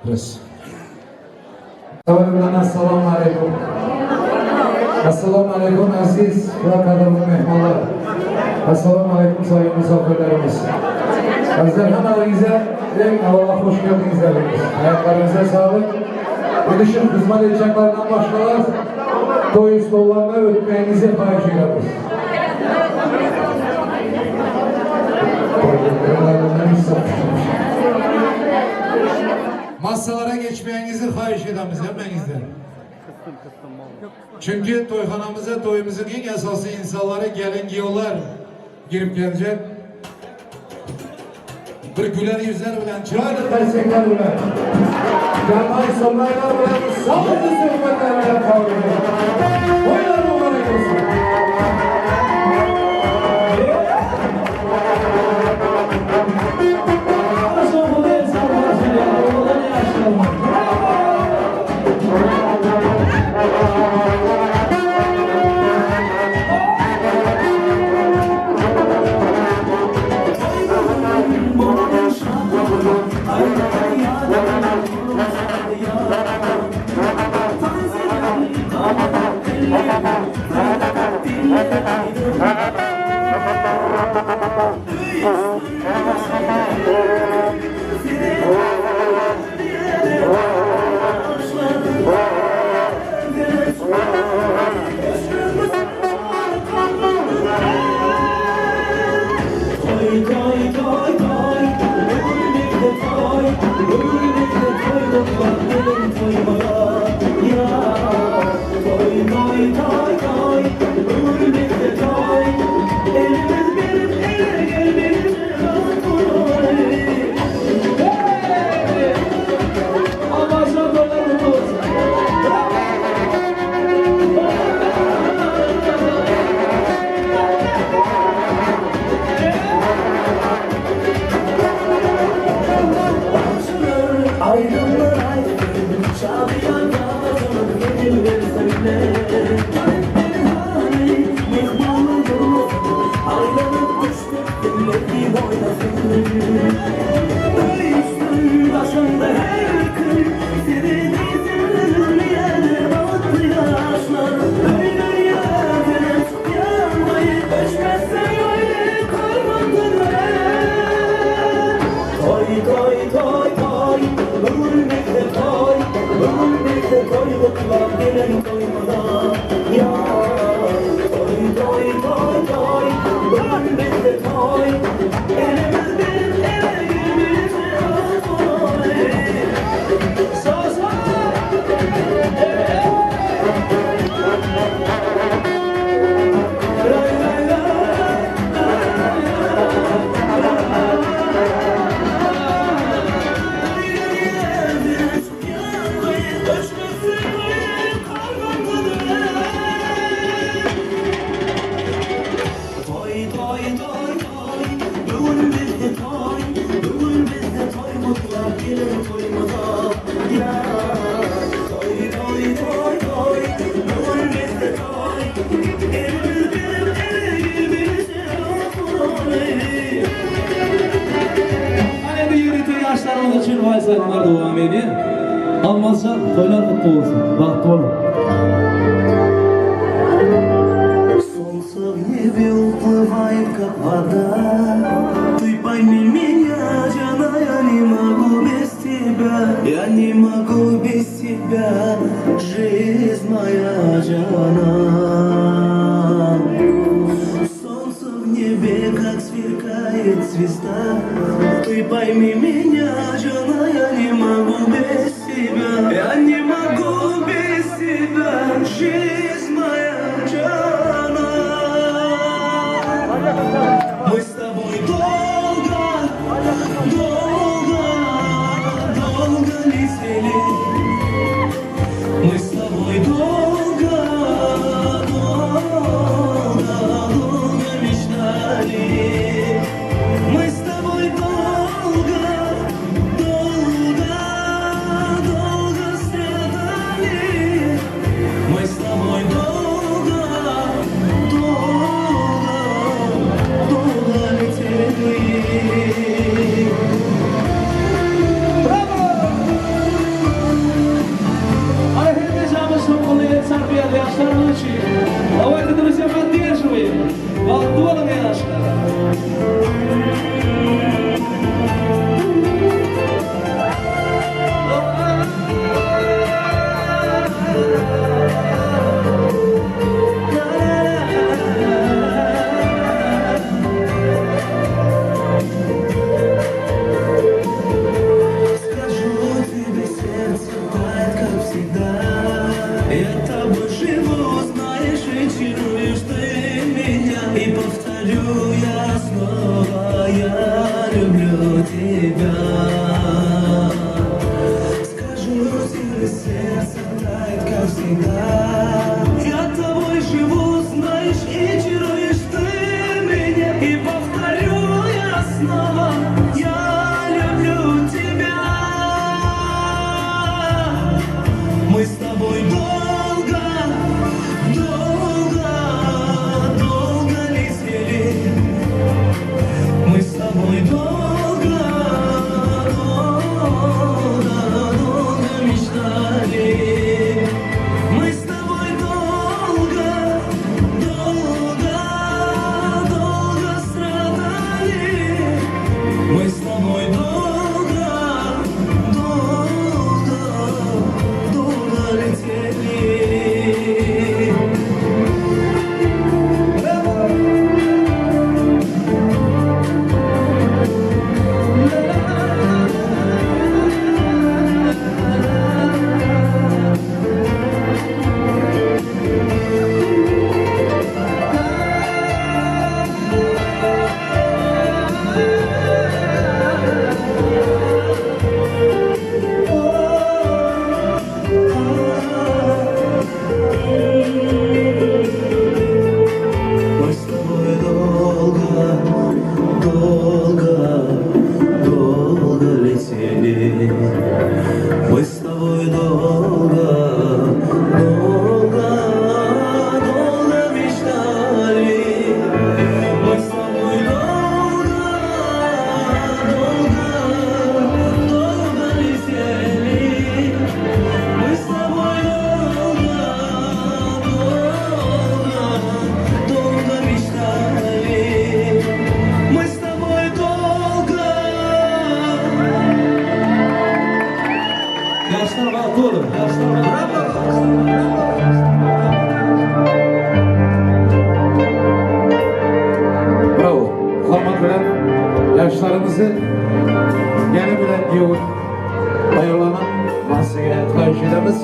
Press. Bilen assalomu alaykum. Assalomu alaykum aziz va qadrli mehmonlar. Assalomu alaykum sayın misafirlerimiz. Azizler hammalaringizga eng avvalo xush keldingizlar deymiz. Ayaklarınıza sağlık. Gidişin hizmet edeceklerden başkalar toy stollarına ötmeyinizi xahiş ederiz. Masalara geçmeyinizi xahiş ederiz hemmenizden. Çünkü toyxanamıza toyumuzun en esası insanları gelin giyiyorlar girip gelecek. Bir güler yüzler bilen, chiroyli qarsaklar bilan, jamai so'raylar bilan, sog'liq suhbatlar bilan qabul To'ylar muborak olsun. Vals aýtmalar dowam edýär. Almazjan, toýlar gutly bolsun. Bagtly boluň. Солнце в небе уплывает, как вода. Ты пойми меня, Джана, я не могу без тебя. Я не могу без тебя, жизнь моя, Джана. Солнце в небе, как сверкает звезда. Ты пойми меня, Джана, я не могу без тебя. Я не могу без тебя, жизнь моя, Джана. Мы с тобой долго, долго, долго летели. Мы с тобой долго, долго, долго мечтали. Мы с тобой долго, долго, долго страдали. люблю тебя. Скажу тебе, сердце тает, как всегда. Я тобой живу, знаешь, и чаруешь ты меня. И повторю я снова, я люблю тебя. Мы с тобой долго, долго, долго летели. Мы с тобой долго, долго, долго мечтали. Мы с тобой долго, долго, долго страдали. Мы с тобой долго, долго, долго летели. Мы с тобой долго, долго, долго летели. Мы с тобой долго, долго, долго мечтали. Мы с тобой долго, долго, долго летели. Мы с тобой долго, долго, долго мечтали. Мы с тобой долго. Ýaşlar bagtly boluň. Ýaşlar Bravo. Hormat bilen ýaşlarymyzy gelin bilen giýew taýýarlanmasyny haýyş edemiz.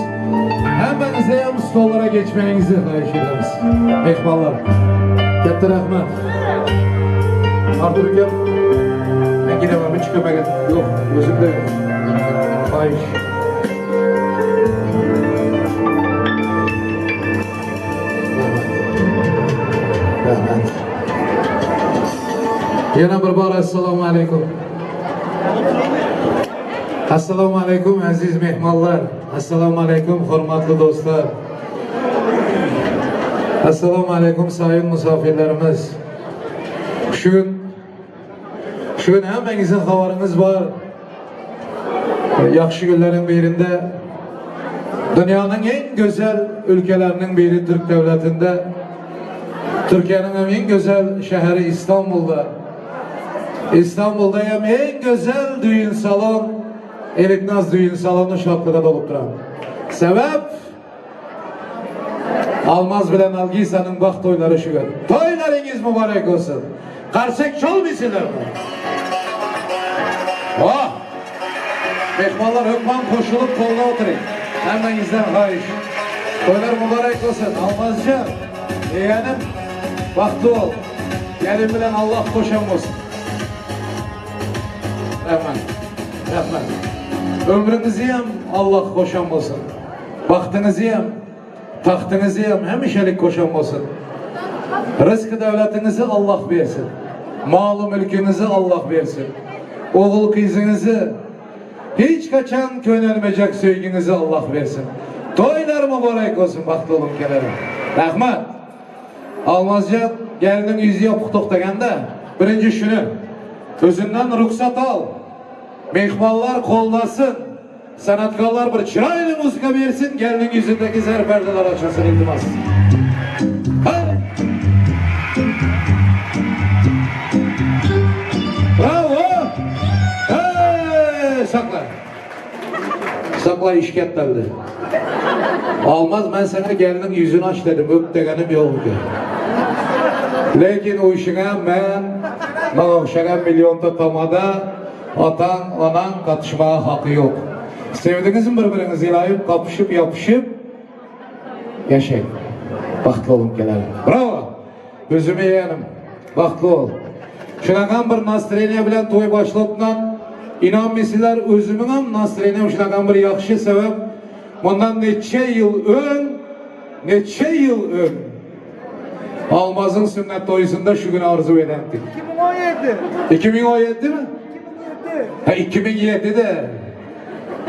Hemmäňize hem stollara geçmegiňizi haýyş edemiz. Myhmanlar. Katta rahmat. Artur ukam, men gidemen, hiç kömek et. Ýok, özümde ýok. Haýyş. Rahmat. Ýene bir bar assalomu alaykum. Assalomu alaykum aziz mehmonlar. Assalomu alaykum hurmatli do'stlar. Assalomu alaykum sayın misafirlerimiz. Şu gün şu gün hemmenizin habarınız var. Yaxşı günlerin birinde dünyanın en güzel ülkelerinin biri Türk devletinde Türkiye'nin en güzel şehri İstanbul'da İstanbul'da hem en güzel düğün salon Eliknaz düğün salonu şatlıda dolup duran. Sebep Almaz bilen Algisa'nın baht toyları şu gün. Toylarınız mübarek olsun. Karsek çalmıyorsunlar mı? Oh! Mehmanlar hökman koşulup koluna oturun. Hemmenizden hayiş. Toylar mübarek olsun. Almazcığım, yeğenim, bahtlı ol. Gelin bilen Allah koşan olsun. Rahmet. Rahmet. Ömrüňizi hem Allah hoşan bolsun. Bagtyňyzy hem, tagtyňyzy hem hemişelik hoşan bolsun. Rızkı döwletiňizi Allah bersin. Maly mülküňizi Allah bersin. Ogul gyzyňyzy hiç haçan könelmejek söýgiňizi Allah bersin. Toýlar mübarek bolsun bagtly boluň kelerim. Rahmat. Almazjan geliniň ýüzi ýapyk togtaganda birinji şuny özünden rugsat al. Mehmanlar gollasyn. Sanatkarlar bir çyrayly muzıka bersin. Geliniň ýüzündäki zer perdeler açylsyn iltimas. Haydi. Bravo. Hey, sakla. Sakla iş ketteldi. Almaz men saňa geliniň ýüzüni aç dedim. Öp diýenim ýok. Lekin o işiňe men maňa ogşagan millionta tamada ataň, anaň gatyşmaga haky ýok. Sevdiňizmi bir-biriňizi ylaýyp, gapyşyp, ýapyşyp ýaşaýyň. Bagtly boluň gelelim. Bravo! Özüme ýenim. Bagtly bol. Şunakan bir nastroyeniye bilen toý başlatman. Inanmıyorsunlar özümün nastroyeniyem şunakan bir yaxşı sebep. Bundan neçe yıl ön, neçe yıl ön Almaz'ın sünnet toyusunda şu günü arzu edendik. 2017. 2017 mi? 2007. Ha 2007'de.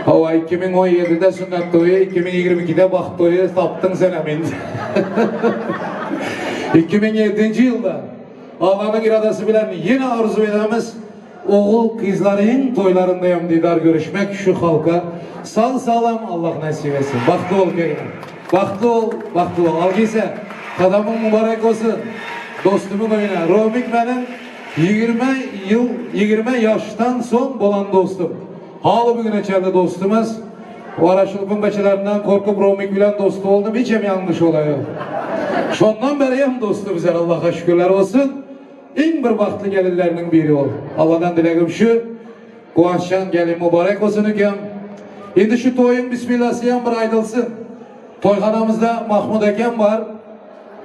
Hava 2017'de sünnet toyu, 2022'de baht toyu taptın sen emin. 2007 yılda Allah'ın iradesi bilen yine arzu edemiz oğul kızların toylarındayım didar görüşmek şu halka. Sağ sağlam Allah nasip etsin. Bahtlı ol köyüne. Bahtlı ol, bahtlı ol. Algıysa kadamın mübarek olsun. Dostumun oyuna. Romik benim 20 yıl, 20 yaştan son bolan dostum. Halı bugün içeride dostumuz. O araşılpın beçelerinden korkup Romik bilen dostu oldum. Hiç hem yanlış olayı. Şondan beri hem dostu bize Allah'a şükürler olsun. En bir bahtlı gelinlerinin biri ol. Allah'tan dileğim şu. Kuvançcan gelin mübarek olsun hüküm. Şimdi şu toyun bismillahı hem bir aydılsın. Toyhanamızda Mahmud Eken var.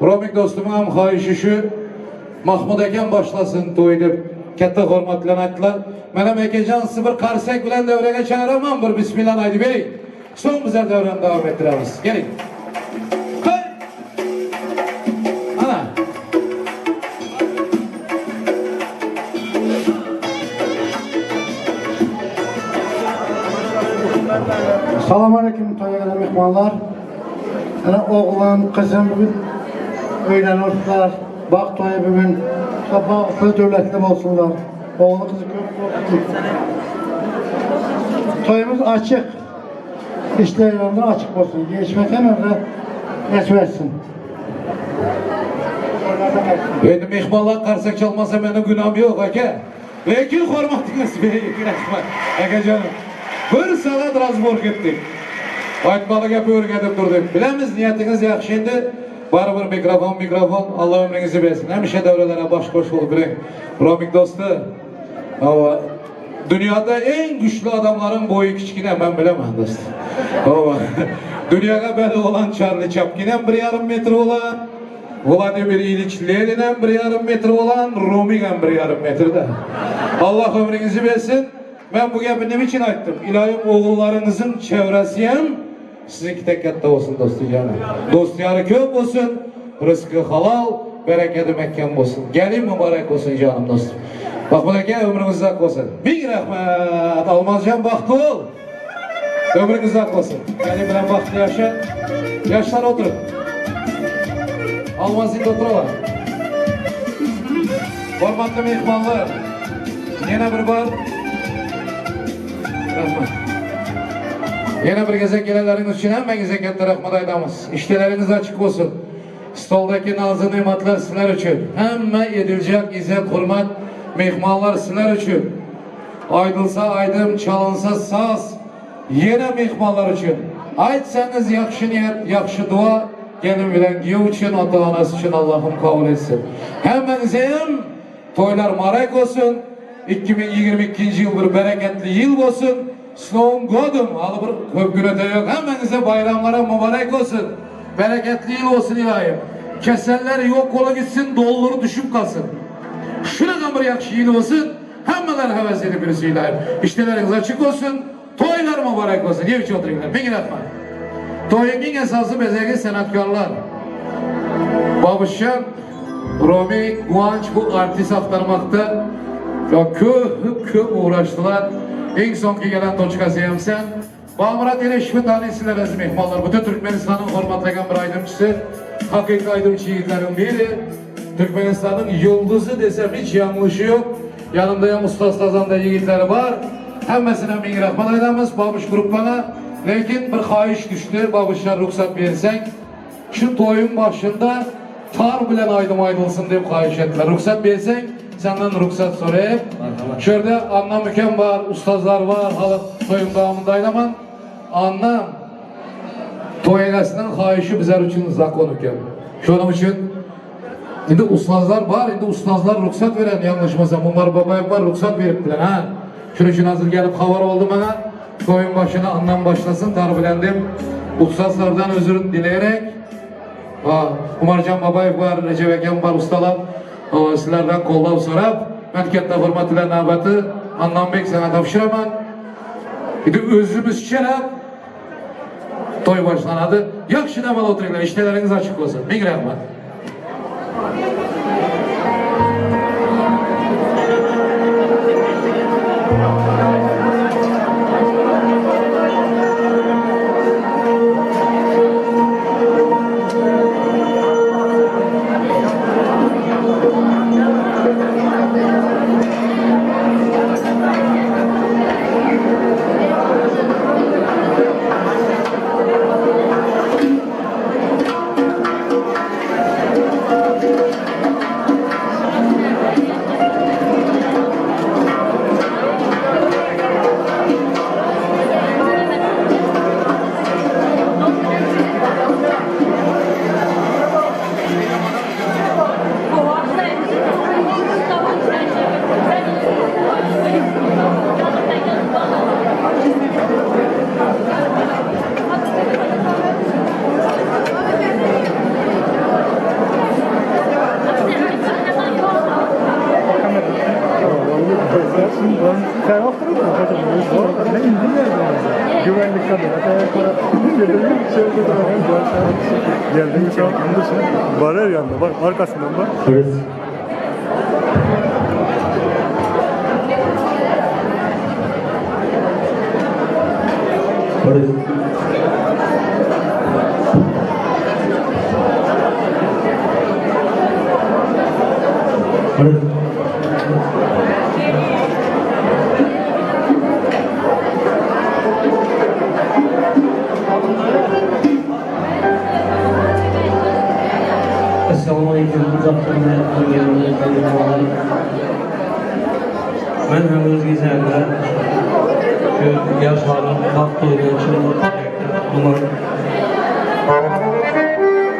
Romik dostumun hem xahişi şu. Mahmud Eken başlasın toy deb katta hurmat bilan aytdilar. Men ham akajon sizni bir qarsak bilan davraga chaqiraman bir bismillah aytib bering. So'ng bizlar davrani davom ettiramiz. Keling. Hey! Ana. Salam aleyküm toya gelen mehmanlar. Yani oğlum, kızım bugün öğleniyorlar. Bak toya bugün. Sabahlı dövlətli olsunlar. Oğlu kızı köp olsun. Toyumuz açık. İşler yolunda açık olsun. Geçmek hemen de geçmesin. Endi mehmonlar qarsak chalmasa meni gunohim yo'q aka. Lekin hurmatingiz buyuk rahmat. Akajonim. Bir soat razbor ketdik. Aytmalı gap o'rgatib turdik. Bilamiz niyatingiz yaxshi endi. Baribir mikrofon mikrofon Alloh umringizni bersin. Hamisha davralara bosh qo'sh bo'lib yuring. Romik do'sti. Ava Dünyada en güçlü adamların boyu kiçkine ben bilemem dost. Ava Dünyada belli olan Charlie Chaplin'den bir yarım metre olan Vladimir İliç Lenin'den bir yarım metre olan Rumi'den bir yarım metrede. Allah ömrünüzü versin. Ben bu gapi nima için aytdim? İlohim oğullarınızın çevresi ham sizniki tek katta olsun do'stijonim. Do'stlari ko'p olsun, rizqi halol, bereketi mahkam bo'lsin. Gelin mübarek olsun canım dostum. Mahmud aka ömrünüz uzak olsun. Ming rahmat. Almazcan baxtli ol. Ömrünüz uzak olsun. Gelin bilan baxtli yaşa. Yaşlar oturun. Almaz endi o'tiralar. Hurmatli mehmonlar, yana bir bor rahmat. Yana bir gezek gelenleriniz uchun hammangizga katta rahmat aytamiz. Ishlaringiz ochiq bo'lsin. Stoldagi nozi ne'matlar sizlar uchun. Hamma ediljak izzat, hurmat mehmonlar sizlar uchun. Aydılsa aydım, çalınsa saz. Yine mehmonlar uchun. Aytsangiz yaxshi niyat, yaxshi dua gelin bilan kuyov uchun, ota onasi uchun Allohim qabul etsin. Hammangizga ham to'ylar muborak bo'lsin. 2022 yıl bir bereketli yıl olsun. Snow God'um. Hali bir ko'p kun o'ta yo'q. Hammangizga bayramlara mübarek olsun. Bereketli yıl olsun ilohim. Keseller yok ola gitsin, dolları düşüp kalsın. Şuradan bir yaxshi yil olsun. Hammalar havas edip birisi ilohim. İşleriniz açık olsun. Toylar mübarek olsun. Yeb ichib o'tiringlar. Ming rahmat. To'yingning asosiy bezagi san'atkorlar. Babuşcan, Romi, Guanç bu artist aktarmakta. Ya köp köp uğraştılar. En sonki gelen toçkası hem sen. Bağmurat Eleşvi tanesiler aziz mehmanlar. Bütün Türkmenistan'ın hürmetleyen bir aydımcısı. Hakiki aydımcı yiğitlerin biri. Türkmenistan'ın yıldızı desem hiç yanlışı yok. Yanımda ya Mustafa Sazan'da yiğitleri var. Hemmesine ming rahmat aytamiz. Babuş gruppana. Lekin bir xahish düştü. Babuşlar ruhsat bersen. Şu toyun başında tar bilen aydım aydılsın deb xahish ettiler. Ruhsat bersen senden ruhsat sorayım. Şurada Anna Müken var, ustazlar var. Hala toyun devamında aydaman. Anna toy egasinin xahişi bizler üçün zakon hüküm. Şunun için Endi ustozlar bor, endi ustozlar ruxsat beradi, yanlışmasam Umar Babayev bor, ruxsat beribdilar, ha. Shuning uchun hozir kelib xabar oldi mana. To'yin boshini andan boshlasin, tar bilan deb ustozlardan uzr dilayerek va Umarjon Babayev bor, Rajab akam bor, ustalar, o, sizlardan qo'llab so'rab, Men katta hurmat bilan navbatni Annonbek sana topshiraman. Endi o'zimizchalab to'y boshlanadi. Yaxshi dam olib o'tiringlar, ishlaringiz ochiq bo'lsin. Ming rahmat. Güvenlik kamera. Geldim şu an. Var her yanda. Bak arkasından bak. Assalamu aleykum uzaktan Men hem öz gezegimde şu ýaşlaryň bagt toýuna çyn Bular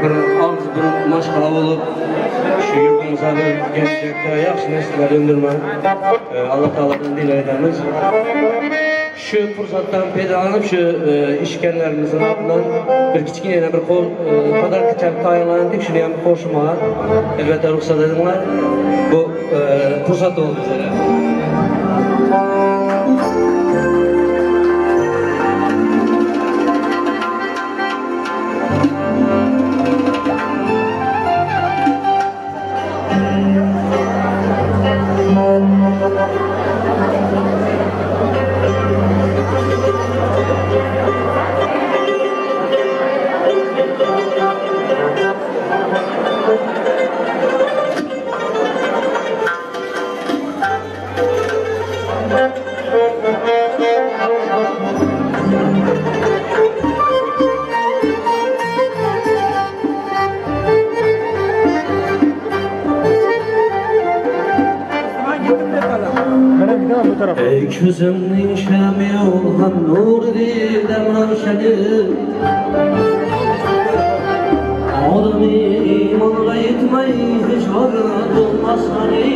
bir agz bir maşgala bolup şu ýurdumyza bir geljekde ýagşy nesiller öndürmek Allah Taala'dan dileg edemiz. Şu pursatdan peýdalanyp şu işgärlerimizin adyndan bir kiçgine bir kol podarka taýynlandyk. Şuny hem goşmaga elbetde rugsat ediňler. Bu pursat boldy bizlere. Ey ko'zimning shami ham nuri dildam ravshani Odam iymonga yetmay hech vaqt bo'lmas g'ani.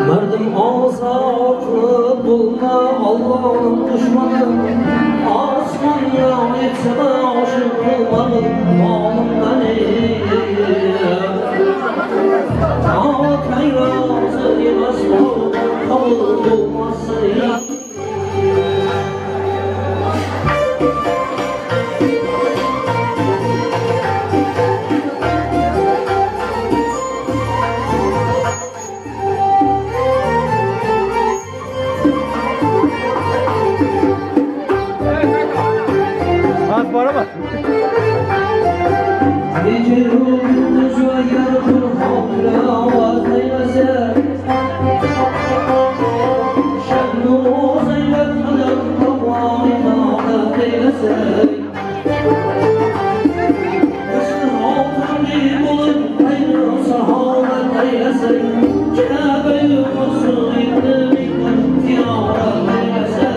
Mardim ozod bo'lma Allohning dushmani. Osmonga yetsa oshiq qilmag'in olimdan. Otang rozi emas qabul bo'lmas. Az var ama. Gece gündüz agar Kur'an eylese Şebnu zeynep kılıp taqva itaat eylese Istıhatın bulup hayrı sahavet eylese Kabe'yi mutlu ziyaret eylese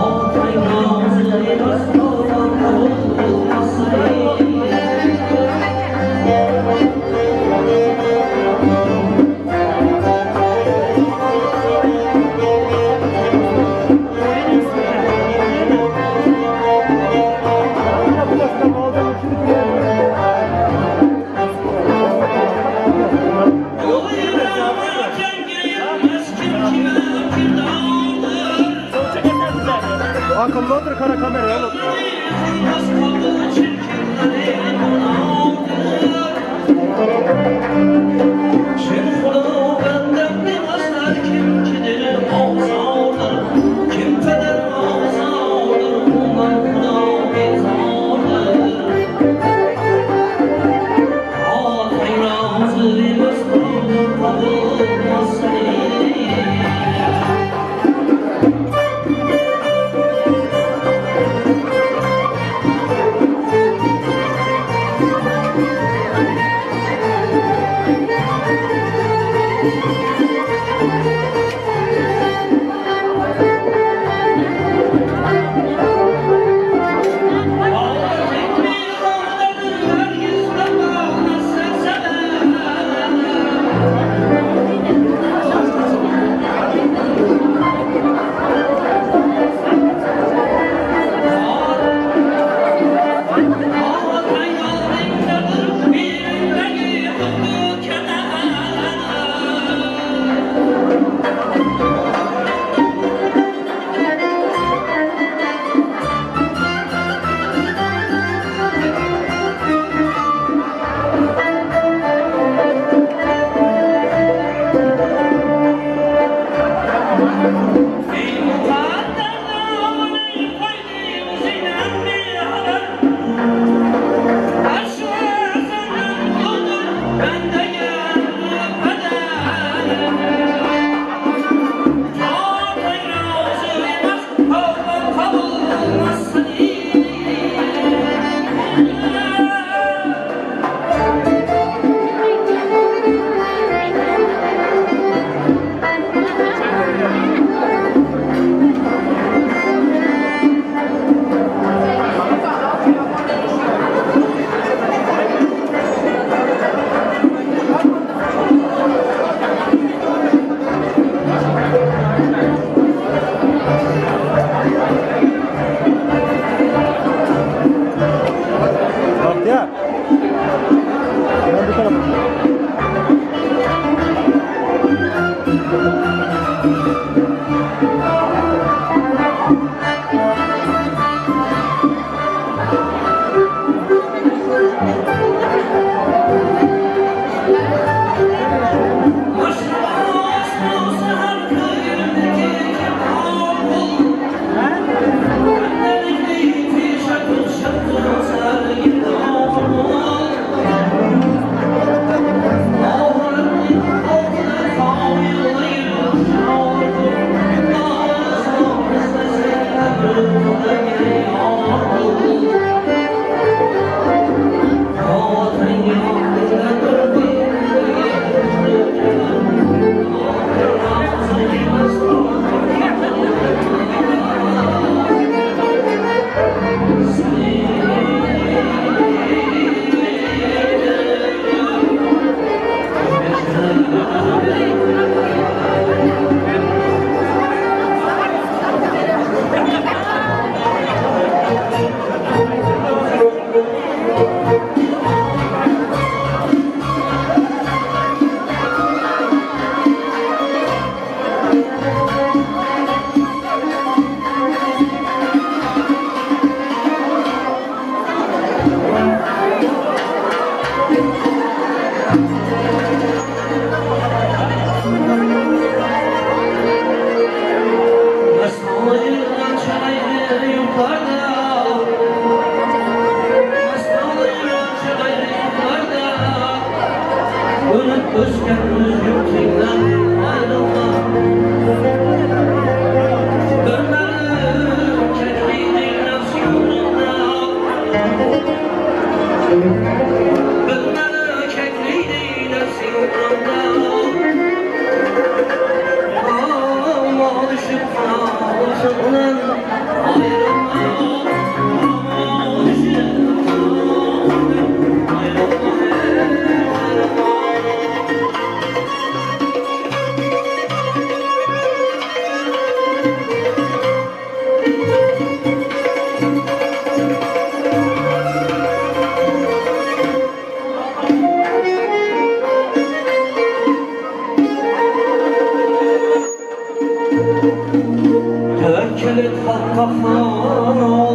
Otang rozi emas qabul bo'lmas. kara kamera oğlum. Bahtiyar. Ben bu tarafa. Tevekkül et hakka.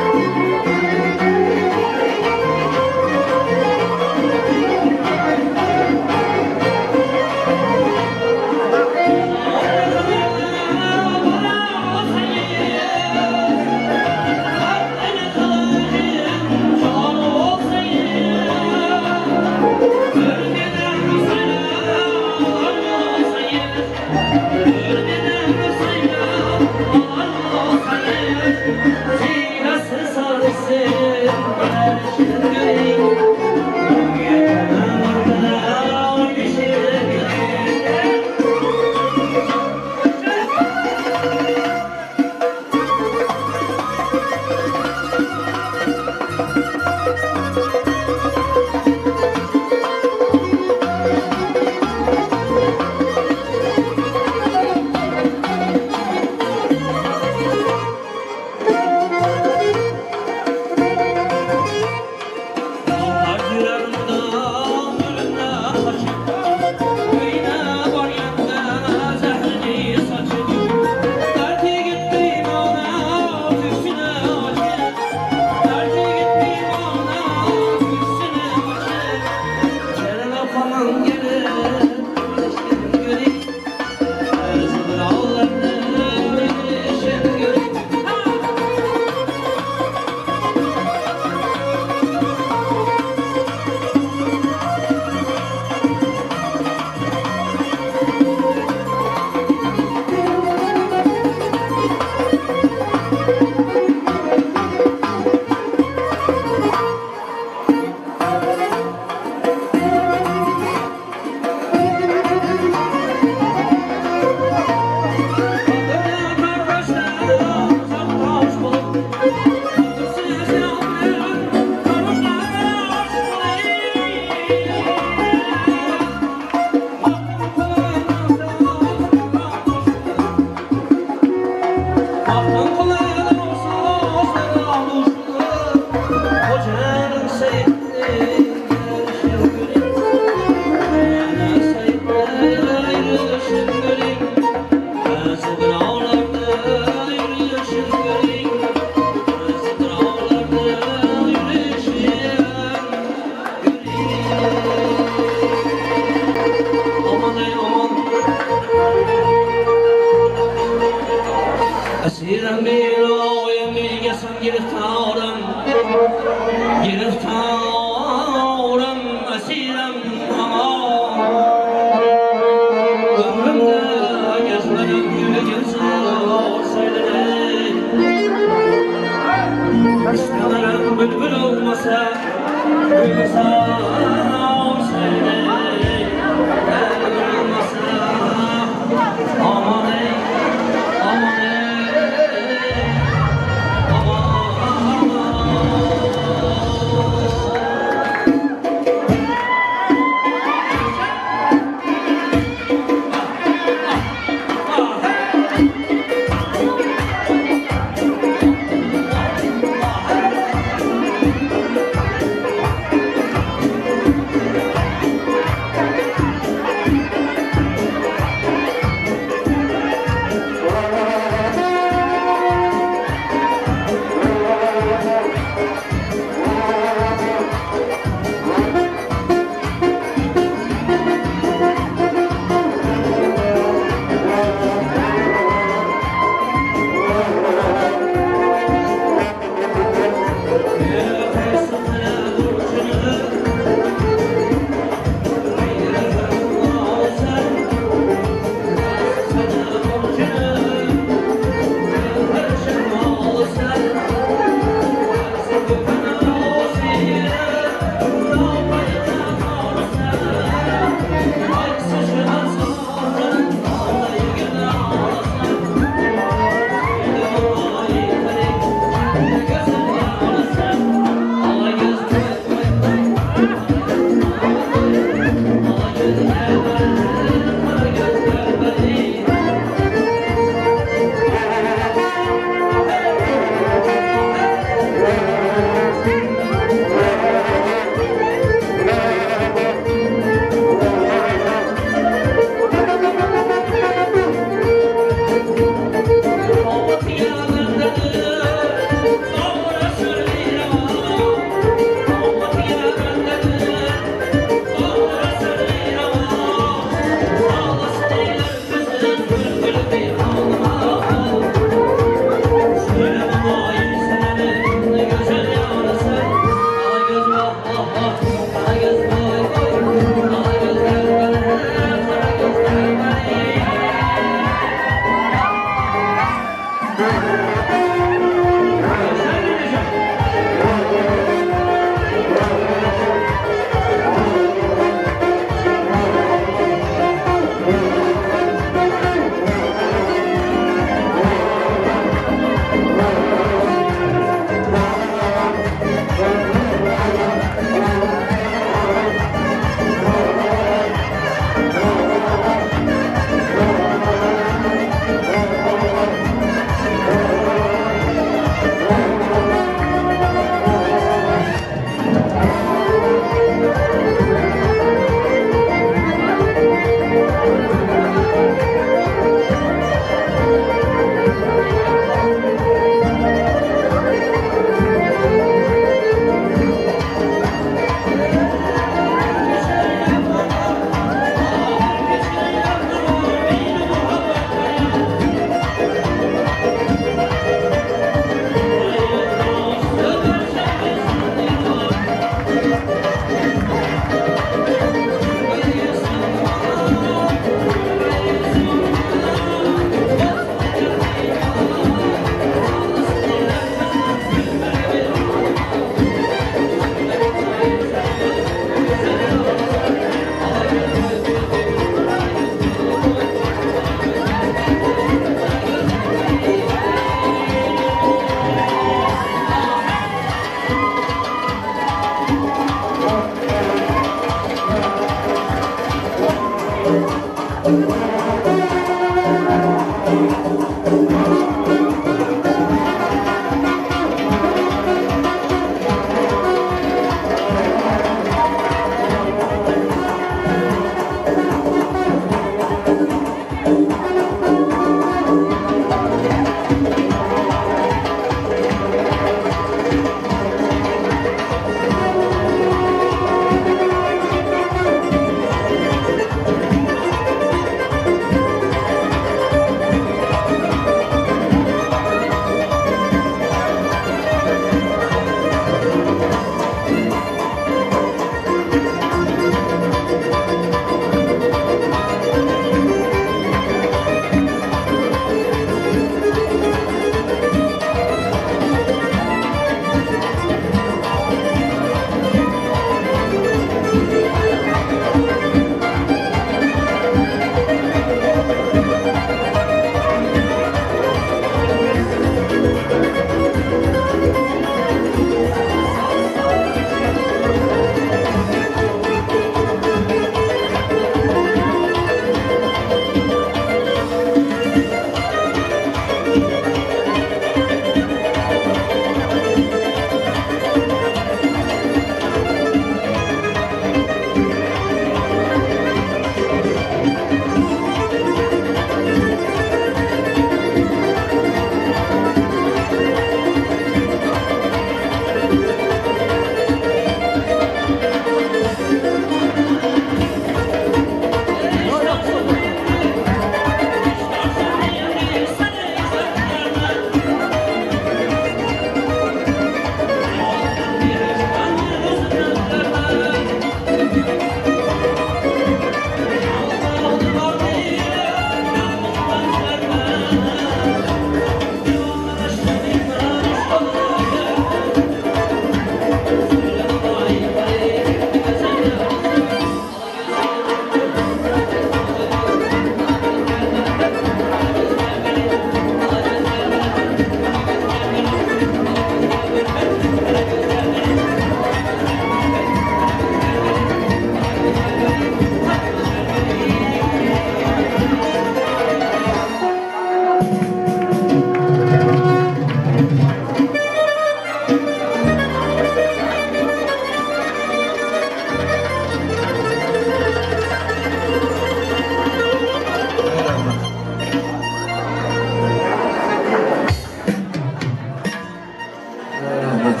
Rahmet.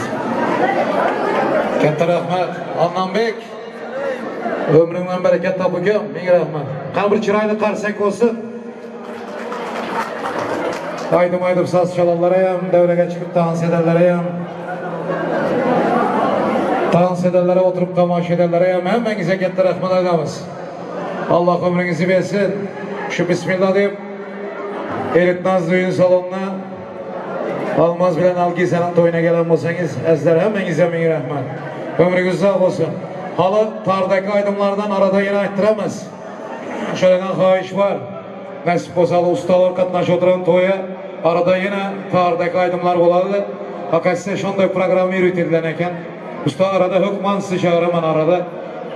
Katta rahmat. Annambek. Ömrüňden bereket tap ukam. Ming rahmat. Qani bir chiroyli qarsak bo'lsin. Aýdym aýdyp saz çalanlara ham, döwrege çykyp dans edenlere ham, dans edenlere oturup tamaşa edenlere ham hemmäňize katta rahmat aýdamyz. Allah ömrüňizi bersin. Şu bismillah diýip Eritnaz düğün salonuna Almaz bilen Algiza'nın toyuna gelen bolsaňyz, äzizler hemmäňize ming rahmat. Ömrüňiz uzak bolsun. Haly tardaki aýdymlardan arada ýene aýtdyramyz. Şöyle haýyş bar. Nesip bolsa haly ustalar gatnaşyp oturan toýa arada ýene tardaki aýdymlar bolady. Hakysy şonday programma ýöritedilen eken. Usta arada hökman sizi çagyraman arada.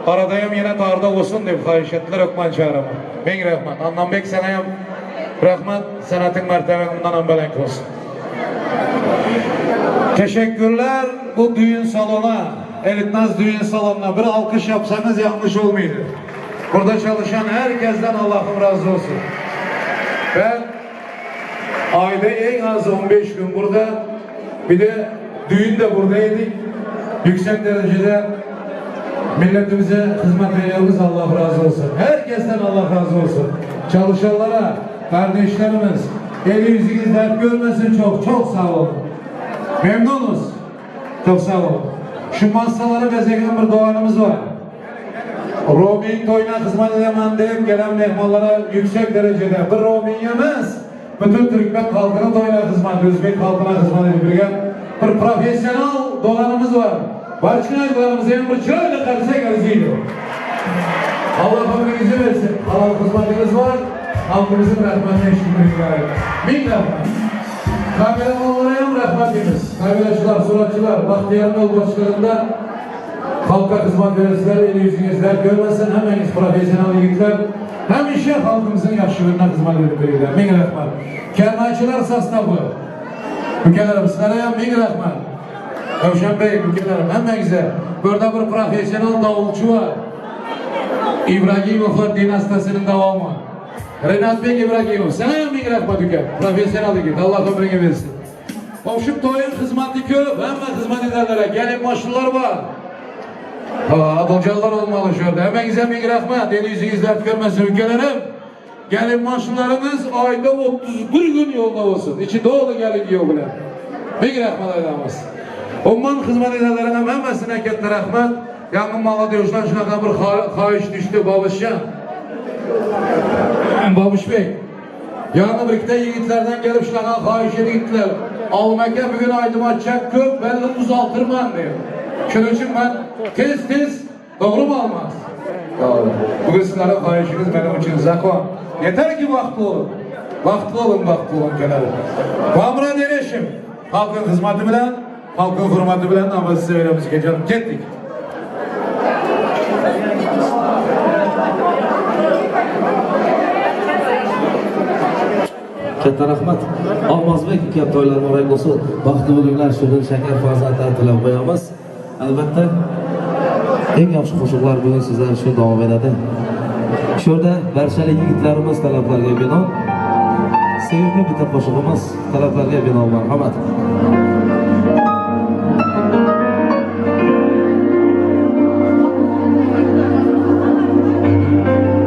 Arada hem ýene tarda bolsun diýip haýyş etdiler hökman çagyraman. Ming rahmat. Annambek saňa hem rahmat. Sanatyň mertebeň mundanam belent bolsun. Teşekkürler bu düğün salona, Elitnaz düğün salonuna bir alkış yapsanız yanlış olmaydı. Burada çalışan herkesten Allah'ım razı olsun. Ben ayda en az 15 gün burada, bir de düğün de buradaydık. Yüksek derecede milletimize hizmet veriyoruz Allah razı olsun. Herkesten Allah razı olsun. Çalışanlara, kardeşlerimiz, eli yüzünüz dert görmesin çok, çok sağ olun. Memnunuz. Çok sağ olun. Şu masaları bezegen bir doğanımız var. Roaming toyuna hizmet edemem deyip gelen mehmanlara yüksek derecede bir roaming yemez. Bütün Türkmen halkına toyuna hizmet, Özbek halkına hizmet edip birgen bir profesyonel dolanımız var. Barçın ayılarımız hem bir çırayla karşıya karşıydı. Allah ömrünüzü versin. Allah hizmetiniz var. Halkımızın rahmetine şükür Bin rahmet. Kameramanlara hem rahmetimiz. Kameracılar, suratçılar, Bahtiyar'ın yolbaşçılığında halka hizmet verirler, eli yüzünüzler görmesin. Hemeniz profesyonel yiğitler. Hemişe halkımızın yaxşılığına hizmet edip verirler. Min rahmet. Kernayçılar sasnabı. Ülkelerim sizlere min rahmet. Rövşen Bey, ülkelerim hemenize. Burada bir profesyonel davulcu var. İbrahimovlar dinastisinin devamı. Renat Bey İbrahimov. Sana hem min rahmet ülke. Profesyonel yigit. Allah ömrünü versin. Komşum toyun hizmeti köp. Hemen hizmet edenlere. Gelin maşınlar var. Ha, adılcanlar olmalı şurada. Hemenize min rahmet. Eli yüzünüz dert görmesin ülkelerim. Gelin maşınlarınız ayda 31 gün yolda olsun. İçi dolu gelin giyiyor bile. Min rahmet aylamaz. Umman hizmet edenlerin hemmesine katta rahmet. Yangın malı diyorsan şuna bir xahiş düştü babuşcan. Babuş Bey. Yanına bir ikkita yigitlerden gelip şuna xahiş edip gittiler. Almaka bugün aydım açacak köp ben de uzaltırman diyor. Şunun için ben tez tez doğru mu almaz? Doğru. Bugün sizlere xahişiniz benim için zakon. Yeter ki vaktli olun. Vaktli olun, vaktli olun kenarı. Vamra dereşim. Halkın hizmeti bilen, halkın hürmeti bilen namazı severimiz geçelim. Gittik. Katta rahmat. Almazbek uka to'ylar muborak bo'lsin. Baxtli bo'linglar, shirin shakar farzandlar tilab qo'yamiz. Albatta eng yaxshi qo'shiqlar bugun sizlar uchun davom etadi. Shu yerda barchalik yigitlarimiz talablarga bino sevimli bitta qo'shig'imiz talablarga bino marhamat.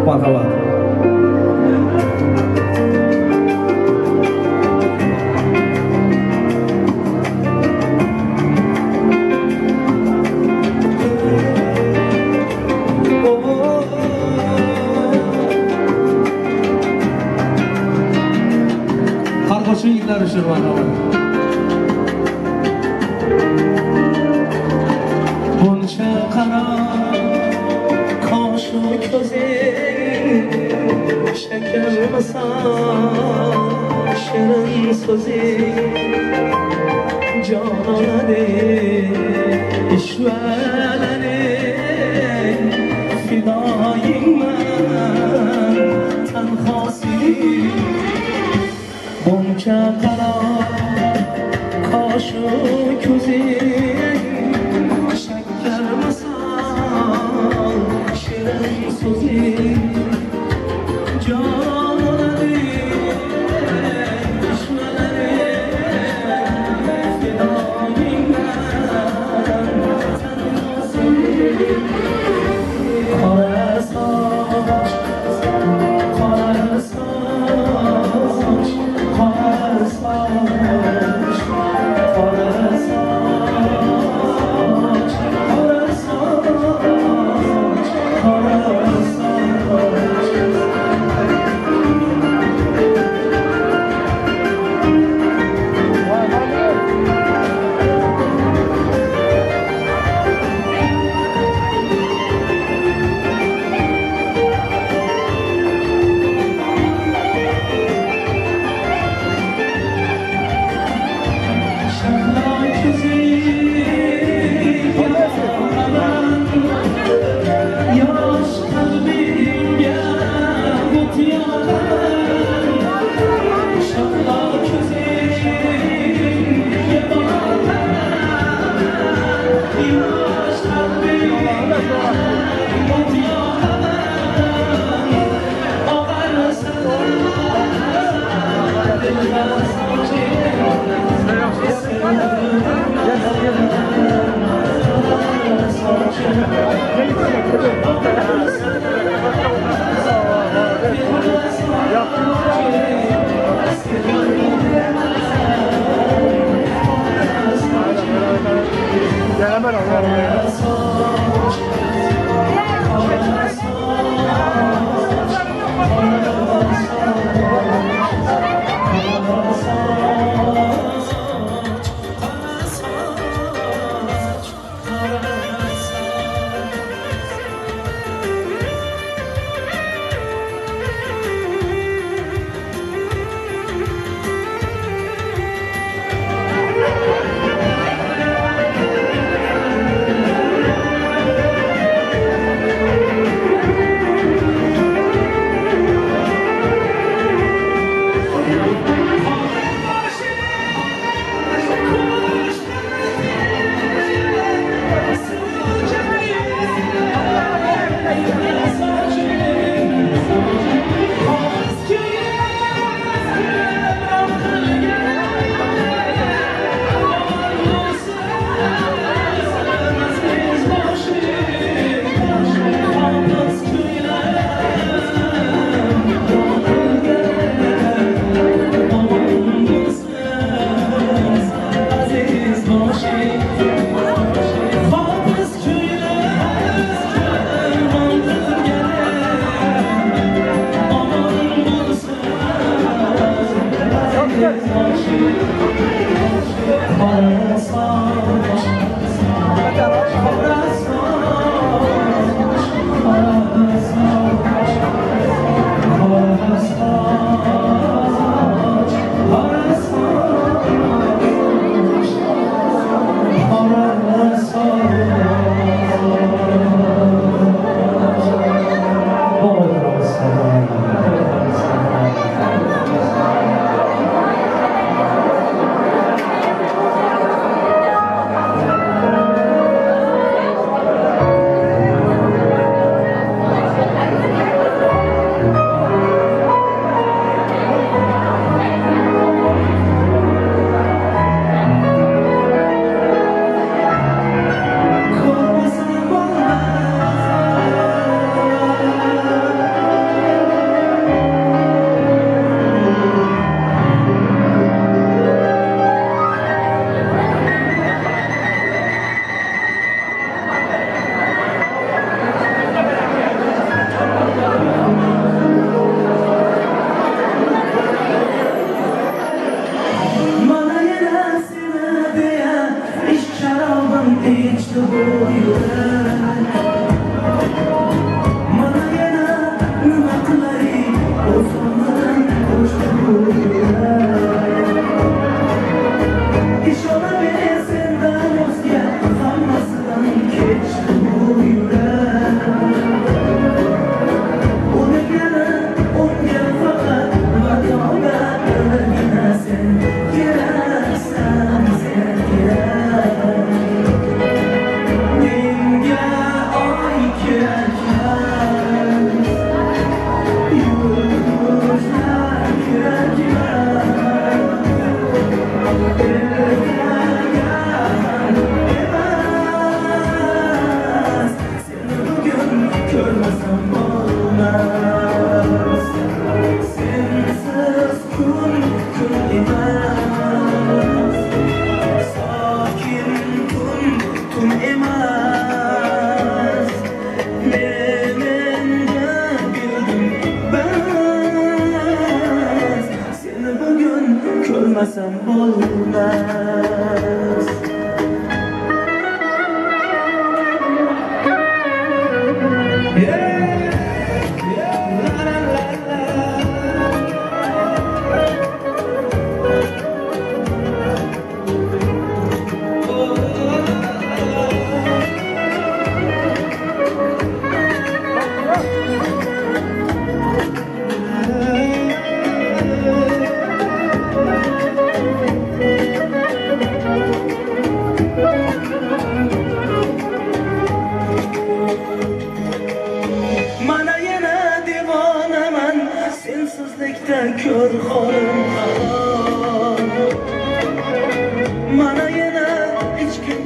Marhamat. Qarg'oshun yigitlar uchun marhamat. Buncha qaro qoshu ko'zing shakarmisan shirin so'zing jononadek ishvalaring fidoyingman tanho sening Buncha qaro qoshu ko'zing shakkarmisan shirin so'zing jononadek ishvalaring fidoyingman.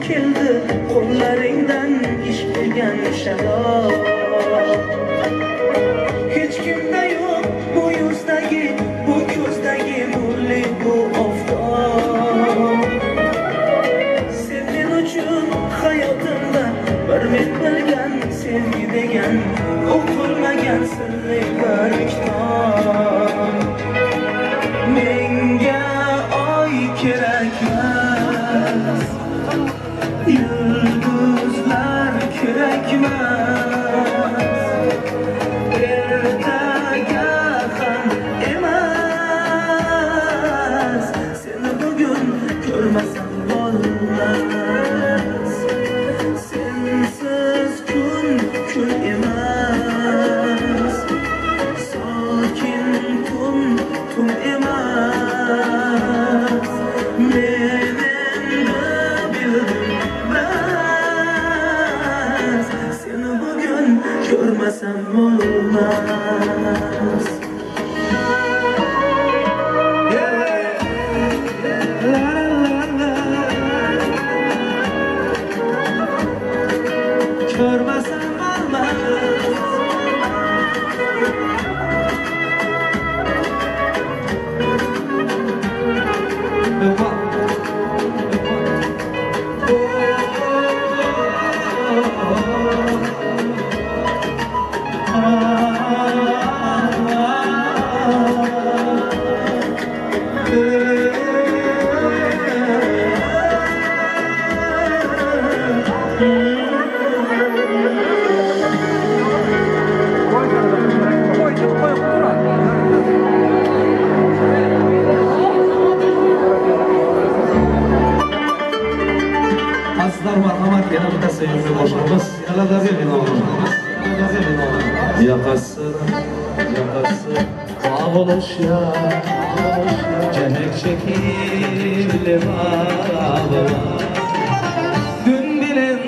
keldi Qo'llaringdan ishq degan sharob Hech kimda yo'q bu yuzdagi, bu ko'zdagi nurli bu oftob. Sen men uchun hayotimda bir men bilgan sevgi degan o'qilmagan sirli bir kitob. Menga oy kerakmas, yulduzlar kerakmas, ertaga ham emas, seni bugun ko'rmasam bo'lmas. Sensiz kun kun emas, sokin tun tun emas. Men endi bildim bas, seni bugun ko'rmasam bo'lmas. La la la la. Ko'rmasam bo'lmas. Azizlar, marhamat, yana bitta sevimli qo'shig'imiz. Yoqasi, yoqasi bog'lashya, Cenek şekilli bağlı. Gün bilen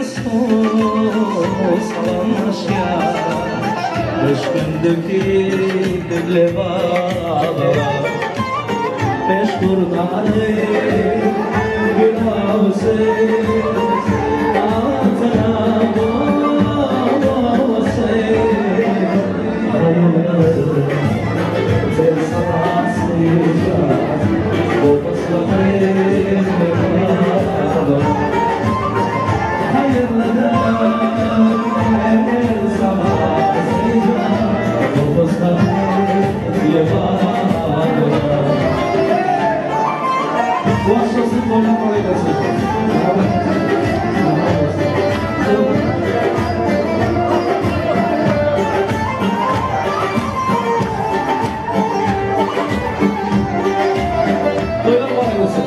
salanmış ya, Beş gündeki bağlı. Beş kurnayı gül ağzı, Altına boğası, Hayırlı sen sana sıcak, Babasları Hayırlıdır her sabah sıcak, Babasları Başlasın toylar kolay gelsin. Toylar kolay gelsin.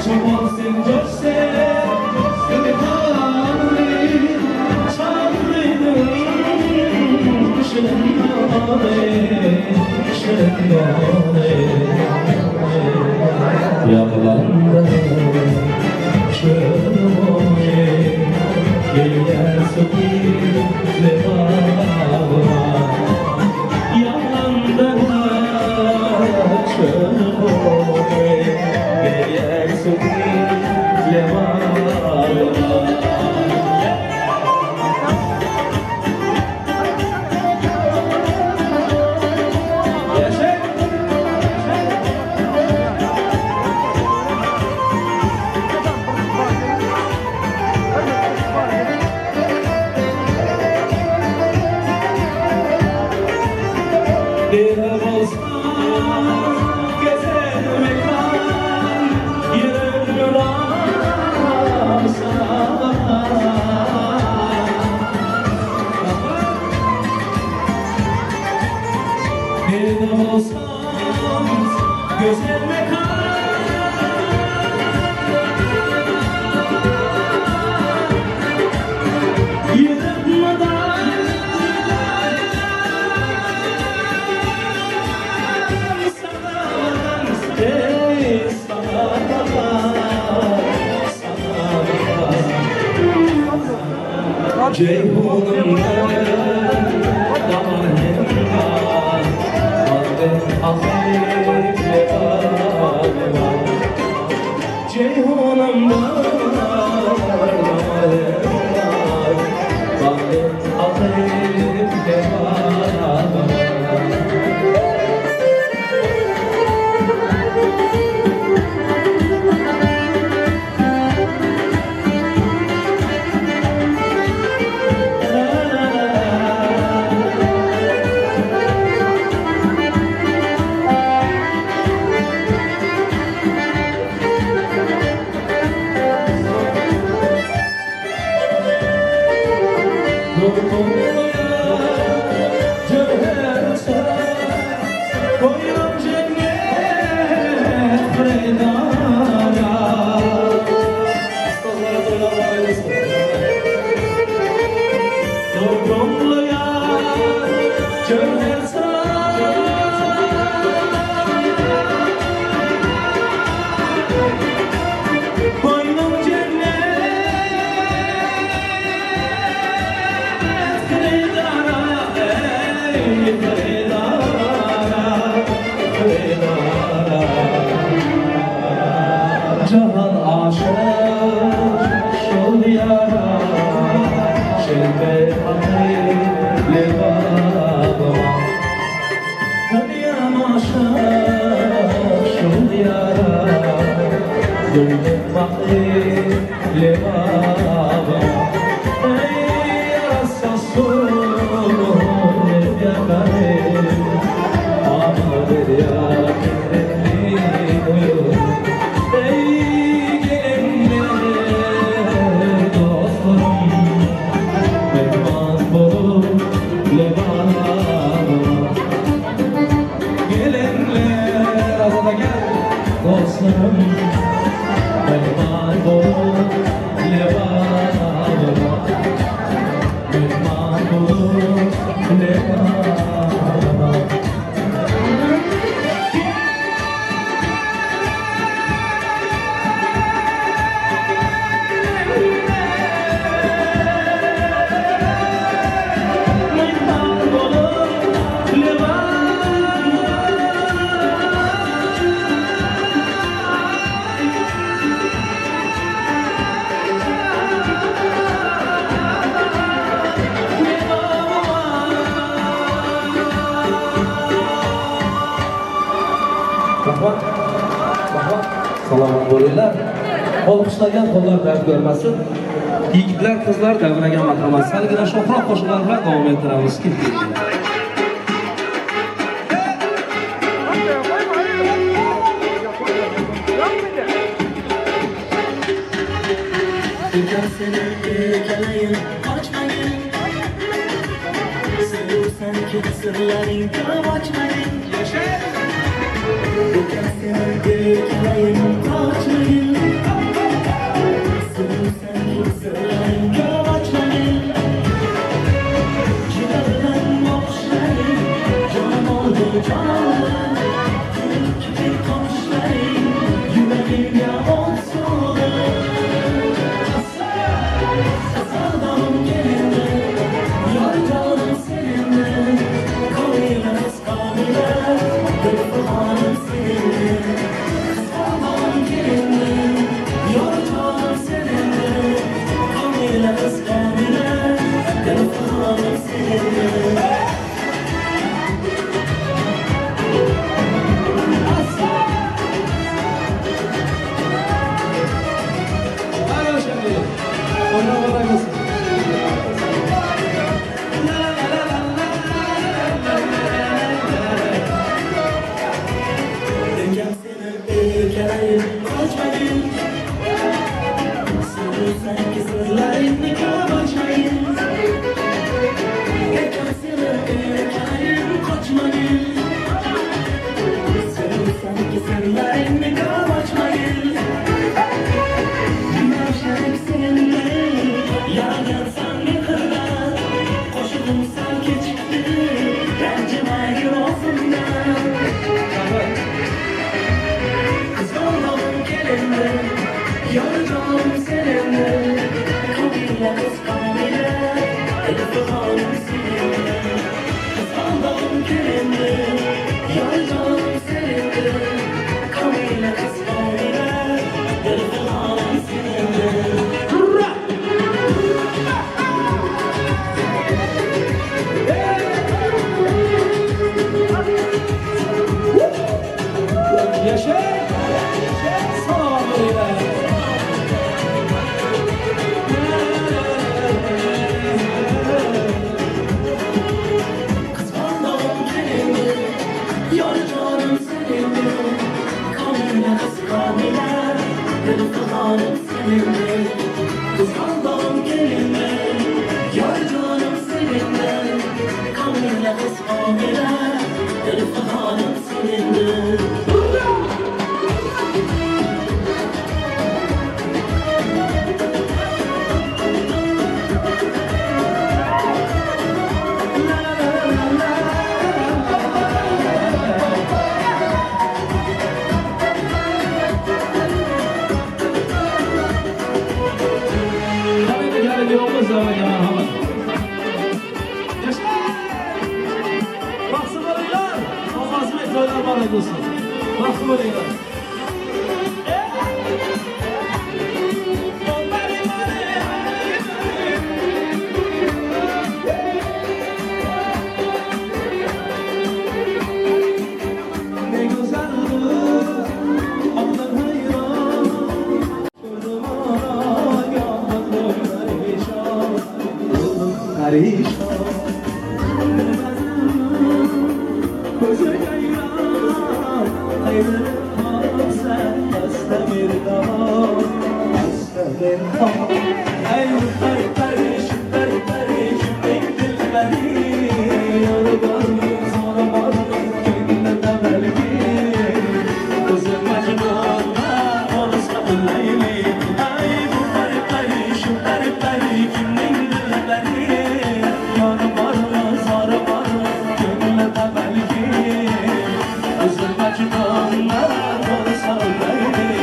Çoban sen coş sen, Çağrıydın, Yağlandı çırmoy, Geliyorsun levava. Yağlandı çırmoy, Geliyorsun levava. Yaşa! Bir olsan gezer mekan, Yerim sana. Bir olsam güzel mekan, Yırtmadan sana bakan, ey sana bakan, sana bakan. Ceyhunum damar hemdan, Madde hafifle bağlar. Jeýhunam bar, Daýym bar, Baly akyp lebabyma. Jahan aşyk şol ýara, Şerbet akyp lebabyma. Dünýäm aşyk şol ýara, Gülüm bakyp lebabyma. Eý, arassa suwly ýakary, Amyderýa keremli guýy. Eý, gelenler dostlarym, Myhman bolup Lebabyma. Gelenler azada gel dostlarym, Myhman bolup Lebabyma. Myhman bolup Lebabyma. Myhman bolup Lebabyma. Rahmat. Rahmat. Salomat bo'linglar. Olqishlagan qo'llar dard ko'rmasin. Yigitlar, qizlar davraga marhamat. Salgina sho'xroq qo'shiqlar bilan davom ettiramiz. Ketdik. Erkam seni erkalayın qochmagin Sevursan ki sirlaring ko'p ochmagin Erkam seni erkalayın qochmagin Sevursan ki sirlaring ko'p ochmagin Jigardan boqishlaring jonim oldi, jon oldi Kulib qochishlaring yuragimga o't soldi Sevdam kelindi, yar canım seninle Kamile kız kamile, Dilfuhanem seninle Sevdam kelindi, yar canım seninle Kamile kız kamile, Dilfuhanem seninle Ana o'shanda. Qo'llar bo'lsin. Erkam seni erkalayın qochmagin Sevursan ki sirlaringni ko'p ochmagin Erkam seni erkalayın qochmagin Sevursan ki sirlaringni ko'p ochmagin Yumshak seninle Yaragansan mehrdan Qo'shig'im sal kechikdi Ranjimagin o'zimdan Qizg'aldoqim kelindi Yor jonim seninle Komila qiz komila Dilfuhanim seninle Qizg'aldoqim kelindi Yor jonim seninle Komila qiz komila. Dil figanım seninle Kızgandağım gelinle Yar canım seninle Kanıyla kısmam ile Dil figanım seninle Qani kelin yo'qmi sizlarga marhamat. Yasha! Baxtli bo'linglar. Olmazbek to'ylar muborak bo'lsin. Baxtli bo'linglar. Ne güzeldir Aklım hayran Gördüm ana Yandım perişan Oldum perişan Gözü gayran Ayrılmam sen Hasta bir daha Hasta bir daha Ey per periş per periş Ey dilberi Yar var mı zor var mı Gönlümde belki Kızım Mecnun'da olsa Leyli Ey bu per periş per peri Kimin dilberi Yar var mı zor var mı Gönlümde belki Kızım Mecnun'da olsa Leyli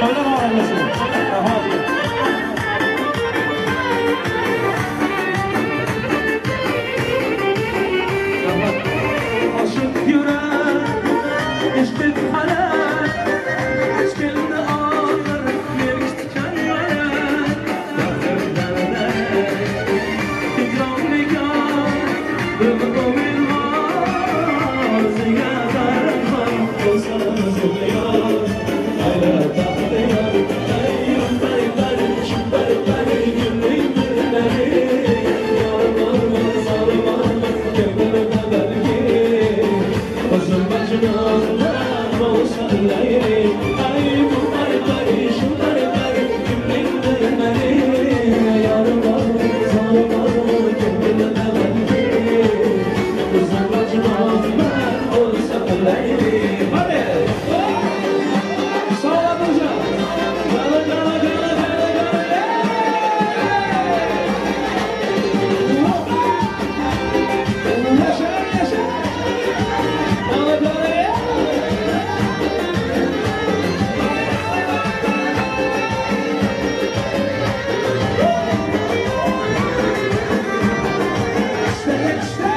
To'ylar muborak bo'lsin. Rahmat. Rahmat. Aşık yürek, eşkil halal, eşkilni alır, bir tükenmez. Derdim derde, hicran nikah, bir umid var, ziga darman, olsanız yar, hayrat tahtiyar, ey bari bari, bari bari, gülüm gülleri, yar var mı, zar var mı, gönlümde belki, Özüm Mecnun'dan olsa Leyli, Ay bu bari bari, şu bari bari, kimin dilberi, Yar var mı, zar var mı, gönlümde belki, Özüm Mecnun'dan olsa Leyli. Hadi. Sağ olun hocam. Gala gala gala gala gala. Yaşa yaşa. Gala gala. İşte işte.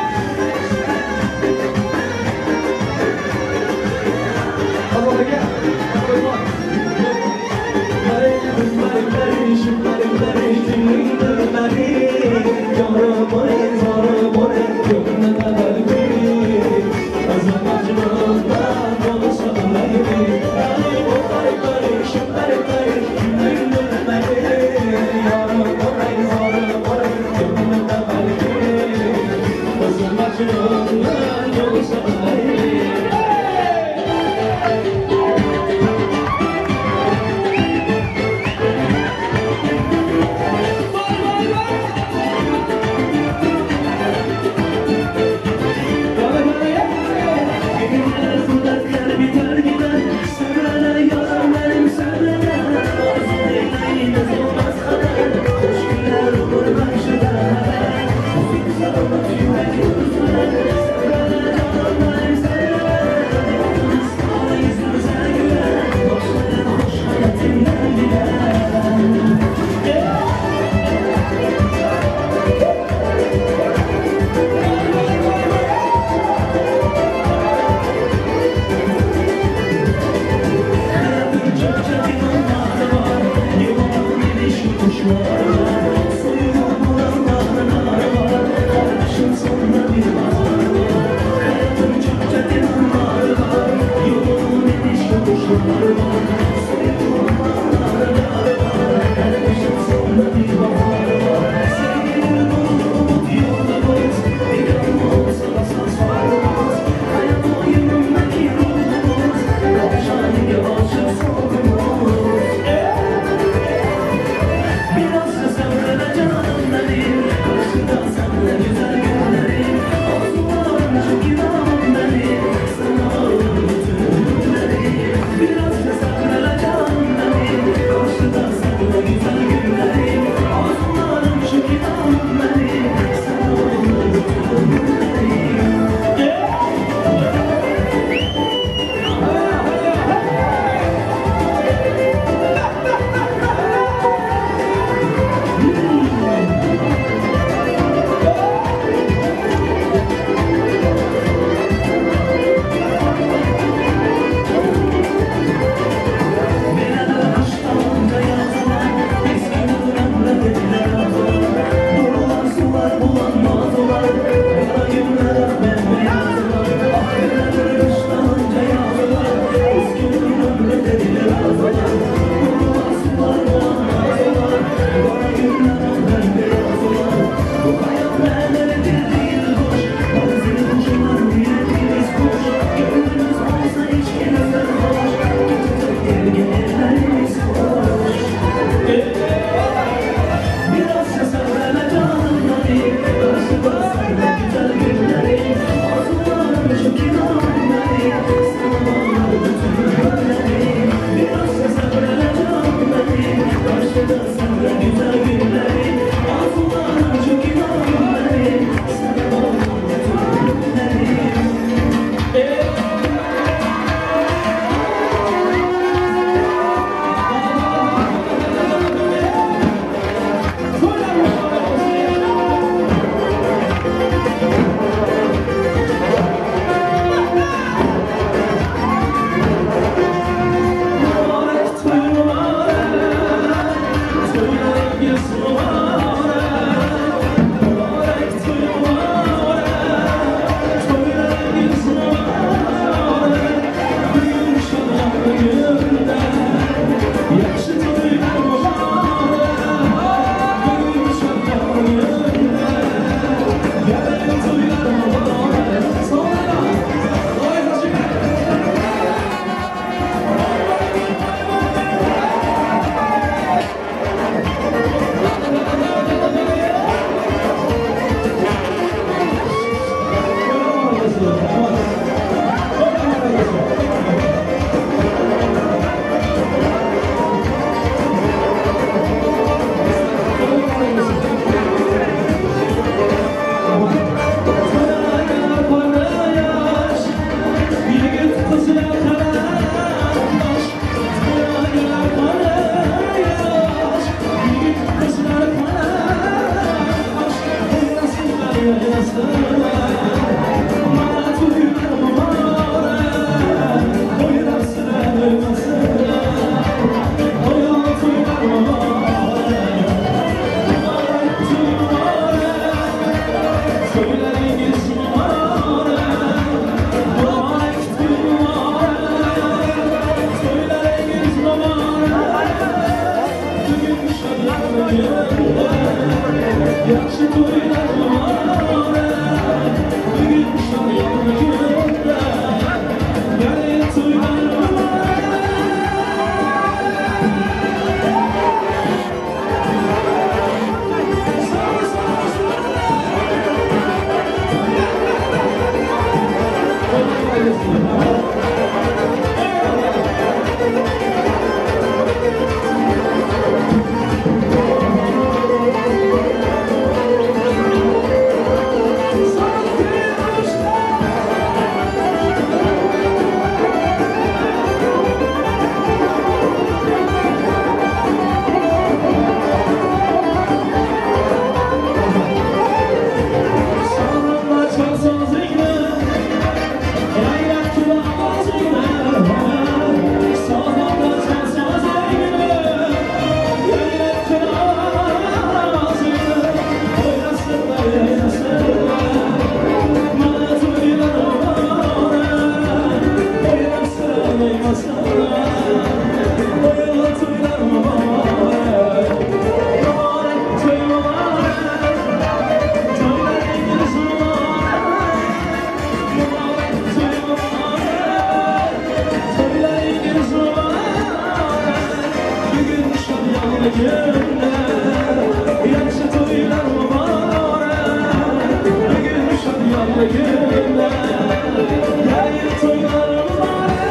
Toýlar mübarek.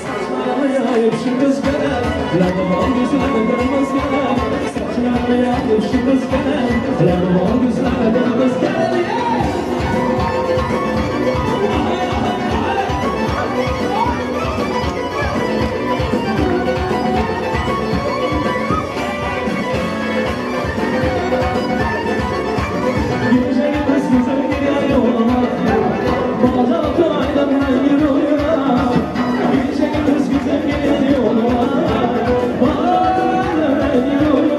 Saçlarını yayıp şu kız gelir, Lebi güzel kırmızı gelir. Saçlarını yayıp şu kız gelir, Lebi güzel kırmızı gelir. Gece kız güzel girer yoluma, Bacak aydan yürüyor. Gece kız güzel girer yoluma, Bacak aydan yürüyor.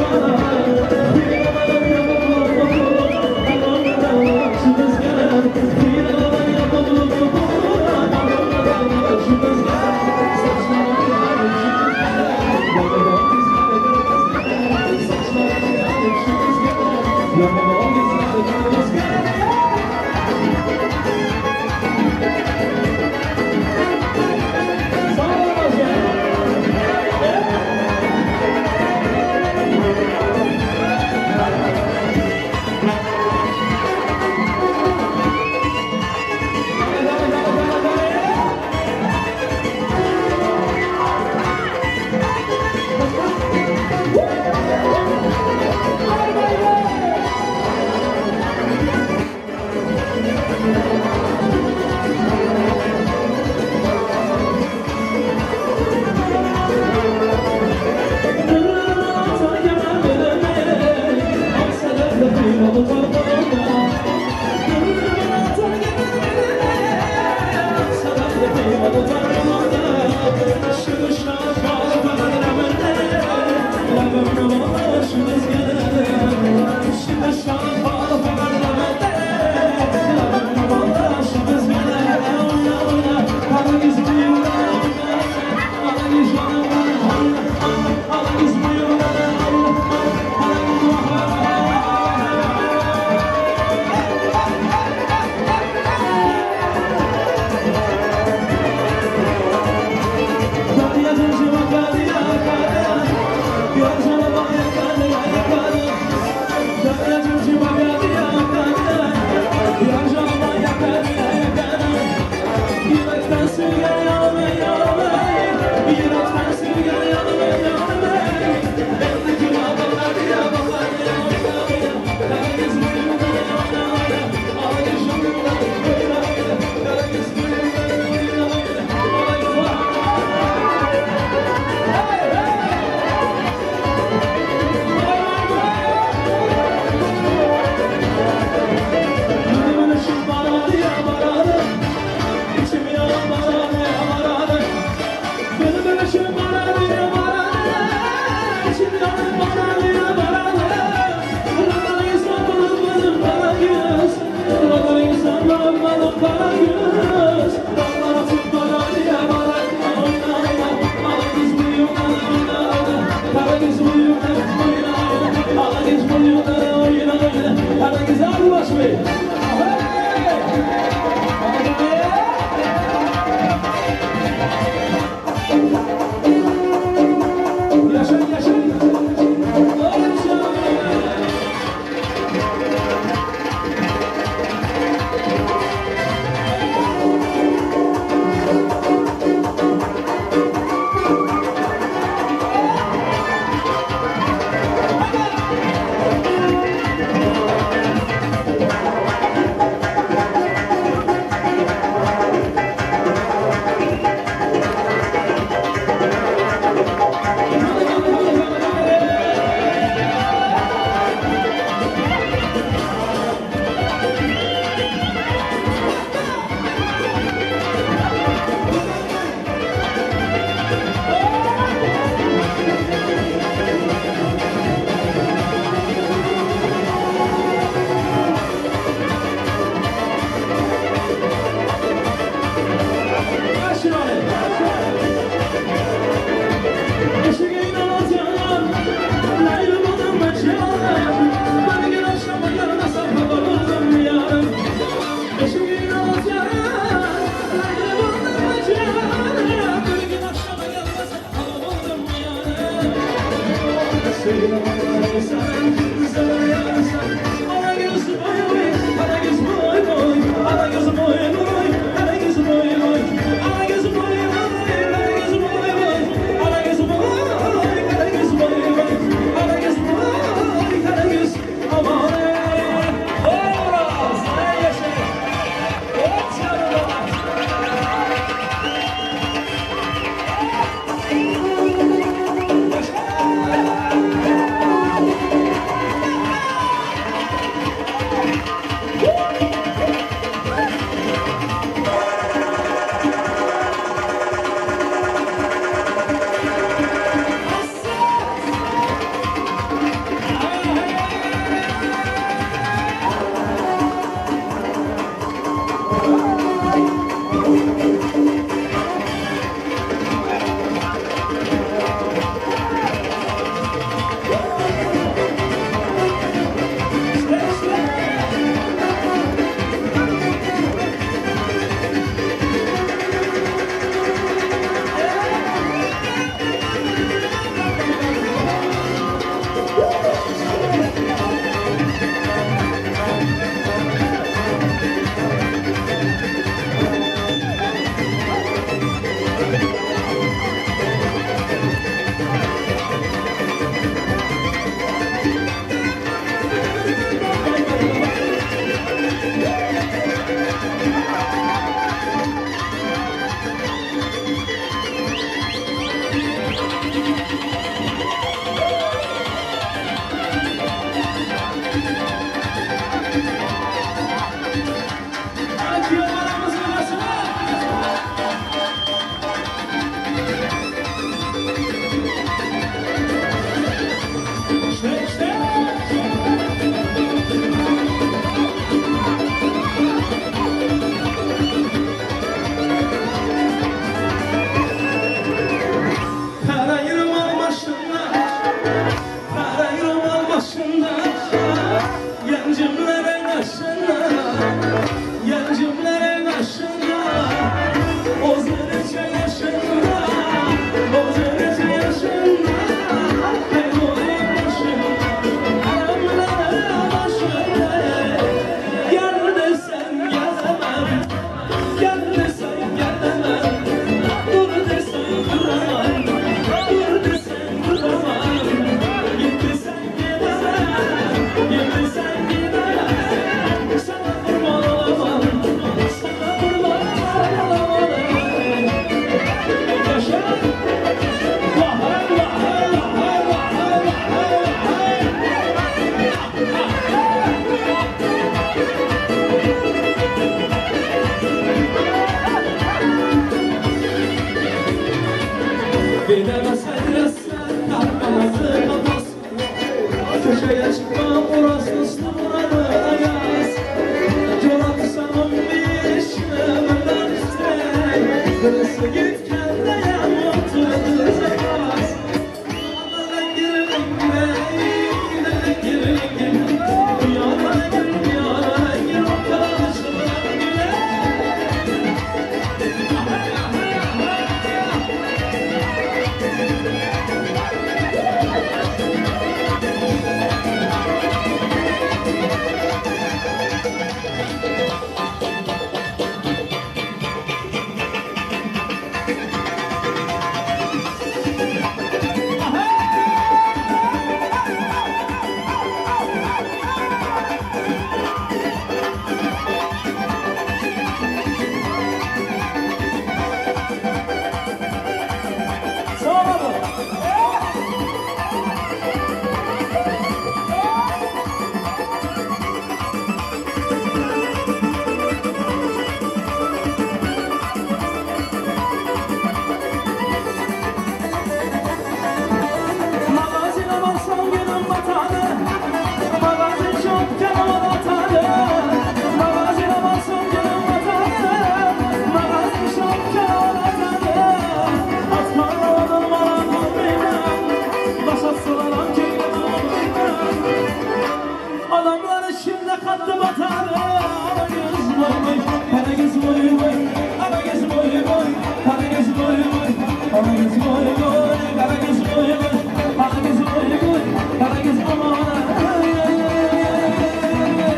içinde katlı batarı. Ara göz boy boy, kara göz boy boy. Ara göz boy boy, kara göz boy boy. Ara göz boy boy, kara göz boy boy. Ara göz boy boy, kara göz aman. Ay, ay, ay, ay, ay.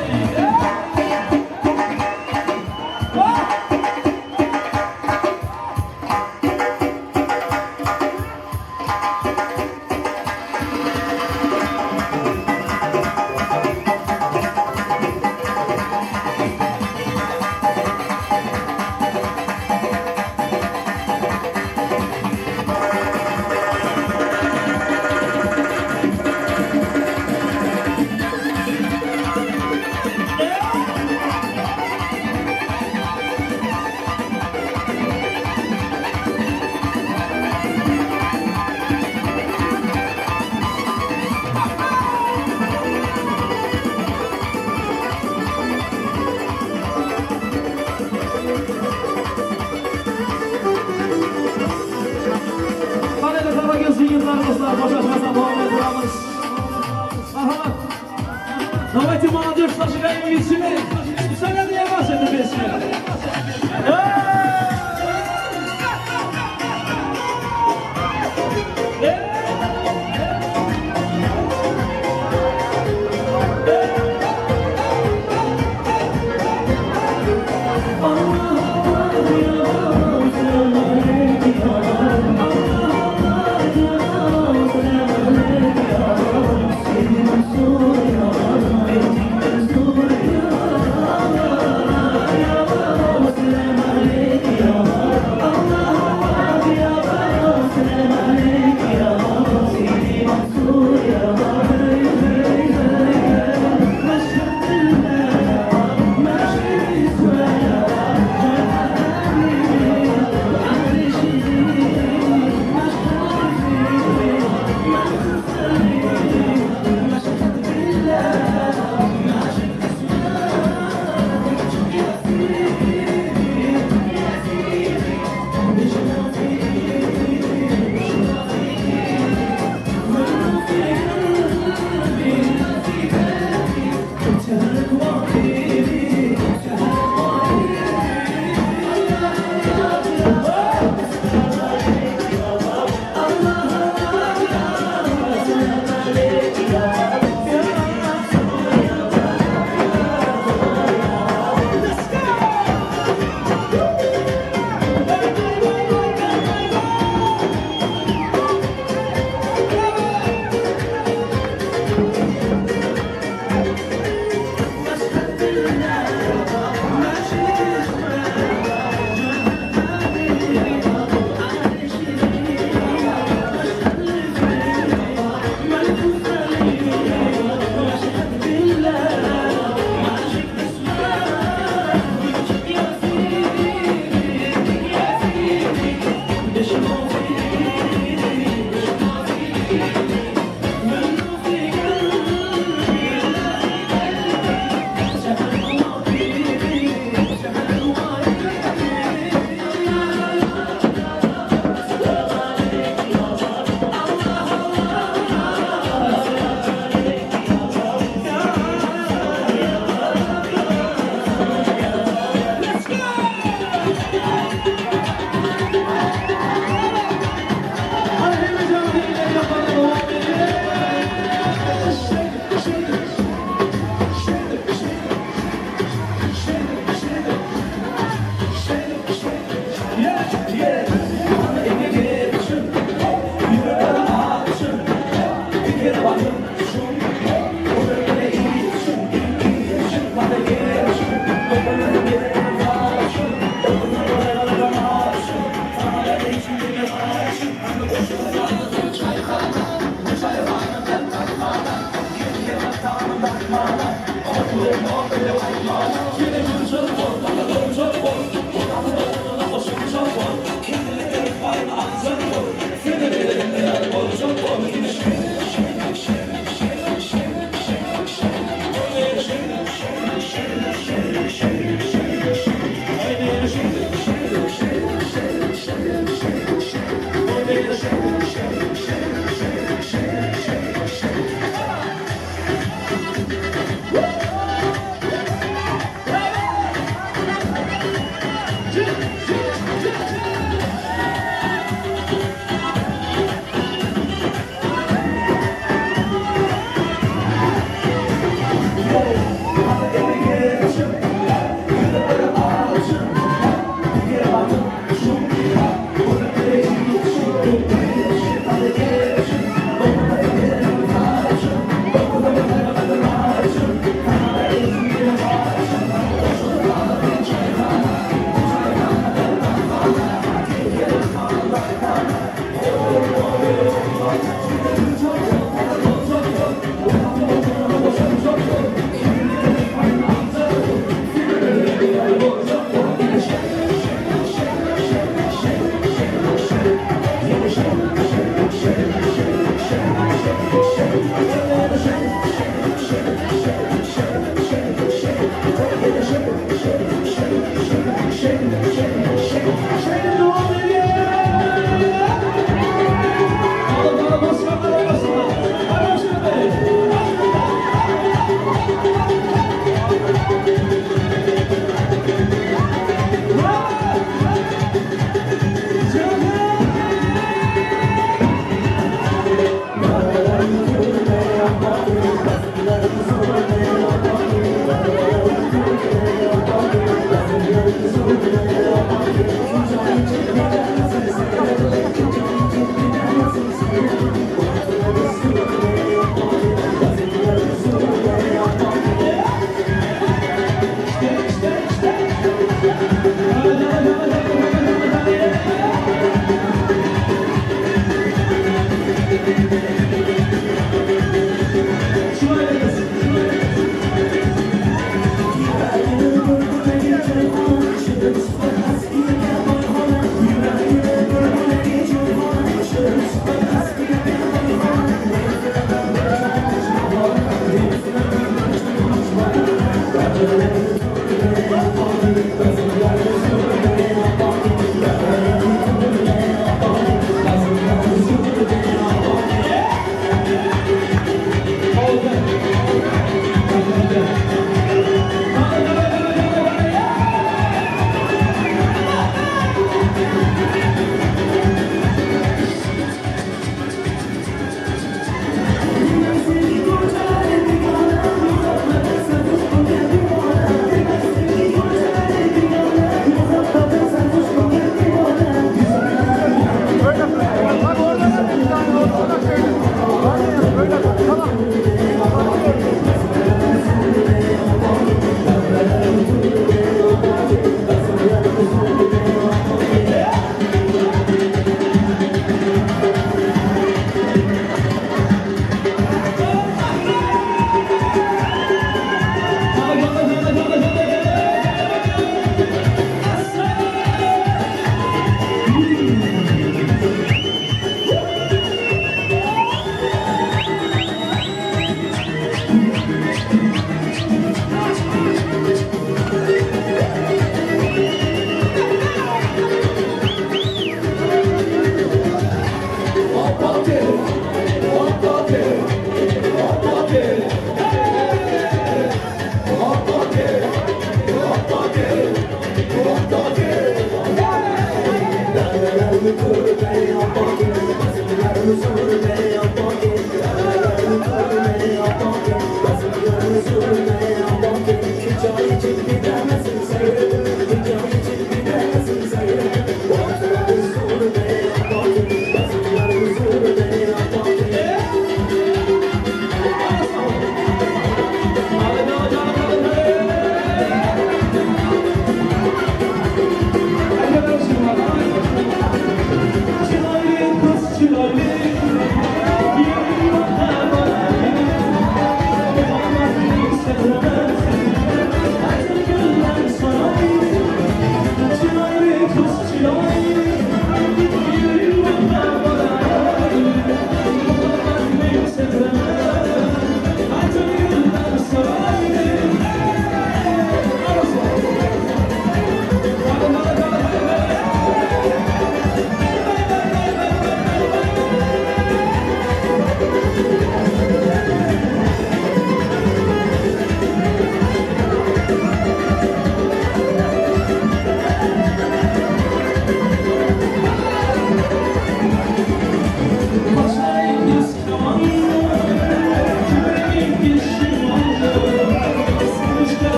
Qanday qara yigitlar, qizlar, bo'shashmasdan davom ettiramiz. Marhamat. Давайте, молодежь, зажигаем и веселее. Специально для вас эта песня. Эй! Эй!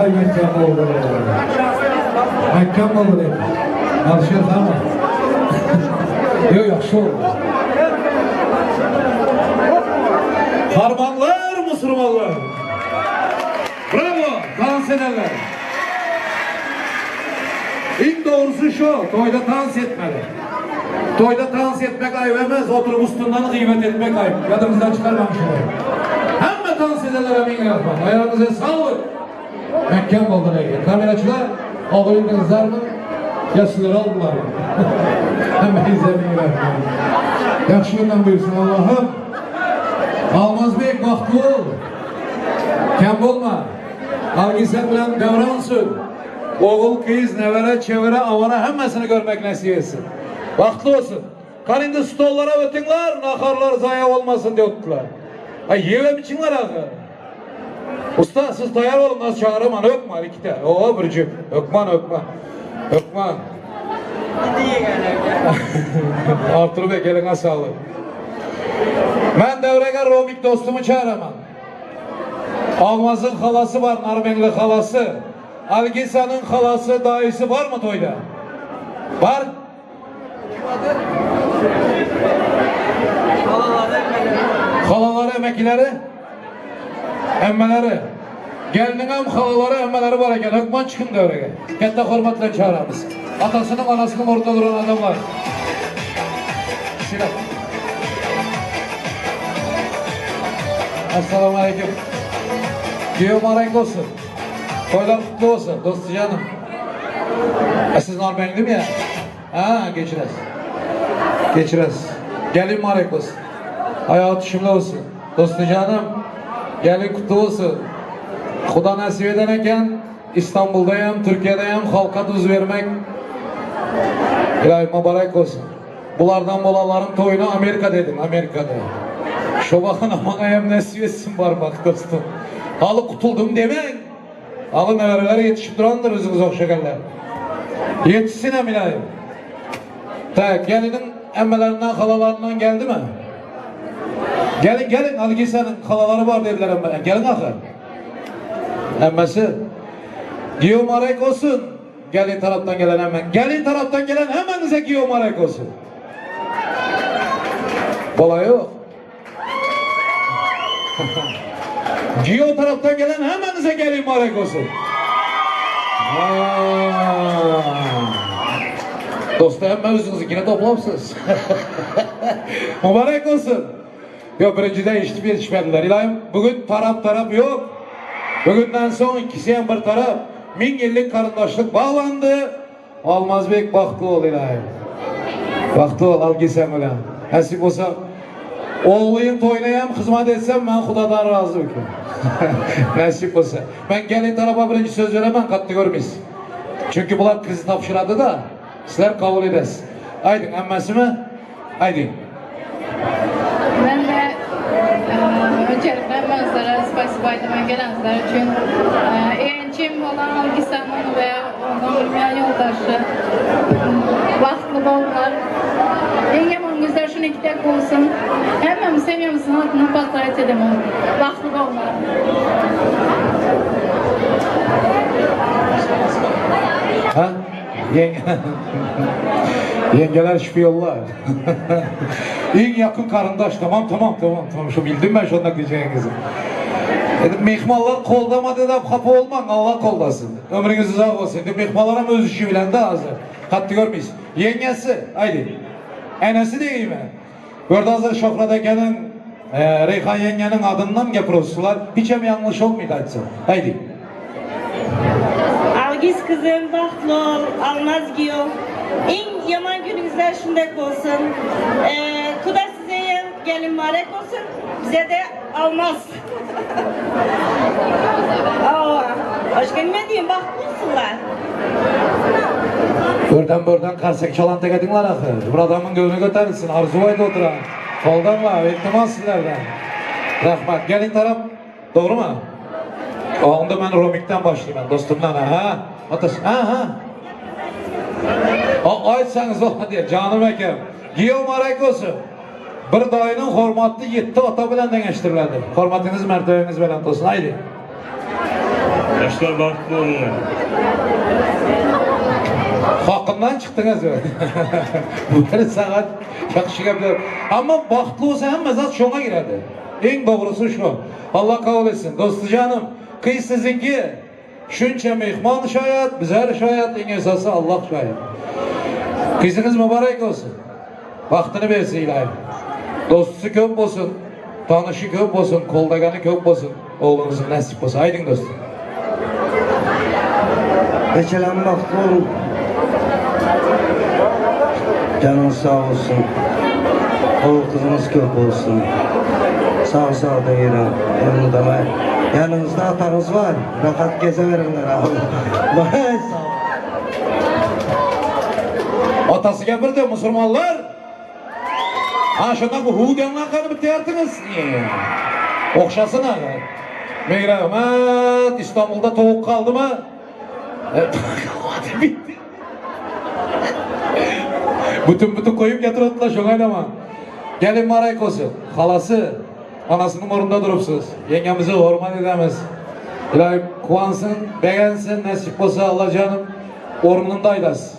Ay mehkem oldu. Mehkem oldu. Alışır tamam. Yok yaxşı oldu. Harmanlar Müslümanlar. Bravo, dans ederler. En doğrusu şu, toyda dans etmeli. Toyda dans etmek ayıp emez, oturup üstünden gıybet etmek ayıp. Yadımızdan çıkarmamış olayım. Hemme dans ederler emin rahman. Ayağınıza sağlık. Mehkem oldu neydi? Kameracılar, ağlayın kızlar mı? Ya sizler aldılar mı? Hemen emin rahman. Yaxşı gündən buyursun Allah'ım. Almaz Bey, baxtlı ol. Kem olma. Algisen bilen devran sür. Oğul, kız, nevere, çevre, avara hemmesini görmek nasip etsin. Baxtlı olsun. Kan indi stollara ötünler, nakarlar zaya olmasın diye öttüler. Ay yevem içinler ahı. Usta siz tayar olun az çağıraman öpme iki tane. Oo bir cüp. Öpman öpman. Öpman. Artur Bey eline sağlık. Ben devrege Romik dostumu çağıramam. Almaz'ın halası var, Narmenli halası. Algisa'nın halası, dayısı var mı toyda? Var. Halaları, emekileri, emmeleri. Gelinin hem halaları, emmeleri var eken. Hökman çıkın devrege. Katta hürmetle çağıramız. Atasının, anasının ortada duran adamlar. Silah. Esselamu Aleyküm. Giyo mübarek olsun. Toylar kutlu olsun dostu canım. E siz Narmenli mi ya? Ha geçirez. Geçirez. Gelin mübarek olsun. Hayatı şümle olsun. Dostu canım. Gelin kutlu olsun. Xuda nasip eden eken İstanbul'dayım, Türkiye'deyim, halka duz vermek İlahi mübarek olsun. Bulardan bolaların toyunu Amerika dedim, Amerika'da. Şu bakın aman ayam nasip etsin barmak dostum. Halı kutuldum demeyin. Halı neverelere yetişip durandır özünüz okşaganlar. Yetişsin hem ilahi. Tak, gelinin emmelerinden, halalarından geldi mi? Gelin gelin, Algisa'nın halaları var dediler emme. Gelin ahır. Emmesi. Giyo marek olsun. Gelin taraftan gelen hemen. Gelin taraftan gelen hemmenize giyo marek olsun. Bola yok. Giyo taraftan gelen hemmenize gelin marek olsun. Dostu hemme özünüzünkine toplamsınız. Mübarek olsun. Yok birincide yetişip yetişmediler. İlahim bugün taraf taraf yok. Bugünden son ikisi hem bir taraf. Min yıllık karındaşlık bağlandı. Almaz bek bahtlı ol ilahim. Bahtlı ol al gitsem öyle. Nasip olsa oğluyum toynayam hizmet etsem ben Xudadan razı ki. Nasip olsa. Ben gelin tarafa birinci söz veremem katlı görmeyiz. Çünkü bular kızı tapşıradı da sizler kabul edesiz. Aydın emmesi mi? Aydın. Ben de e, öncelikle mənzərə spasiba aytaman gələnlər üçün. E, Eğincim olan Algisanın və onun yoldaşı vaxtlı oldular. En yaman güzel şunu iki tek olsun. Hemen semyamızın adına pozdravить edem onu. Vaxtlı oldular. Ha? Yenge... Yengeler şpiyonlar. En yakın karındaş tamam tamam tamam tamam şu bildim ben şonda diyeceğinizi. Dedim mehmanlar koldamadı da kapı olman Allah koldasın. Ömrünüz uzak olsun. Dedim mehmanlar ama öz işi bilen de hazır. Katlı görmeyiz. Yengesi haydi. Enesi değil mi? Gördü hazır Şöhret Eken'in e, Reyhan yengenin adından gapırıyorsular. Hiç hem yanlış olmaydı açsa. Haydi. Algiz kızım bahtlı ol, almaz giyo. En yaman gününüzler şundak olsun. Ee, Kuda size yem, gelin mübarek olsun. Bize de almaz. Aa, başka ne diyeyim bahtlı olsunlar. Buradan buradan karsak çalan tekedinler ahır. Bir adamın gönlü götürsün. Arzu vayda oturan. Koldan var. İltimas sizlerden. Rahmat. Gelin taraf. Doğru mu? O onda ben Romik'ten başlayayım ben dostumdan ha. Atas. Ha ha. O aytsanız ola diye canım ekem. Giyo marek olsun. Bir dayının hormatlı yetti ata bilen deňeşdirildi. Hormatınız mertebeniz belent olsun. Haydi. Ýaşlar bagtly boluňlar. Hakyndan çykdyňyz. Bir sagat ýagşy gepler. Amma bagtly bolsa hemme zat şoňa giredi. Iň dogrusy şu. Allah kabul etsin. Dostujanym, kyz siziňki. Şunça myhman şaýat, bizler şaýat, iň esasy Allah şaýat. Kyzyňyz mübarek bolsun. Bagtyny bersin Ilaýym. Dosty köp bolsun, tanyşy köp bolsun, koldagany köp bolsun. Ogluňyzyň nesip bolsa. Aýdyň dostum. Beçelam bagtly boluň. Janyňyz sag bolsun. Ogul gyzyňyz köp bolsun. Sag sagda ýörüň. Elmydama ýanyňyzda ataňyz bar. Rahat gezeweriňler abi. Atasy gepirdi, musurmanlar. Ha şonda bu hu diýenler gany bitýärsiňiz. Okşasyn aga. Meň rahmet, İstanbulda towuk galdymy? Bitti. Bütün bütün koyup getirdiler şoňa aýdaman. Gelin maray bolsun. Halasy, anasynyň ornunda durupsyz. Ýeňňemizi hormat edemiz. Ilaý kuwansyn, begensin, nesip bolsa Allah janym ornunda aýdasy.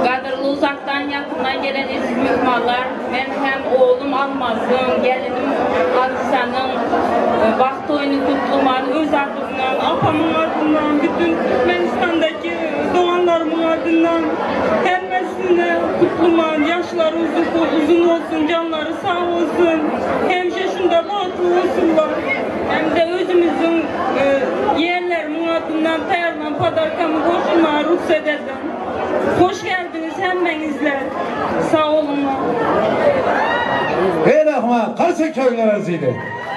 Gadyrly uzakdan ýakyndan gelen eziz myhmanlar, men hem oglum Almazyň, gelinim Azizanyň bagt toýuny gutlaman öz adymdan, apamyň adyndan, bütün Türkmenistandaky doganlarymyň adyndan hemmesini gutlaman, ýaşlary uzyn bolsun, janlary sag bolsun, hemişe şunda bagtly bolsunlar. Hem-de özümiziň ýegenlerimiň adyndan taýýarlan podarkamy goşulmaga rugsat ediň. Hoş geldiňiz hemmeňizler. Sag boluňlar. Hey rahmat, qarsak köýler arzıydy.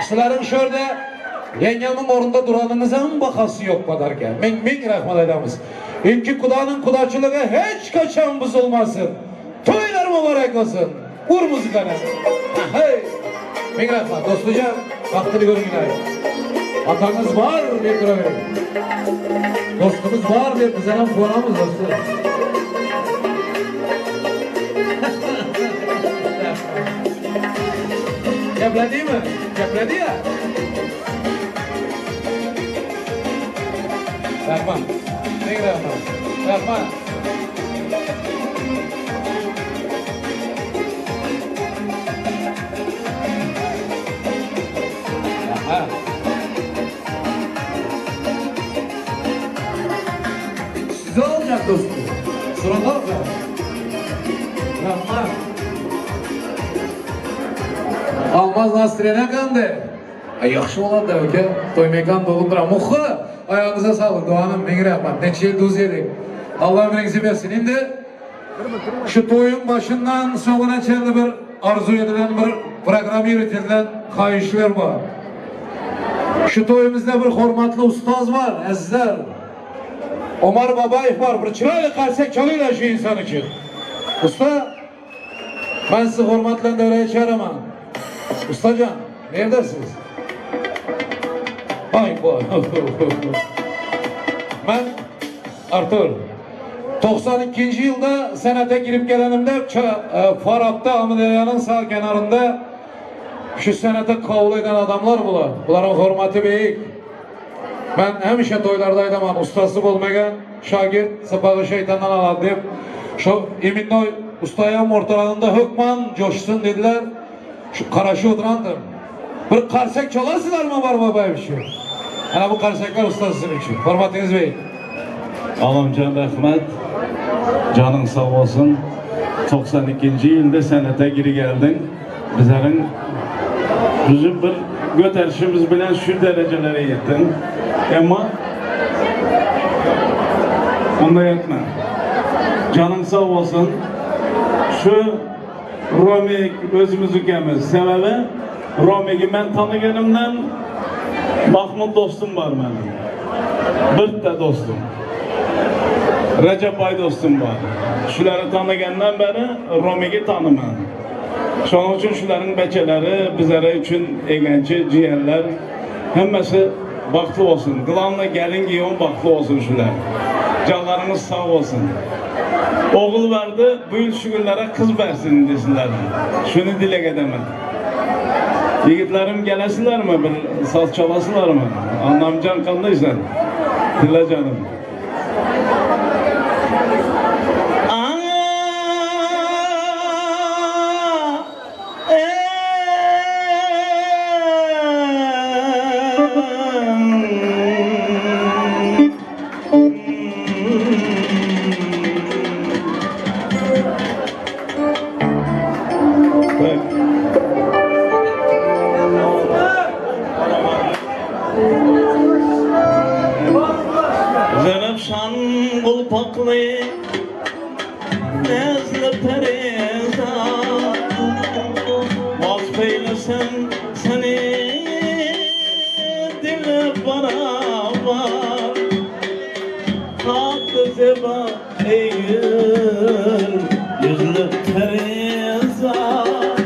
Sizleriň şörde ýeňňemiň ornunda duranyňyzam bahasy ýok podarka. Meň meň rahmat aýdamyz. Iki kudanyň kudaçylygy hiç kaçan buzulmasyn. Toýlar mübarek bolsun. Vur muzykany. Hey. Meň rahmat dostlujan. Bagtyny görüň ilaýym. Ataňyz bar diýip duraweriň. Dostumyz bar diýip bizlerem guwanamyz dostlar. Gepledimi? Gepledi ya. Rahman. Meň rahman. Rahman. Aha. Size olacak dostum. Sırada olacak. Rahman. Almaz настроение kandy. Ay ýagşy bolady aka. Toý mekan dolup duran. Muhy, aýagyňyza saglyk doganym. Meň rahmat. Neçe ýyl duz ýedik. Allah ömrüňizi bersin. Indi Şu toýuň başyndan soňuna çenli bir arzuw edilen bir programmirowat edilen haýyşlar bar. Şu toýumyzda bir hormatly ustaz bar, ezizler. Omar Babaýew bar, bir çyraýly karsak çalylar şu insan üçin. Usta, men sizi hormat bilen döwreye çağıraman. Ustajan, neredesiniz? Ay boy. Men Artur, 92-nji ýylda senete girip gelenimde Farapda, Amyderýanyň sag kenarynda şu senete kabul eden adamlar bular. Bularyň hormaty beýik. Men hemişe toýlarda aýdaman, ustasy bolmagan şagirt sapagy şeýtandan alar diýip, şo iminnoý ustaýam ortalarynda hökman joşsun diýdiler. Şu garaşyp oturandym. Bir karsek çalarsyzlarmy Omar Babaýew üçin? Ana bu karsekler usta sizin üçin. Hormatyňyz beýik. Alamjan rahmet. Janyň sag bolsun. 92-nji ýylda senete giri geldiň. Bizleriň bizi bir göterişimiz bilen şu derejelere ýetdiň. Emma onda ýetme. Janyň sag bolsun. Şu Romik özümiziňkimiz. Sebäbi Romigi men tanyganymdan Mahmut dostum bar meniň. Birde dostum. Recep Bay dostum bar. Şulary tanygandan beri Romigi tanyman. Şonuň üçin şularyň beçeleri bizlere üçin egençi, jiyenler hemmesi bagtly bolsun. Glavny gelin giýewim bagtly bolsun şular. Janlaryňyz sag bolsun. Ogul berdi, bu ýyl şu günlere kyz bersin indi sizlere. Şuny dileg edemen. Ýigitlerim gelesilermi bir saz çalasylarmy? Annamjan kandaýsan? Dile canım. Zerefşan gulpakly Näzli perizat Wasp eýlesem seni dile barabar Tatly zeba eý gül ýüzli perizat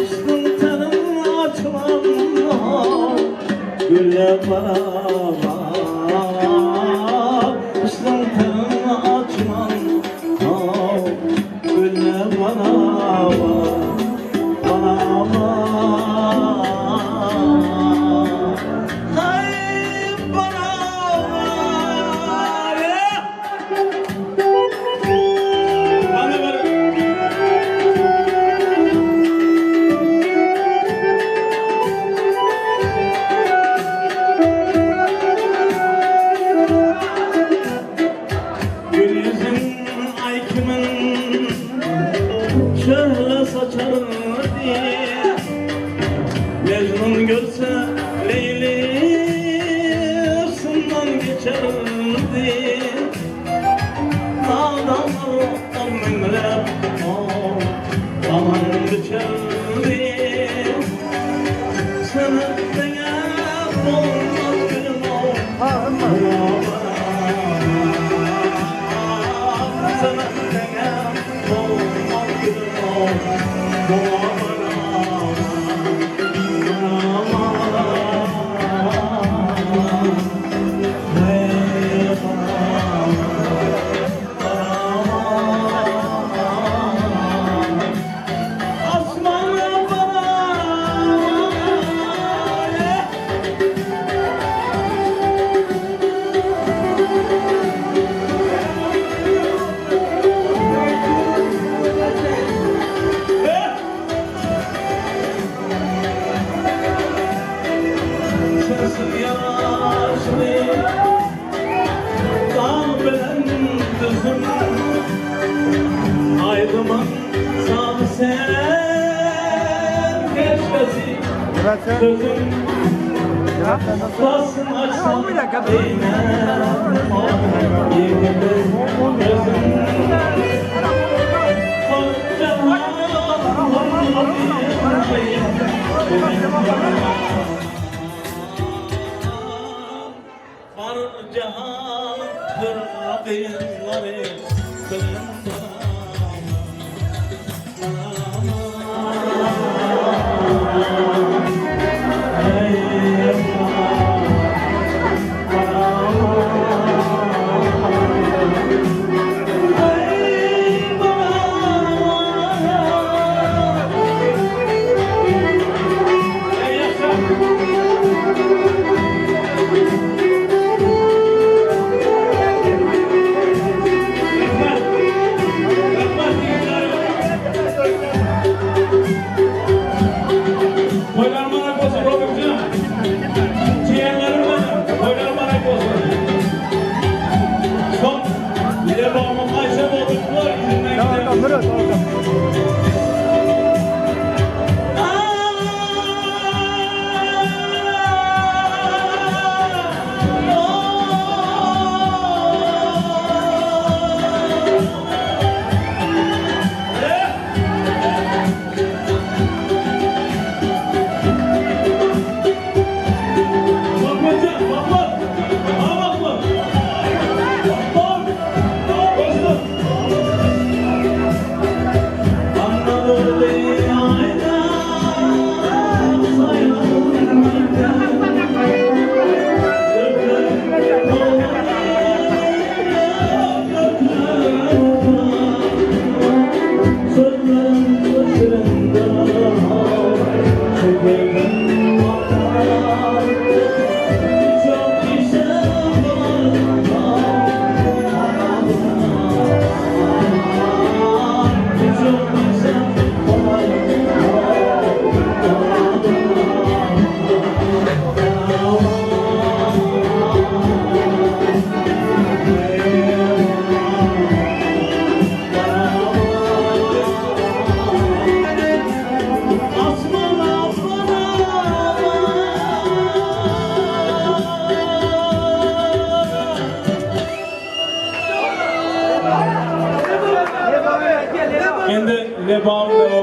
Yşkyň tenin açylan güle barabar Yşkyň tenin açylan güle barabar Barabar Hay barabar Bana bir Gül ýüzüň aý kimin şöhle saçardy Mejnun görse Leýli syndan geçerdi Nadanlar on müňläp daman biçerdi Seni deňäp bolmaz gülüm Seni deňäp bolmaz gülüm Asmana bana Sensiz ýaşly Dag bilen düzüm Aýdymyň sazy sen keşfesi Sözüm Basın açsam Gözüm Bar jahan hür gyzlary Endi Lebamda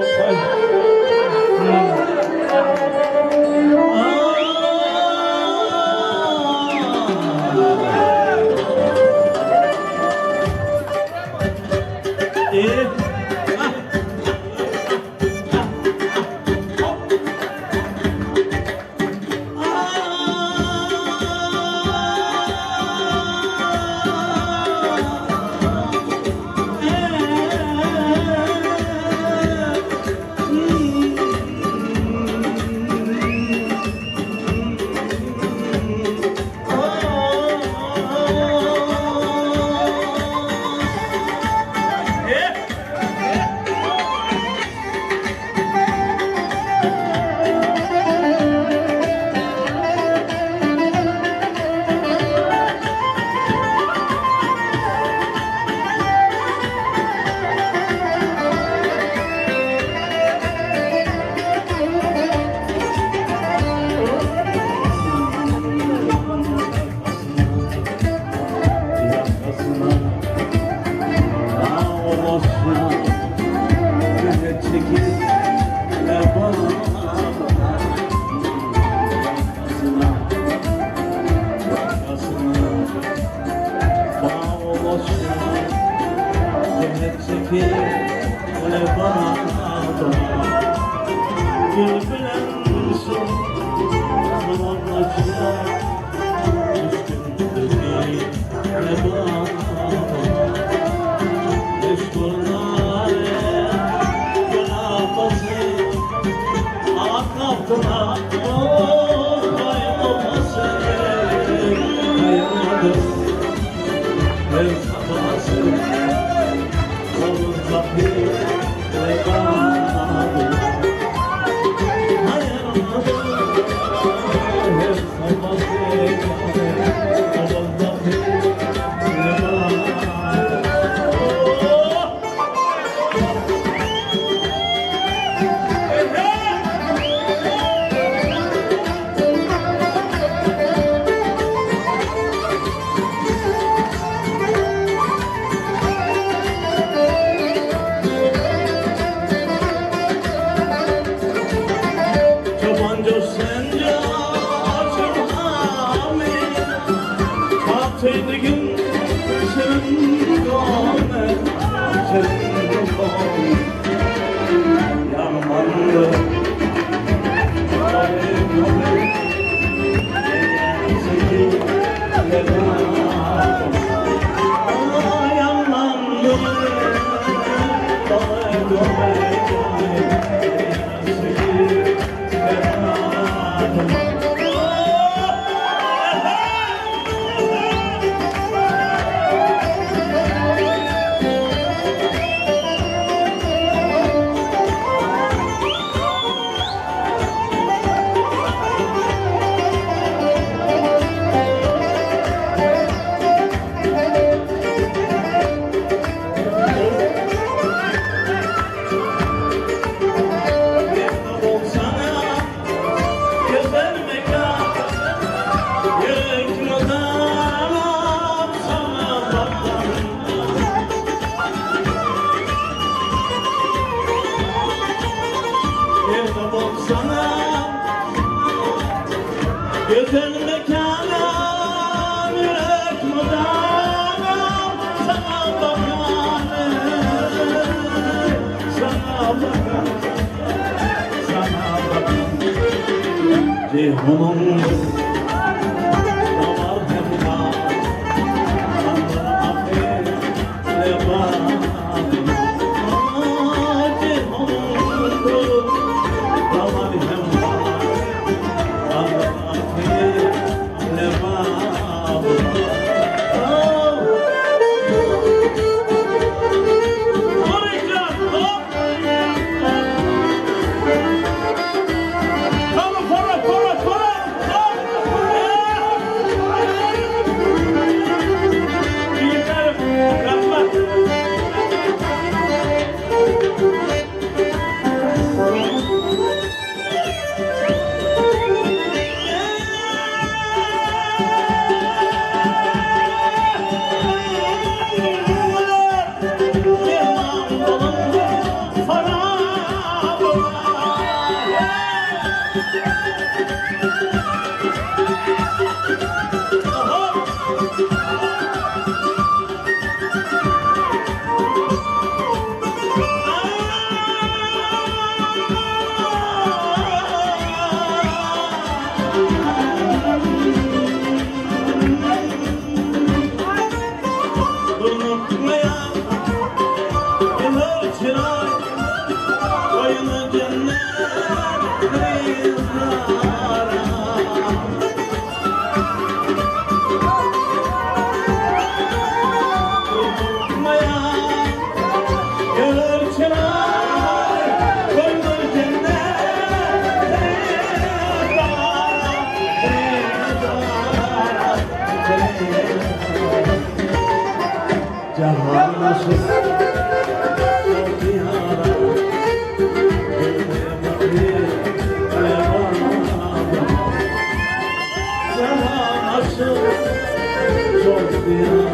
Bir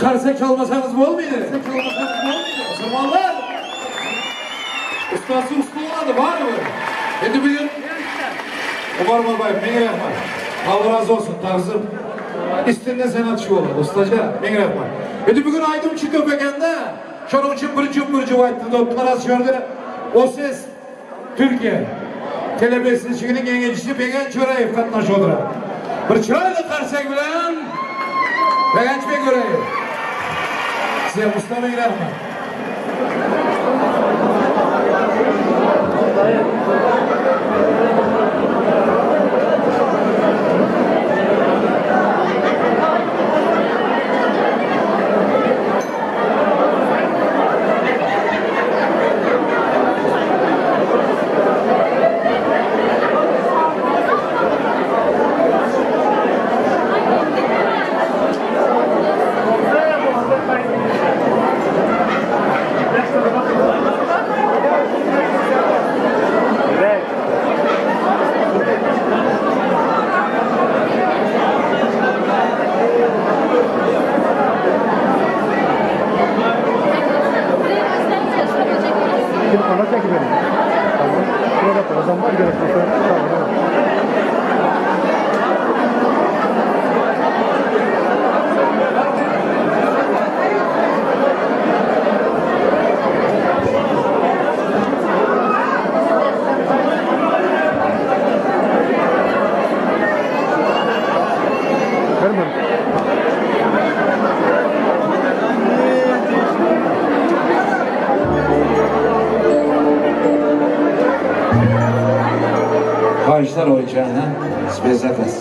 karsak çalmasanız bolmaýdy. Musulmanlar! Ustasy usta bolady, barybir. Indi bu gün Umar Babaýew, müň rahmat. Alla razy bolsun, tagzym. Üstünde sanatçy bolady, ustaja, müň rahmat. Indi bu gün aýdymçy köp ekende, şonuň üçin bir jüp bir jüp aýtdy dostlar az şerde. O ses Türkiýe telebesleşiginiň ýeňijisi Begen Çöreýew gatnaşyp oturar. Bir çyraýly karsak bilen Begenç beg göreýin. Size usta müň rahmat. Haýyşlar boýunça ha, spes-zakaz.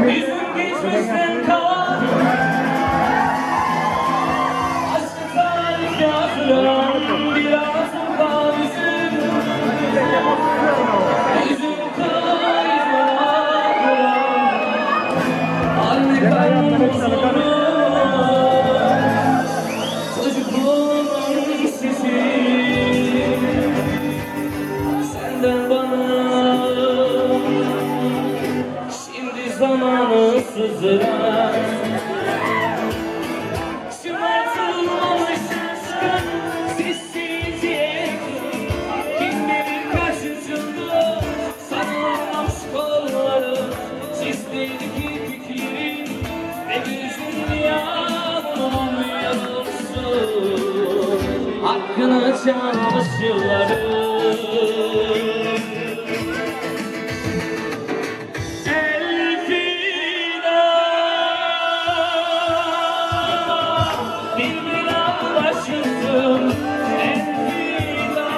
Bizim geçmişten kalan Aşkı tarih yazdıran bir asırda bizim Bizim tarih yazdıran Anne karnı huzuru Çocukluğumun sesi Senden bana Şimdi zamanı sızdırar Şımartılmamış aşkın sessizliğe Kim bilir kaçıncı Başlanmış yılları. Elfida Bir vedalaşırsın Elfida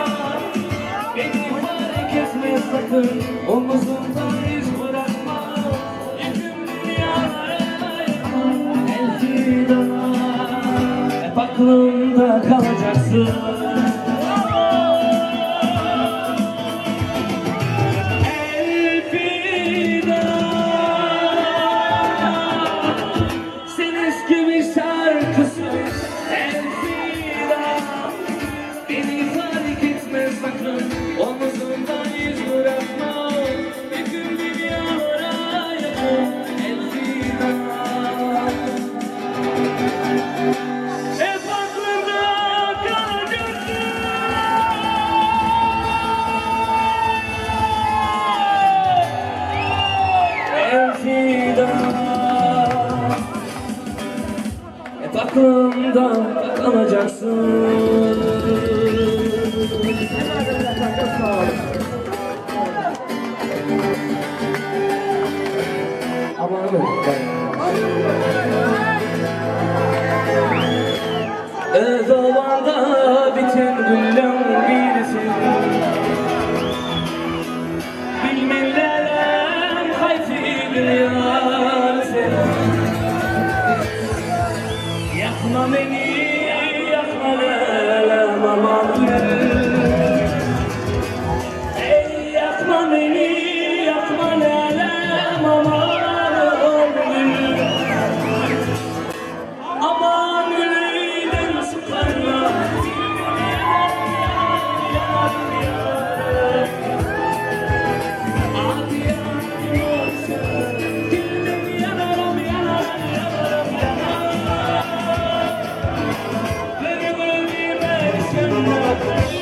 Beni fark etme sakın Omuzumdan hiç bırakma Yüküm dünyalara yakın Elfida Hep aklımda kalacaksın. Elfida Sen eski bir şarkısın. Elfida Beni fark etme sakın. Omuzumdan yüz bırakma. Bütün dünyalara yakın. Elfida Hep aklımda kalacaksın. Elfida Hep aklımda kalacaksın. Öz ovanda biten güllem birisi. Bilmeyenlerem haytı dünyası. Yakma beni, yakma lelem aman gül. Ey yakma beni, yakma lelem aman gül. Aman gülüden çıkarma. Yanarım, yanarım, yanarım, yanarım. Beni gülüme sen.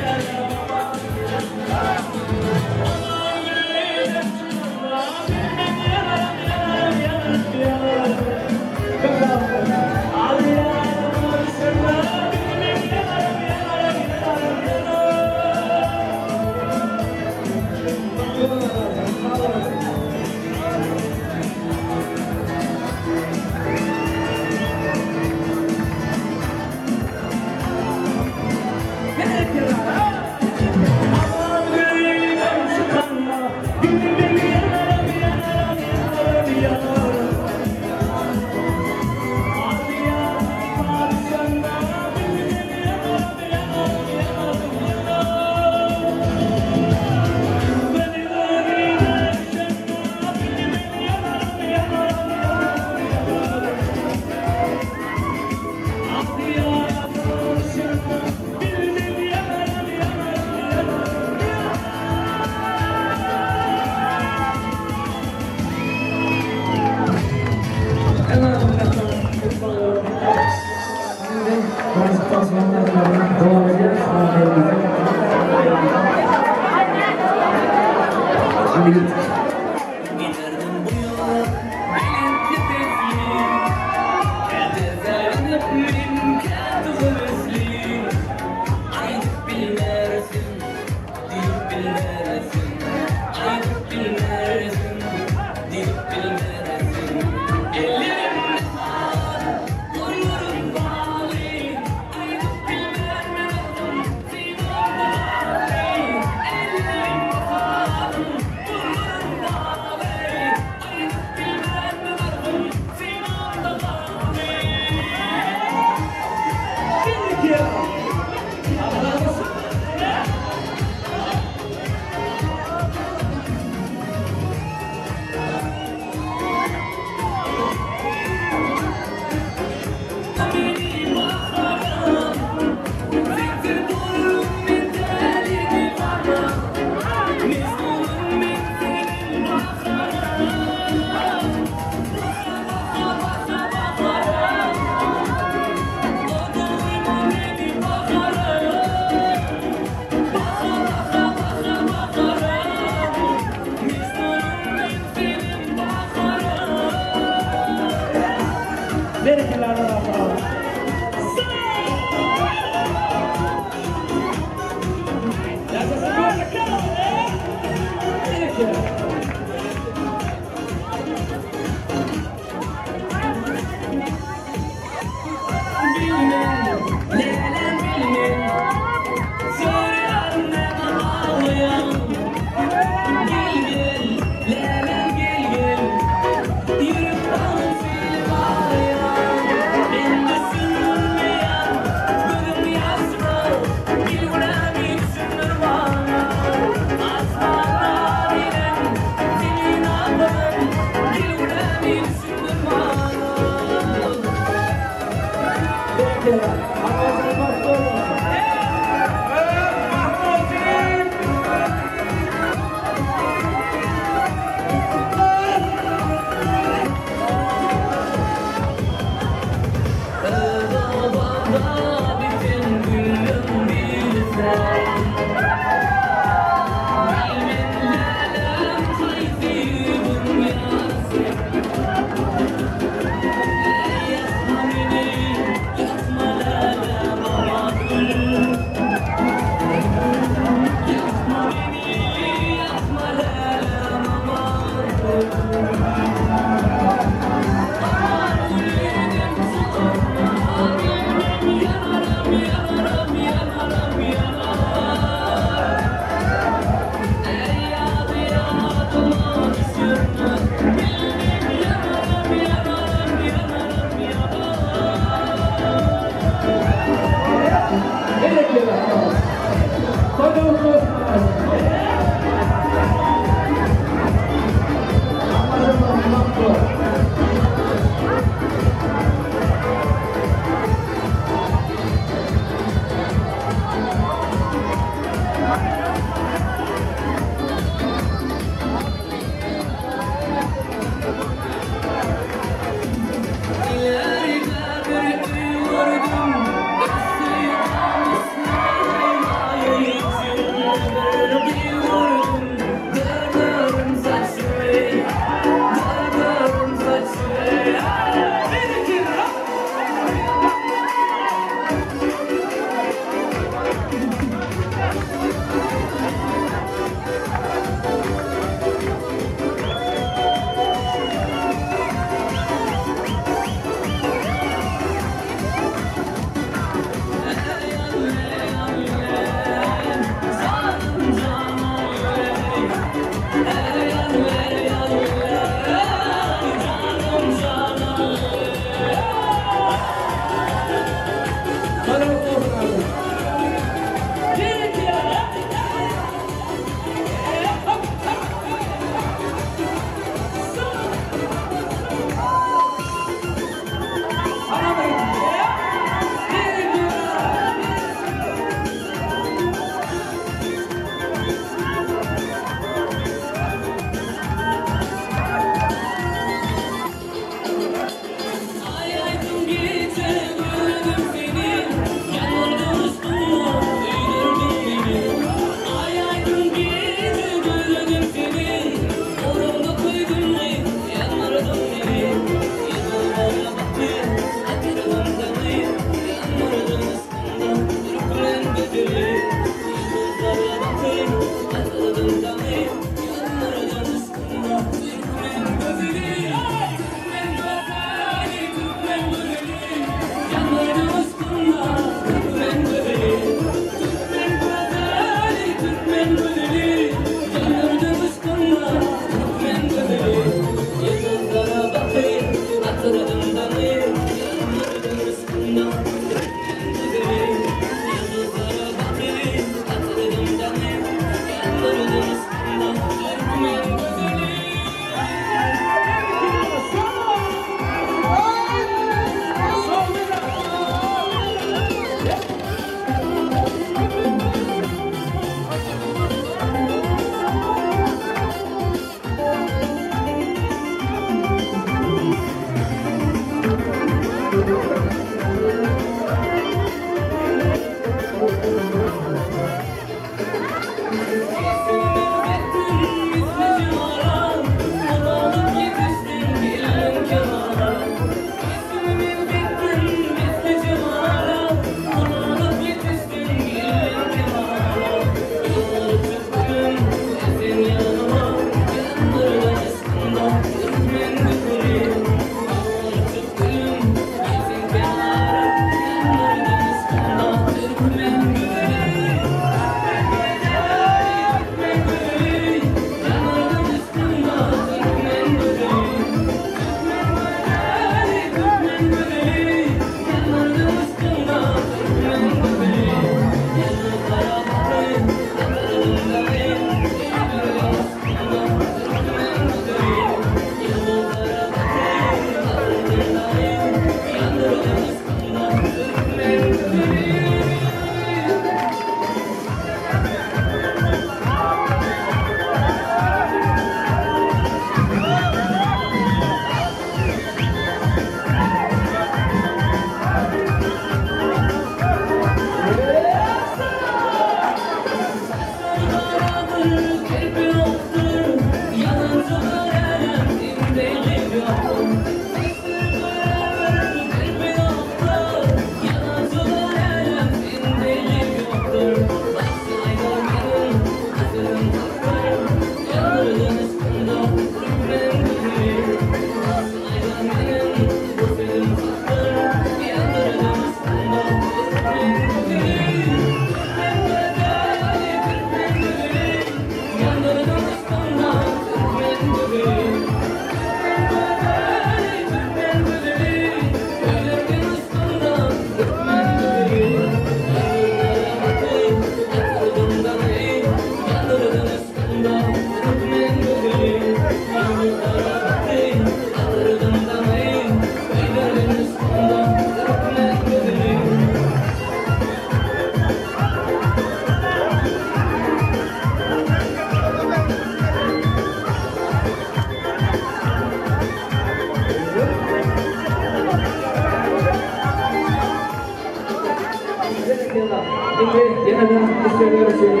Yeniden isteyenler için,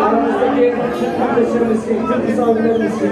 aramızdaki tüm kardeşlerimiz için, tüm misafirlerimiz için.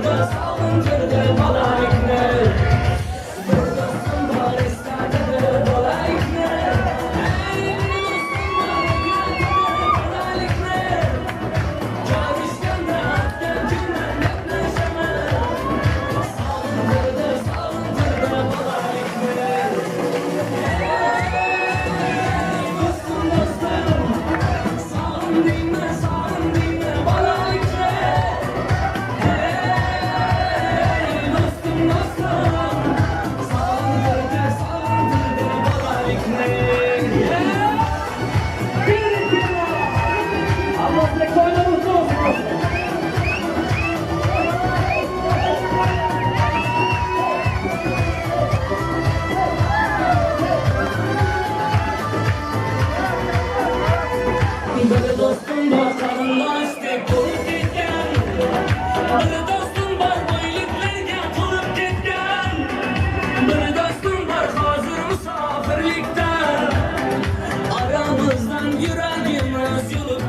Sağlıklı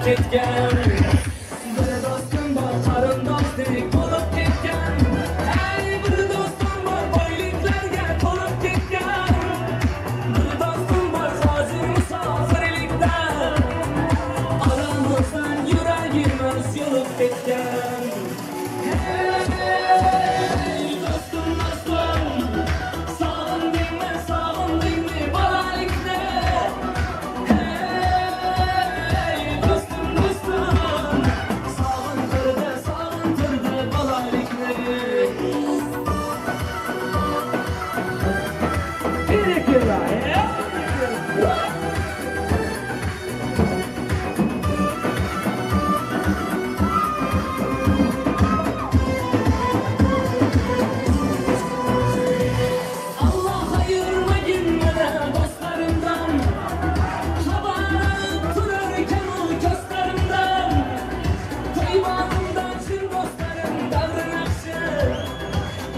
ketgan. Bir do'stim bor qarindoshdek bo'lib ketgan. Ey, bir do'stim bor boyliklarga to'lib ketgan. Bir do'stim bor hozir musofirlikda. Aramızdan yuragimiz yulib ketgan. Hey, do'stim, do'stim, sog'indingmi, sog'indingmi bolalikni? Hey, do'stim, do'stim, sog'intirdi, sog'intirdi bolalikni. Berekella, ya! Allah ayırmagin meni dostlarimdan. Xabar turar ekan u ko'zlarimdan. To'ymag'imda chin do'stlarim davri naqshi.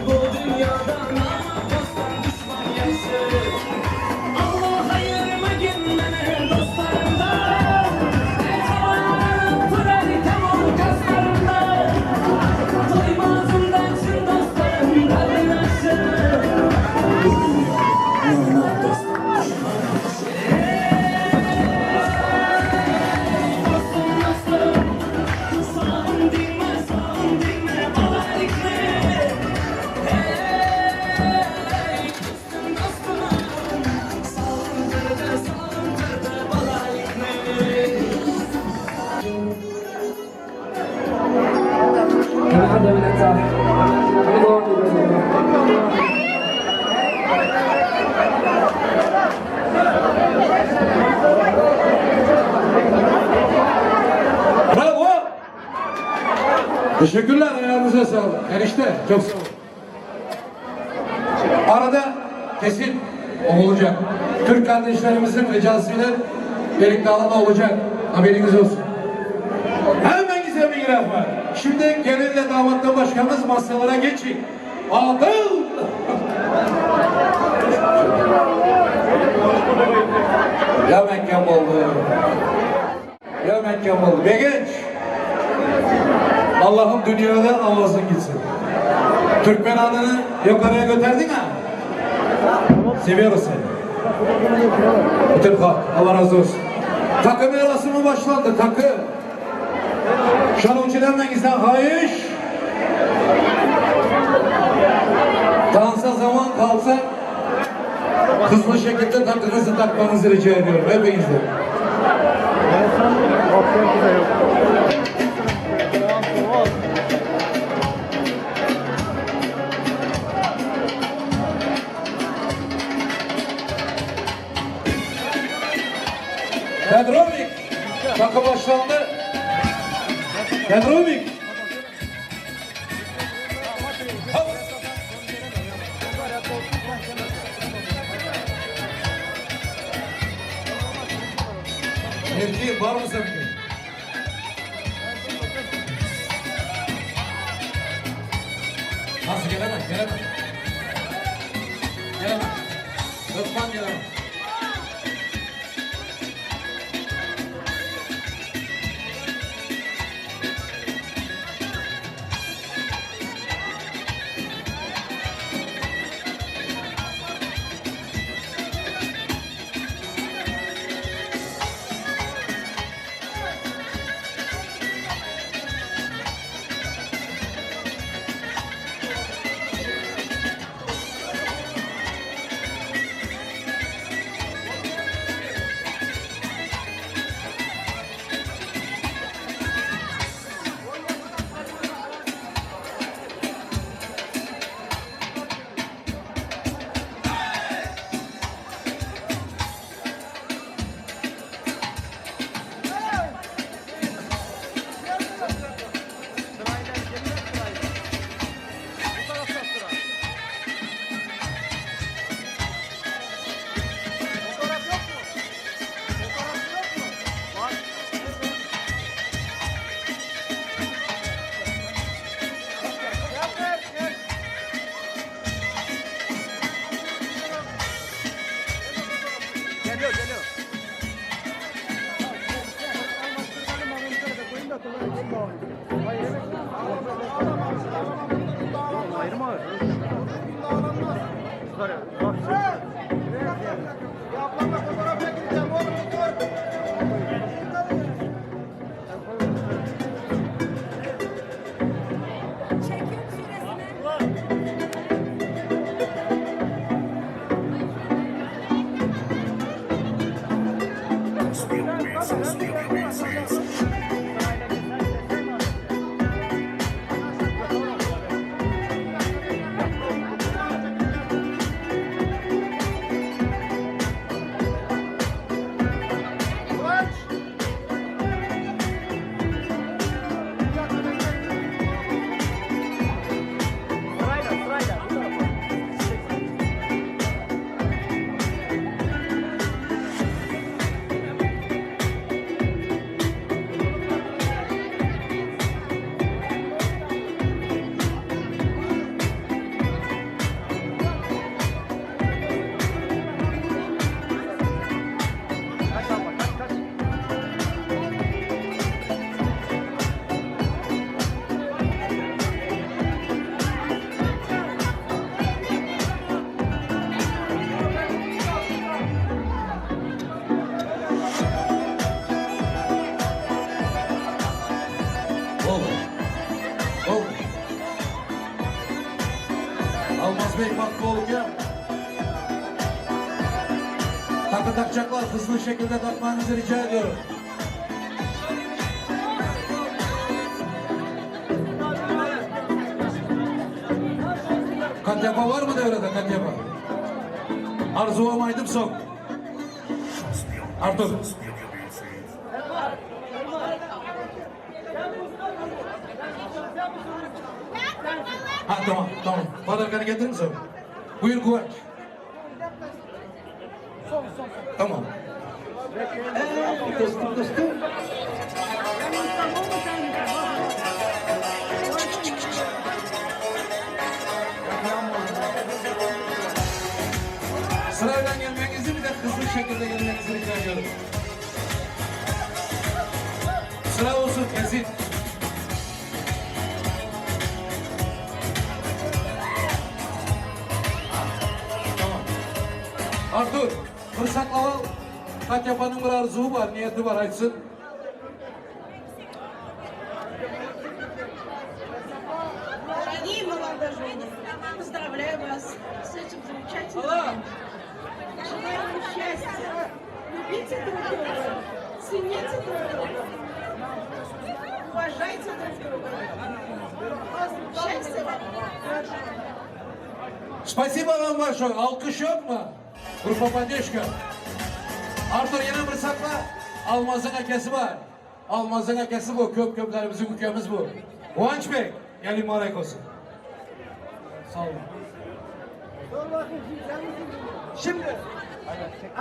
Bu dunyoda nomard do'stdan dushman yaxshi. Alloh ayirmagin meni do'stlarimdan. Xabar turar ekan u ko'zlarimdan. To'ymag'imda chin do'stlarim davri naqshi. Bu dunyoda nomard do'stdan dushman yaxshi. Dostum, dostum, sog'indingmi, sog'indingmi bolalikni? Hey, dostum, dostum, sog'intirdi, sog'intirdi bolalikni. Bravo! Teşekkürler, ayağınıza sağlık. Enişte çok sağ olun. Arada kesin olacak. Türk kardeşlerimizin ricasıyla birlikte alma olacak. Haberiniz olsun. Hemen güzel bir graf var. Şimdi gelinle damatla başkanımız masalara geçin. Adıl! Ya Mekke oldu. Ya Mekke oldu. Be genç. Allah'ım dünyada avazın gitsin. Türkmen adını yukarıya götürdün ha. Seviyoruz seni. Bütün halk. Allah razı olsun. Takı merasimi başlandı. Takı. Şunun için hemmengizden hayiş. Dansa zaman kalsa hızlı şekilde takınızı takmanızı rica ediyorum hepinizden. Pedrovik takı başlandı. Pedrovik. Hop. Mevki var mı senin? Nasıl gelemem, gelemem. Gelemem. Lütfen gelemem. Oldu. Oldu. Almaz Bey baktı oğlum ya. Takı takacaklar hızlı şekilde takmanızı rica ediyorum. Katyapa var mı devrede Katyapa? Arzu amaydım sok. Artur. Ha tamam tamam. Badarkanı getirir misin? Buyur Kıvanç. Tamam. Dostum dostum. Sırayla gelmenizi bir de hızlı şekilde gelmenizi rica ediyorum. Sıra olsun kesin. Tamam. Artur, fırsat al. Katyapa'nın bir arzusu var, niyeti var aytsın. Дорогие молодожены, поздравляю вас с этим замечательным днем. Желаю вам счастья, любите друг друга, цените друг друга, уважайте друг друга. Счастья вам! Спасибо вам большое. Alkış yok mu? Grupa поддержка. Artur yine bir sakla. Almaz'ın akesi var. Almaz'ın akesi bu. Köp köplerimizin ülkemiz bu. Kıvanç Bey, gelin mübarek olsun. Sağ olun. Şimdi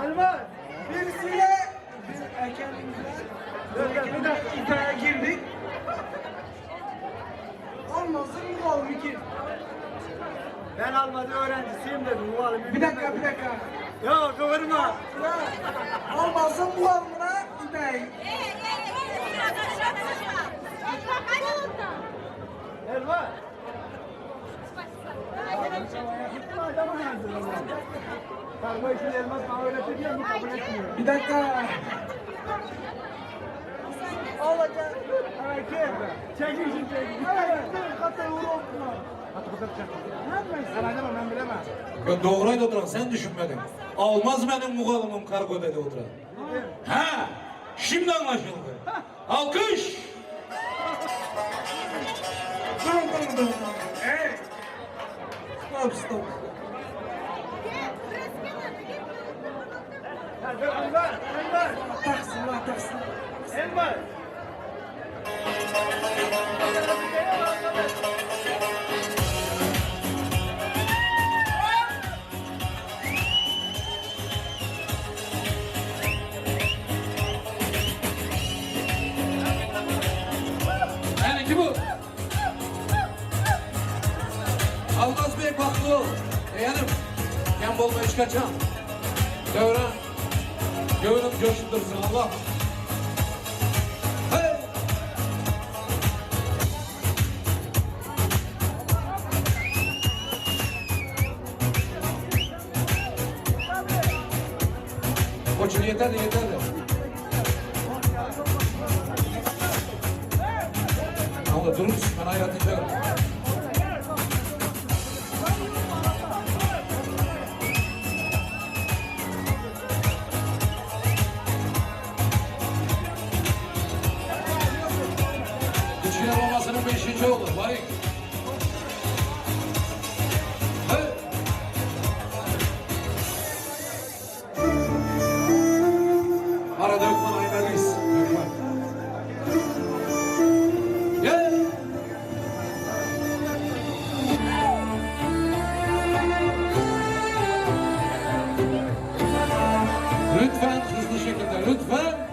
Elma birisiyle biz kendimize bir iddiaya girdik. Olmasın muallim kim? Ben Almaz'ın öğrencisiyim dedim. Muallim. Bir dakika bir dakika. Ya kıvırma. Olmasın muallimine iddiaya. Elma. Karma işini elmas bana öğretir diye bu kabul etmiyor. Bir dakika. Olacak. Evet kim? Çekin şimdi çekin. Evet. Hatta Avrupa. Sen ben bilemem. Ya doğruydu oturan sen düşünmedin. Almaz benim mugalımım kargo dedi oturan. Ha, şimdi anlaşıldı. Alkış. Durun durun durun. Hey. Stop stop. Elma. Elma. Taksın la taksın. Elma. Yani bu? Almaz Bey baklı ol. Yeğenim, gem bolma hiç kaçan. Devran, göğünüm coşundursun Allah. Hey! Yeterli yeterli. Ama durur musun? Ben ayratacağım. Üçüne babasının beşinci oğlu. Varik. Hey! Arada Ökman Aymerliyiz. Ökman. Gel. Lütfen hızlı şekilde, lütfen.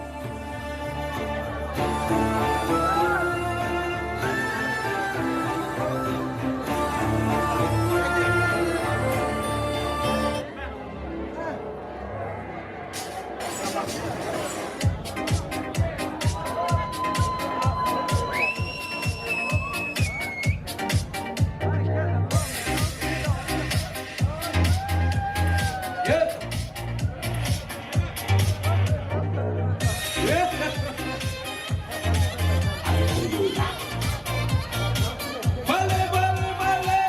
Gel. Vale, vale, vale.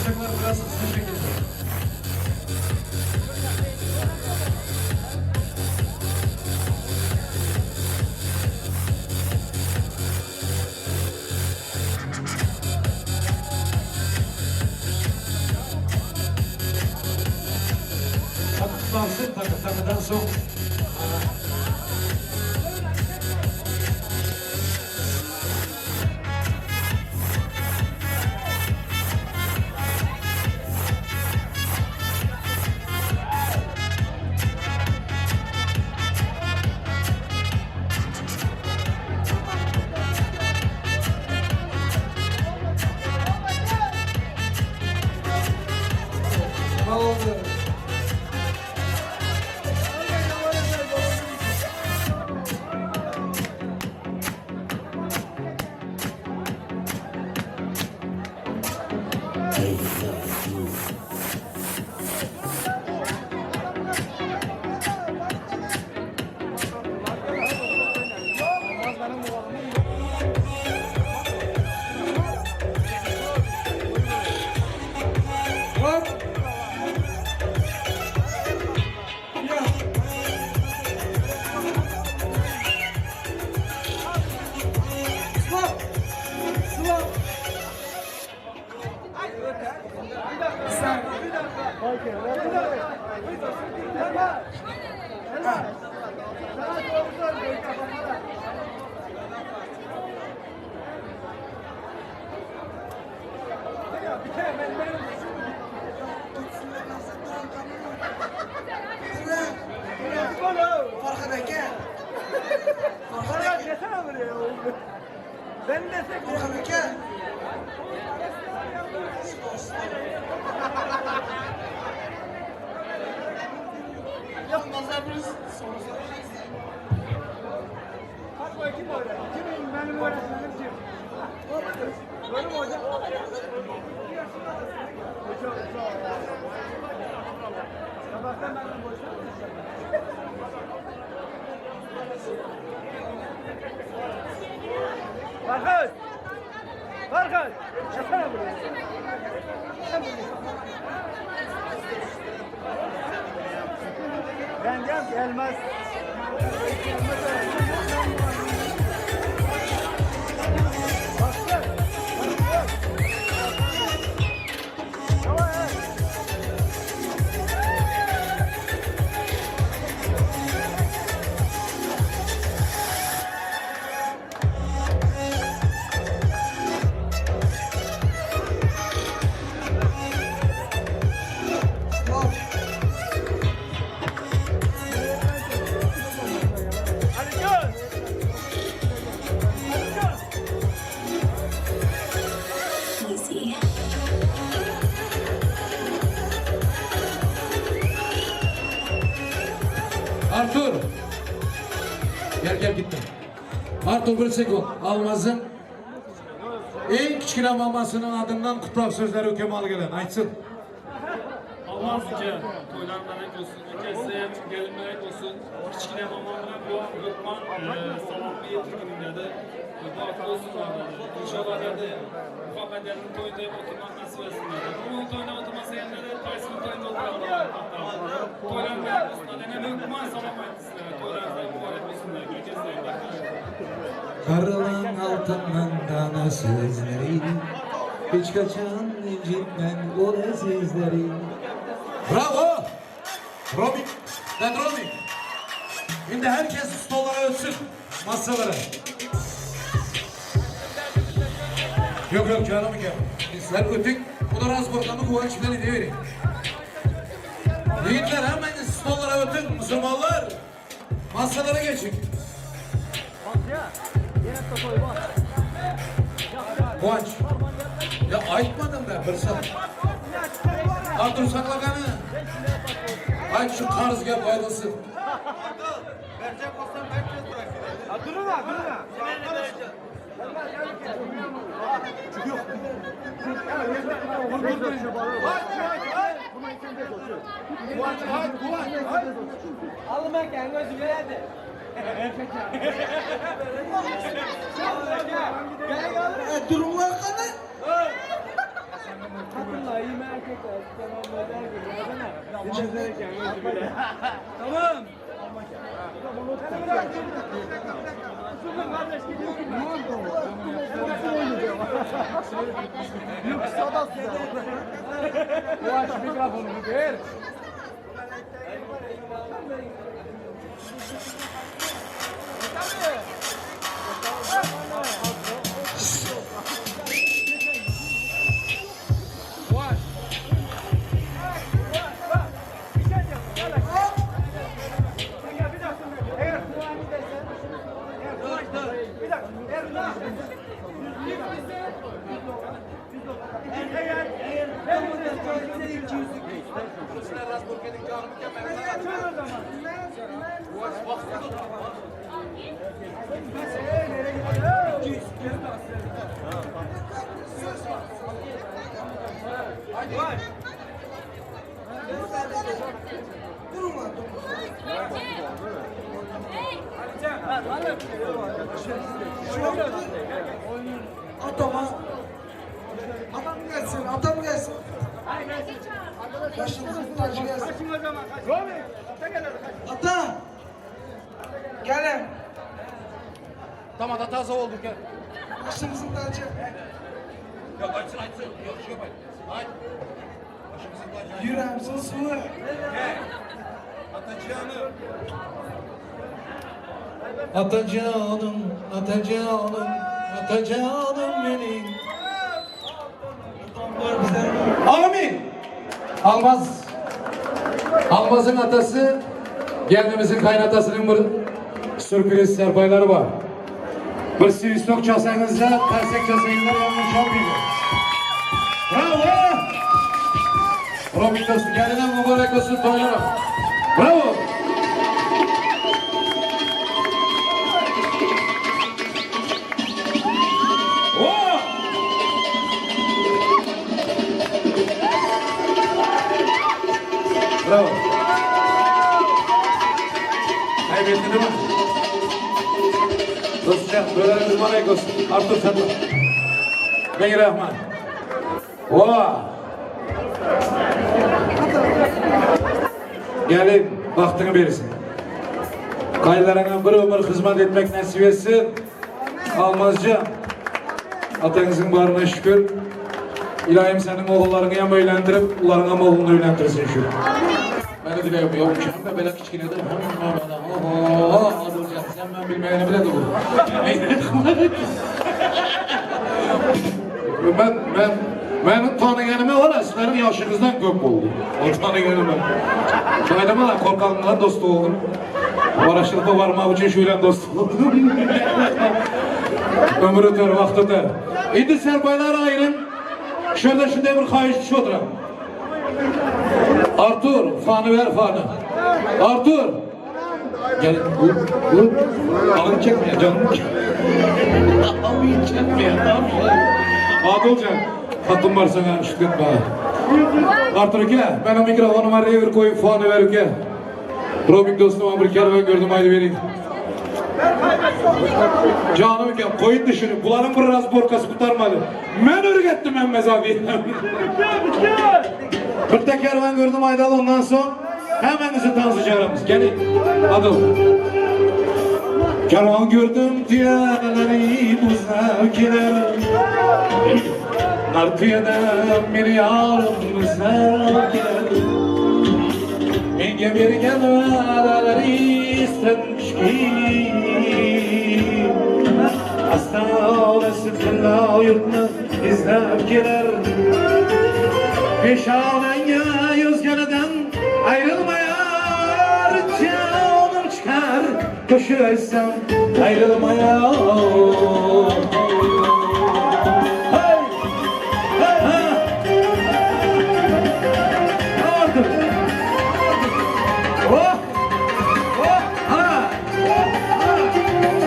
Takacaklar biraz hızlı şekilde. Takı tutansın, takı takıdan sonra. Ne oldu? Hop! Farhad aka. Farhad aka. Ben desek Farhad aka. Kim benim öğretmenim kim? Benim hocam. Sabahtan benim Farhad! Farhad! Gelsene buraya. Ben diyorum ki elmas. Easy. Artur. Gel gel gitme. Artur bir sekund. Almaz'ın en kiçkine mamasının adından kutlak sözleri hüküm gelen. Aytsın. Almaz aka, to'ylar barak bo'lsin. Aka, sizga ham gelin barak bo'lsin. Kichkina momam bilan bu Luqman salomga yetirgin dedi. Baxtli bo'lsinlar dedi. Inshaalloh dedi. Muhammad Alining to'yida ham o'tirmak nasib etsin dedi. Bunun to'yida o'tirmasa ham dedi, qaysini to'yida o'tiradi. To'ylar barak bo'lsin dedi. Yana Luqman salom aytdi sizlarga. To'ylaringiz muborak bo'lsin dedi. Aka, sizga Karılan altından dana sözleri Hiç kaçan incitmem o azizleri Bravo! Robin, ben Robin. Şimdi herkes stollara ötsün, masalara. Yok yok canım gel. Sizler ötün, bu da razborkanı kuvanç bilen ediverin. Yiğitler hemen stollara ötün, Müslümanlar. Masalara geçin. Kıvanç. Ya aytmadım da bir saat. Artur saklaganı. Ayt şu karzga foydasi. Durun ha, durun ha. Alma kendi özü verdi. Durumlar kadar. Tamam. Yok sadası. Bu aç mikrofonu ver. Atama. Adam gelsin, adam gelsin. Başımızın tacı gelsin. Ata. Gelin. Tamam da taze oldu gel. Başımızın tacı. Yok aytsın aytsın. Yok şey yapayım. Ayt. Yüreğimsin suyu. Atacanım. Atacanım, atacanım, atacanım benim. Amin. Almaz. Almaz'ın atası, kendimizin kaynatasının bir sürpriz serpayları var. Bir sivistok çalsanız da, tersek çalsanız da yanlış olmayacak. Bravo! Robin dostu kendine mübarek olsun toylarım. Bravo! Oh! Bravo. Kaybetti değil mi? Dostça, böylelerimiz mübarek olsun. Artur sen de. Bey Rahman. Oh! Gelin, vaktini verirsin. Kaylarına bir ömür hizmet etmek nasip etsin. Almazca. Atanızın barına şükür. İlahim senin oğullarını hem evlendirip, onların hem oğlunu evlendirsin şükür. Beni dileyim yok. Hem de böyle kiçkine de hem de böyle. Oho, Adılcan sen ben bilmeyeni bile de bu. Ben, ben, benim tanıyanıma var ya, sizlerin yaşınızdan köp oldu. O tanıyanıma. Şöyle da korkanlar dostu oldum. Varaşılıkta varmak için şöyle dost oldum. Ömür öter, vaxt öter. İndi serbaylar ayırın. Şöyle şunday bir xahiş düşüp oturam. Artur, fanı ver fanı. Artur. Gel, bu, bu. Alın çekme canım. Alın çekme, tamam. Adılcan, hatun var sana şükretme. Artur aka, benim mikrofonuma revir koyup fanı ver aka. Robin dostuma bir kervan gördüm, haydi verin. Canım aka, koyun düşünün. Bunların bir razborkası kurtarmadı. Ben örgettim emmez abi. Bir de kervan gördüm Aydalı ondan sonra hemen bizi tanışacağımız. Gelin. Adıl. Kervan gördüm diyeleri buzdakiler. Nar tüyeden bir yarım buzdakiler. Menga bergan va'dalari esdan tushkin. Asta olasi tillo yurtni izlab kelar. Peshonangga yozganidan ayrılmayar jonim chiqar qo'shiq aytsam ayrılmayar. Hey! Hey! Ha! Artur! Oh! Oh! Ha!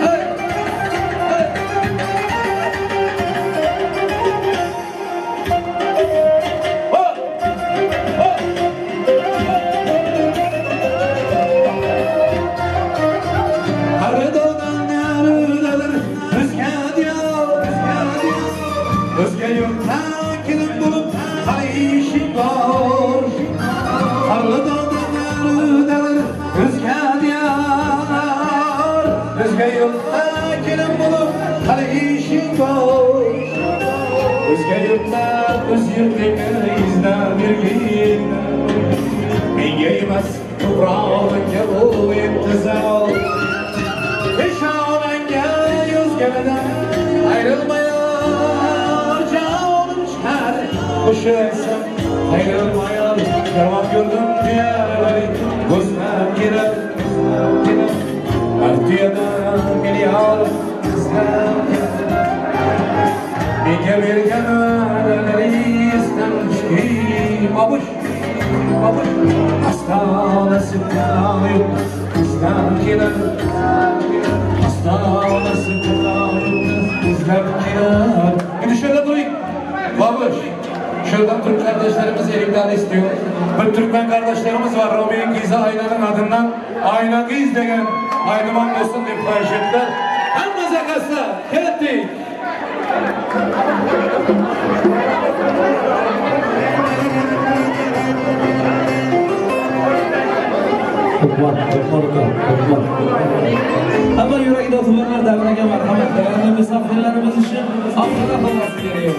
Hey! Hey! Oh! Qardodan naridadir o'zga diyor, o'zga diyor. O'zga yurtda kelin bo'lib hali ishing bor. Qardodan naridadir o'zga diyor. O'zga yurtda kelin bo'lib hali ishing bor. O'zga yurtda o'z yurtingni izlab yurgin. Menga emas, tuprog'ingga bu intizor. Peshonangga yozganidan ayrılmayar jonim chiqar qo'shiq aytsam ayrılmayar karvon ko'rdim tuyalari ko'zlab kelar kelar har tuyadan milliard izlab kelar menga bergan va'dalari esdan tushkin bobush bobush asta izlab kelar Asta izlab kelar Şimdi şöyle durayım. Babuş. Şuradan Türk kardeşlerimiz erikler istiyor. Bir Türkmen kardeşlerimiz var. Robi'nin kızı Ayna'nın adından Ayna kız degen Aynaman olsun diye xahiş ettiler. Hamma zakası. Kettik. Hukman, hukman uka, hukman. Hamma yuragida tubanlar davraga marhamat. Değerli misafirlerimiz için Ankara havası geliyor.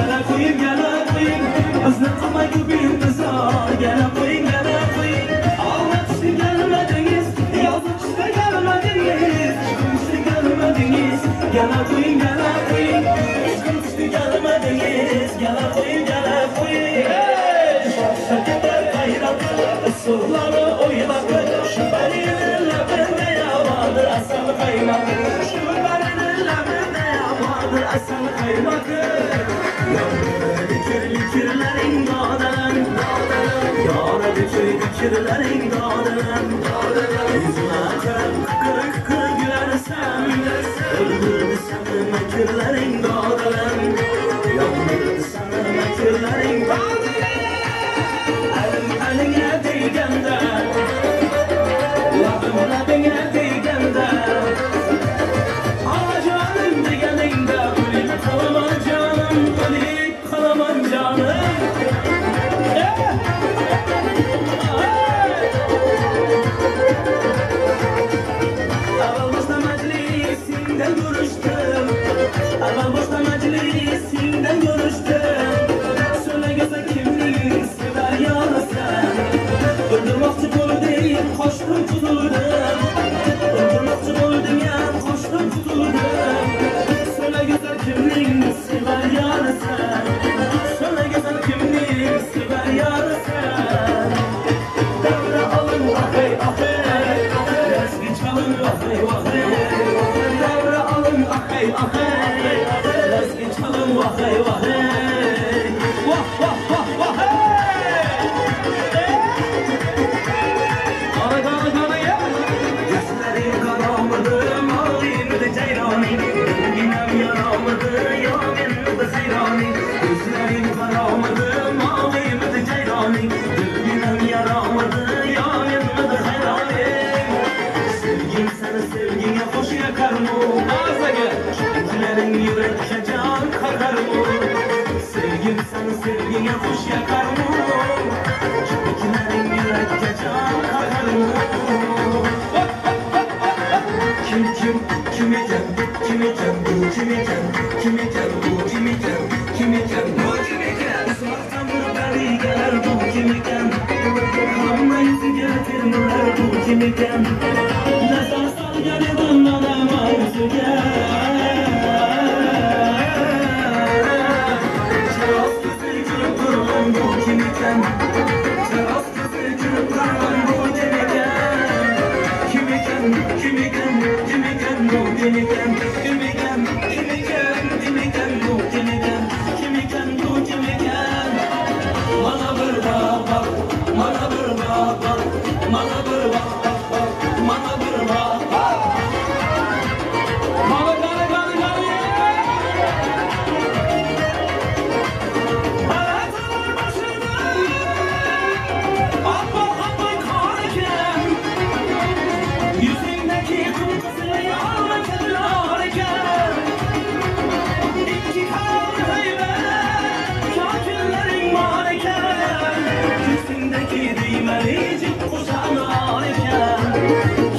Gele qo'ying, gele qo'ying. Bizni qilmay bu intizor. Gele qo'ying, gele qo'ying. Olma tushdi gelmediniz, yozib tushdi gelmediniz, ishqim tushdi gelmediniz. Gele qo'ying, gele qo'ying. Ishqim tushdi gelmediniz. Gele qo'ying, gele qo'ying. Shoshsa ketar g'ayrati, usullari o'ylab, shu barini labida yovardir asal qaymoq. Shu barini labida yovardir asal qaymoq. Dikir dikirlaring dodalam, yora dikir dikirlaring dodalam. Yuzma qarab qiqir qiqir gülarsan, o'ldirdi seni makrlaring dodalam, yondirdi seni makrlaring dodalam. Elim elinga teganda, labim labinga teganda, ah canım deganingda o'lib qolaman canım, o'lib qolaman canım. Avval boshda majlisingda ko'rishdim, avval boshda majlisingda ko'rishdim. So'lagasa kimning sevar yorisan? O'ldirmoqchi bo'ldim, qochdim qutuldim. O'ldirmoqchi bo'ldim, ham qochdim qutuldim. So'la go'zal kimning sevar yorisan? So'la go'zal kimning sevar yorisan? Davra olin ahey ahey, lazgi chalin vahey vahey. Davra olin ahey ahey, lazgi chalin vahey vahey. Vah vah vah vahey. Qara qara qara ya. Gözlerin karamıdır, mavimdir ceyrani. Yinem yaramıdır, ya mendir seyrani. Gözlerin karamıdır, mavimdir ceyrani. Yinem yaramıdır, ya mendir seyrani. Sevgim seni sevgine hoş yakar mı? Ağzaga. Kimlerin yürekçe can kakar mı? Sevgim seni sevgine hoş yakar mı? Kimlerin yürekçe can kakar mı? Kim kim kim ekan kim ekan bu kim ekan kim ekan bu kim ekan kim ekan bu kim ekan uzoqdan bir pari kelar bu kim ekan hamma yuziga termilar bu kim ekan nazar solgan edim onam yuziga charos ko'zi kulib turgan bu kim ekan charos ko'zi kulib turgan bu kim ekan kim ekan kim ekan kim ekan bu kim ekan kim ekan kim ekan kim ekan bu kim ekan kim ekan bu kim ekan mana bir bak bak mana bir bak bak mana bir bak bak bak mana bir bak bak mana qani qani qani Atalar başında Oppoq oppoq qor ekan Yuzingdagi qip-qizil olma kallar ekan Ikki qaror haybat kokillaring bor ekan Yuzingdagi duymali jip qo'shanor ekan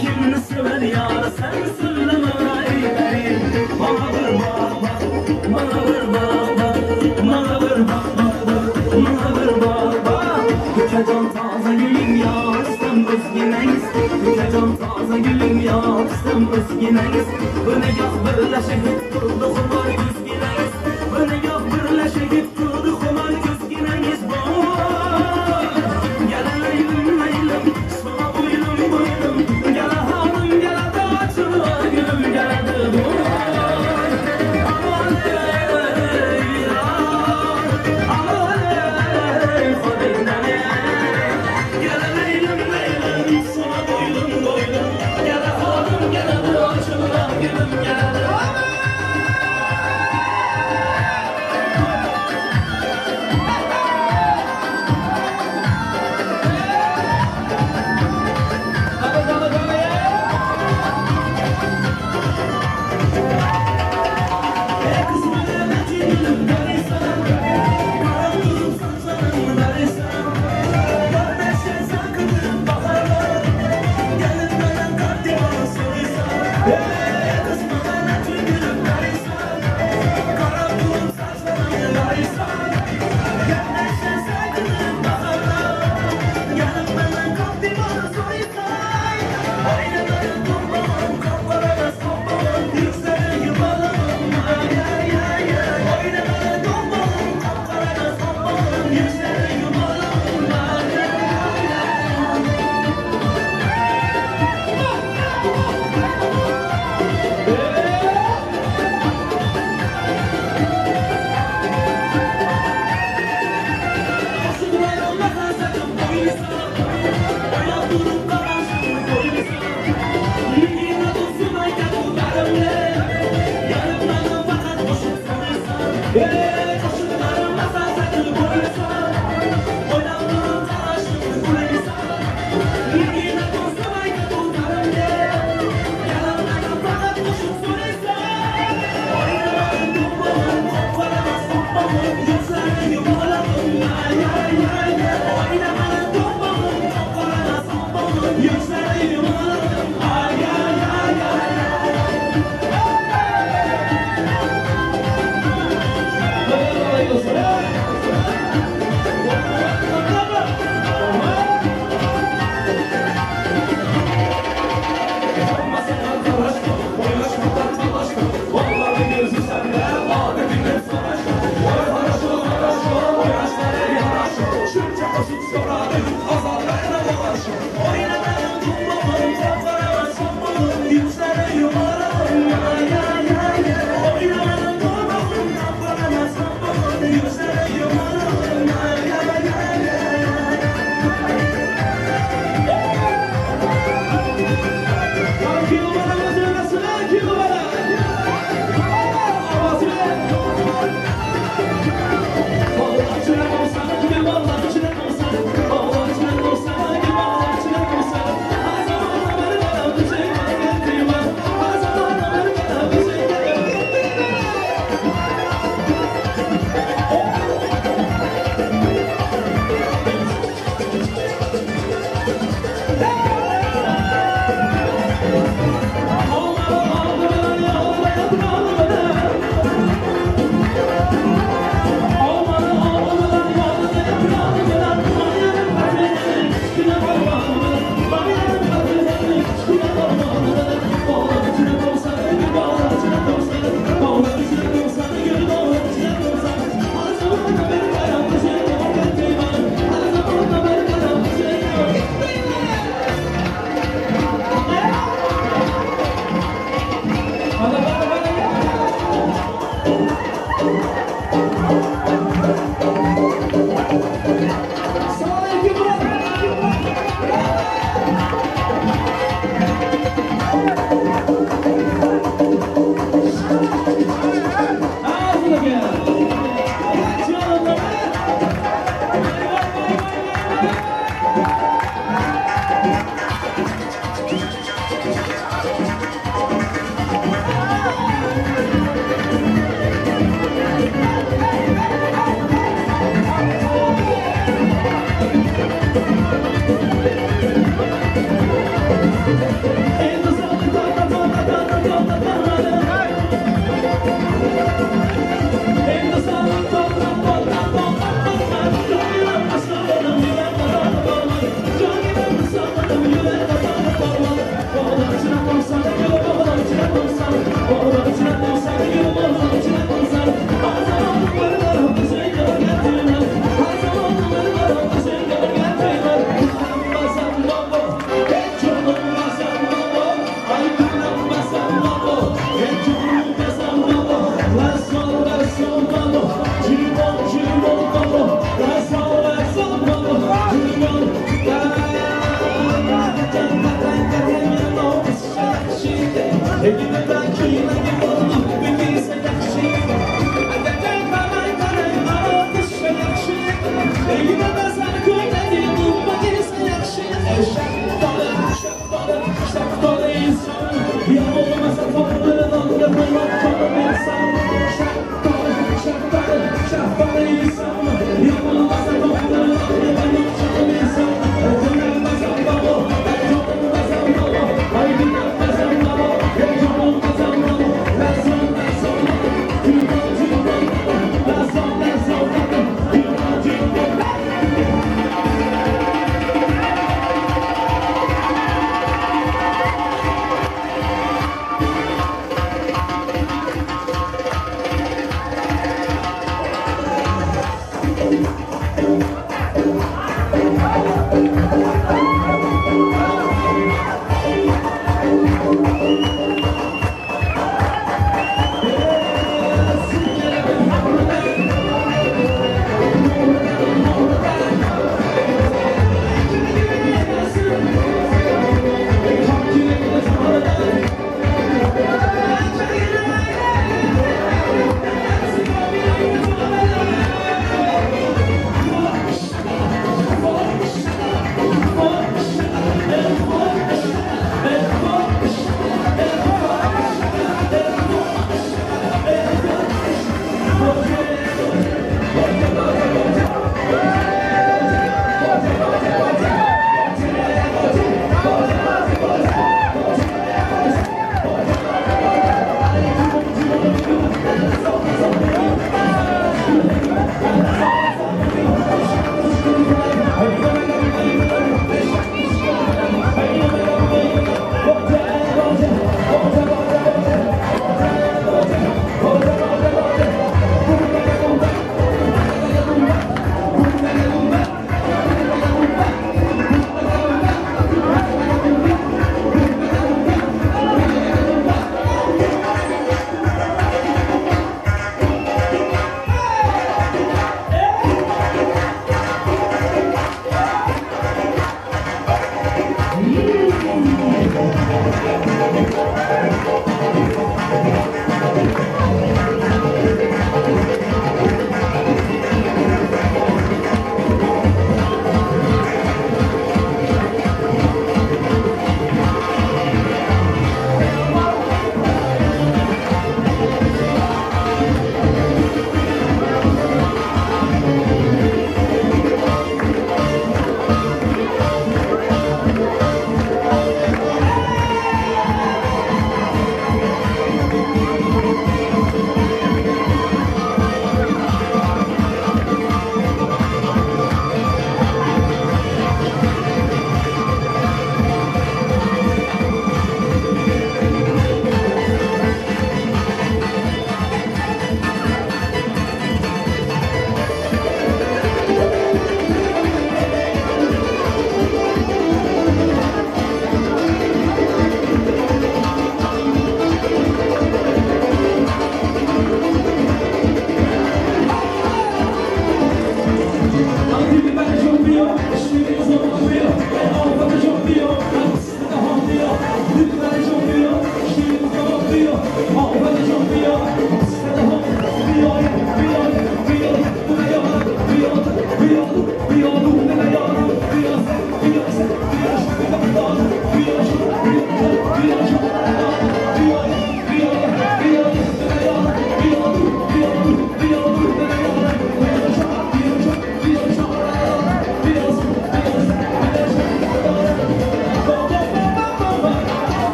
Kimni sevar yorasan so'ylama ey pari Mana bir bak bak, mana bir bak bak, mana bir bak bak bak, mana bir bak bak. Ukajon toza guling yoshdim o'zginangiz, ukajon toza guling yoshdim o'zginangiz. Bir nigoh birlashib turdi xumor ko'zginangiz, bir nigoh birlashib turdi xumor ko'zginangiz. Voy, gala laylim laylim, so'na bo'ylim bo'ylim, gala xonim gala dochir gulim galadi voy. Aman ey yor, aman ey xodingdan ey. Gala laylim laylim, so'na bo'ylim bo'ylim, gala xonim gala dochir gulim galadi. Aman!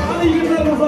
Hadi yigitler.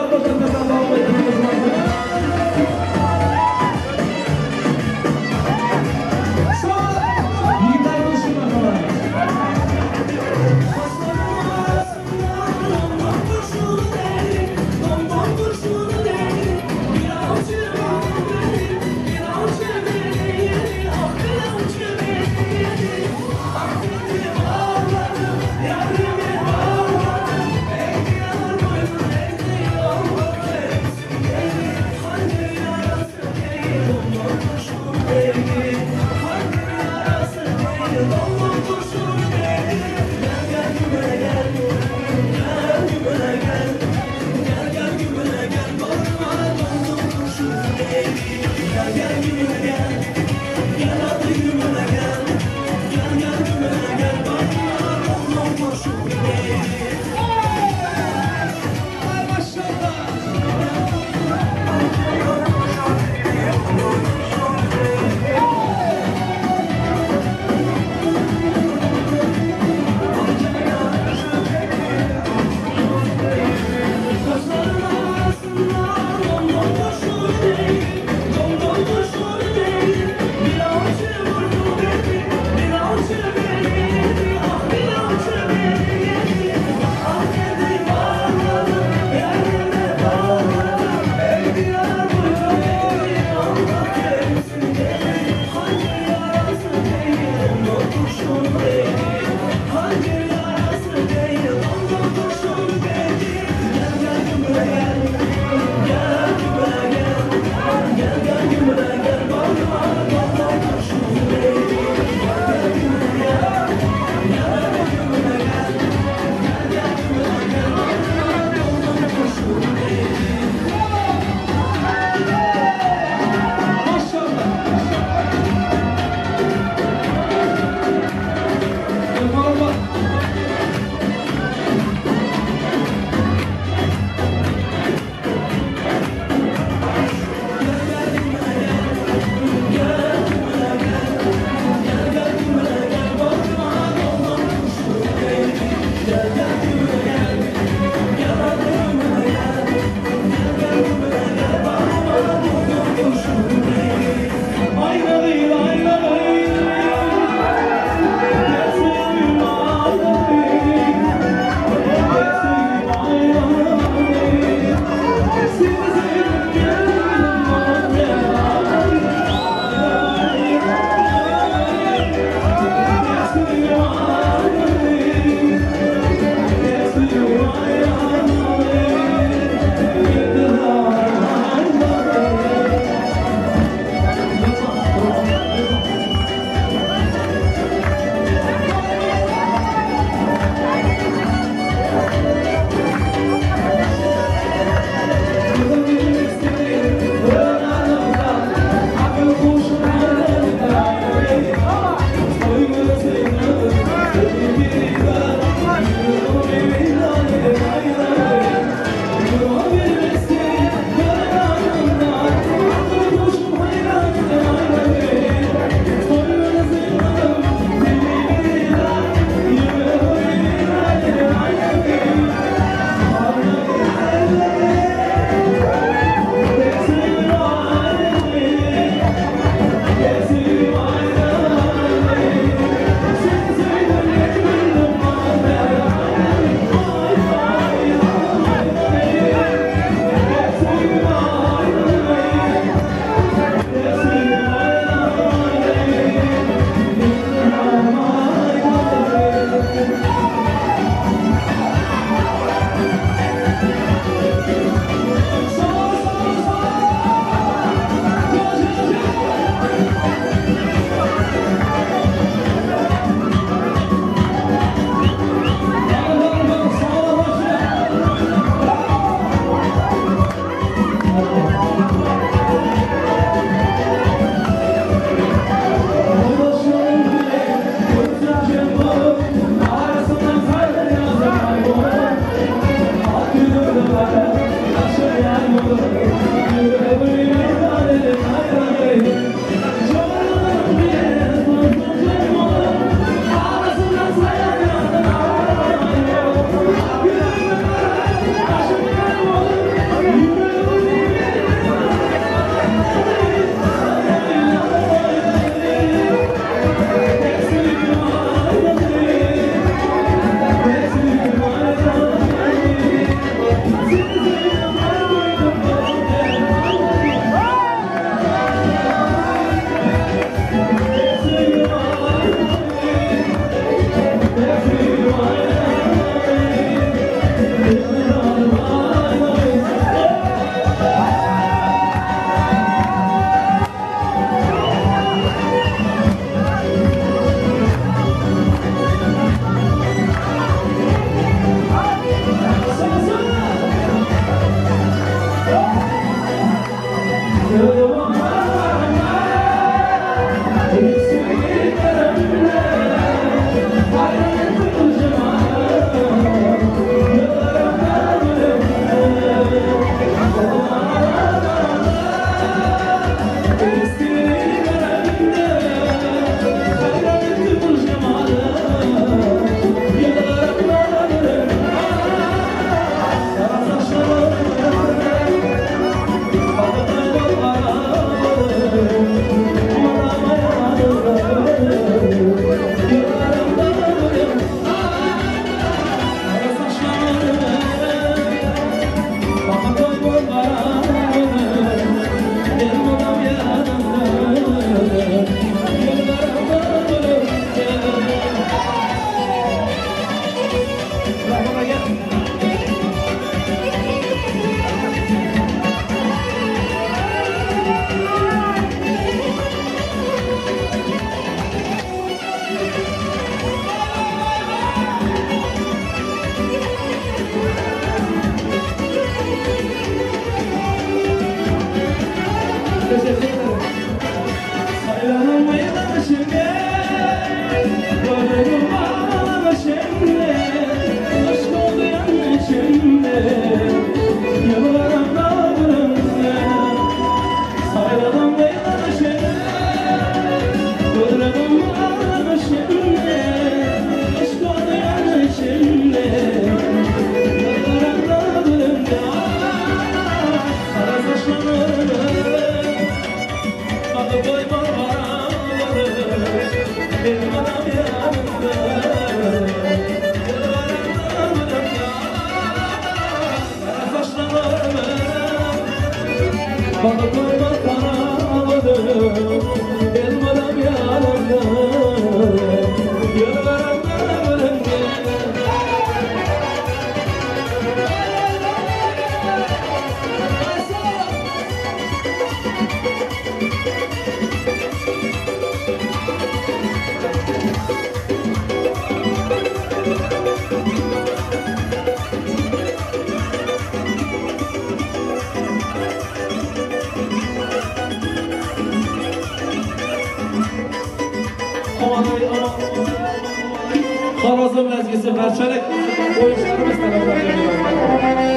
Bagy toýlar harabadyr, Elmydam ýanymda, Ýylgyramda gülümde. Aman ay aman. Xorazm lezgisi parchalik o'yinchilarimiz tarafdan.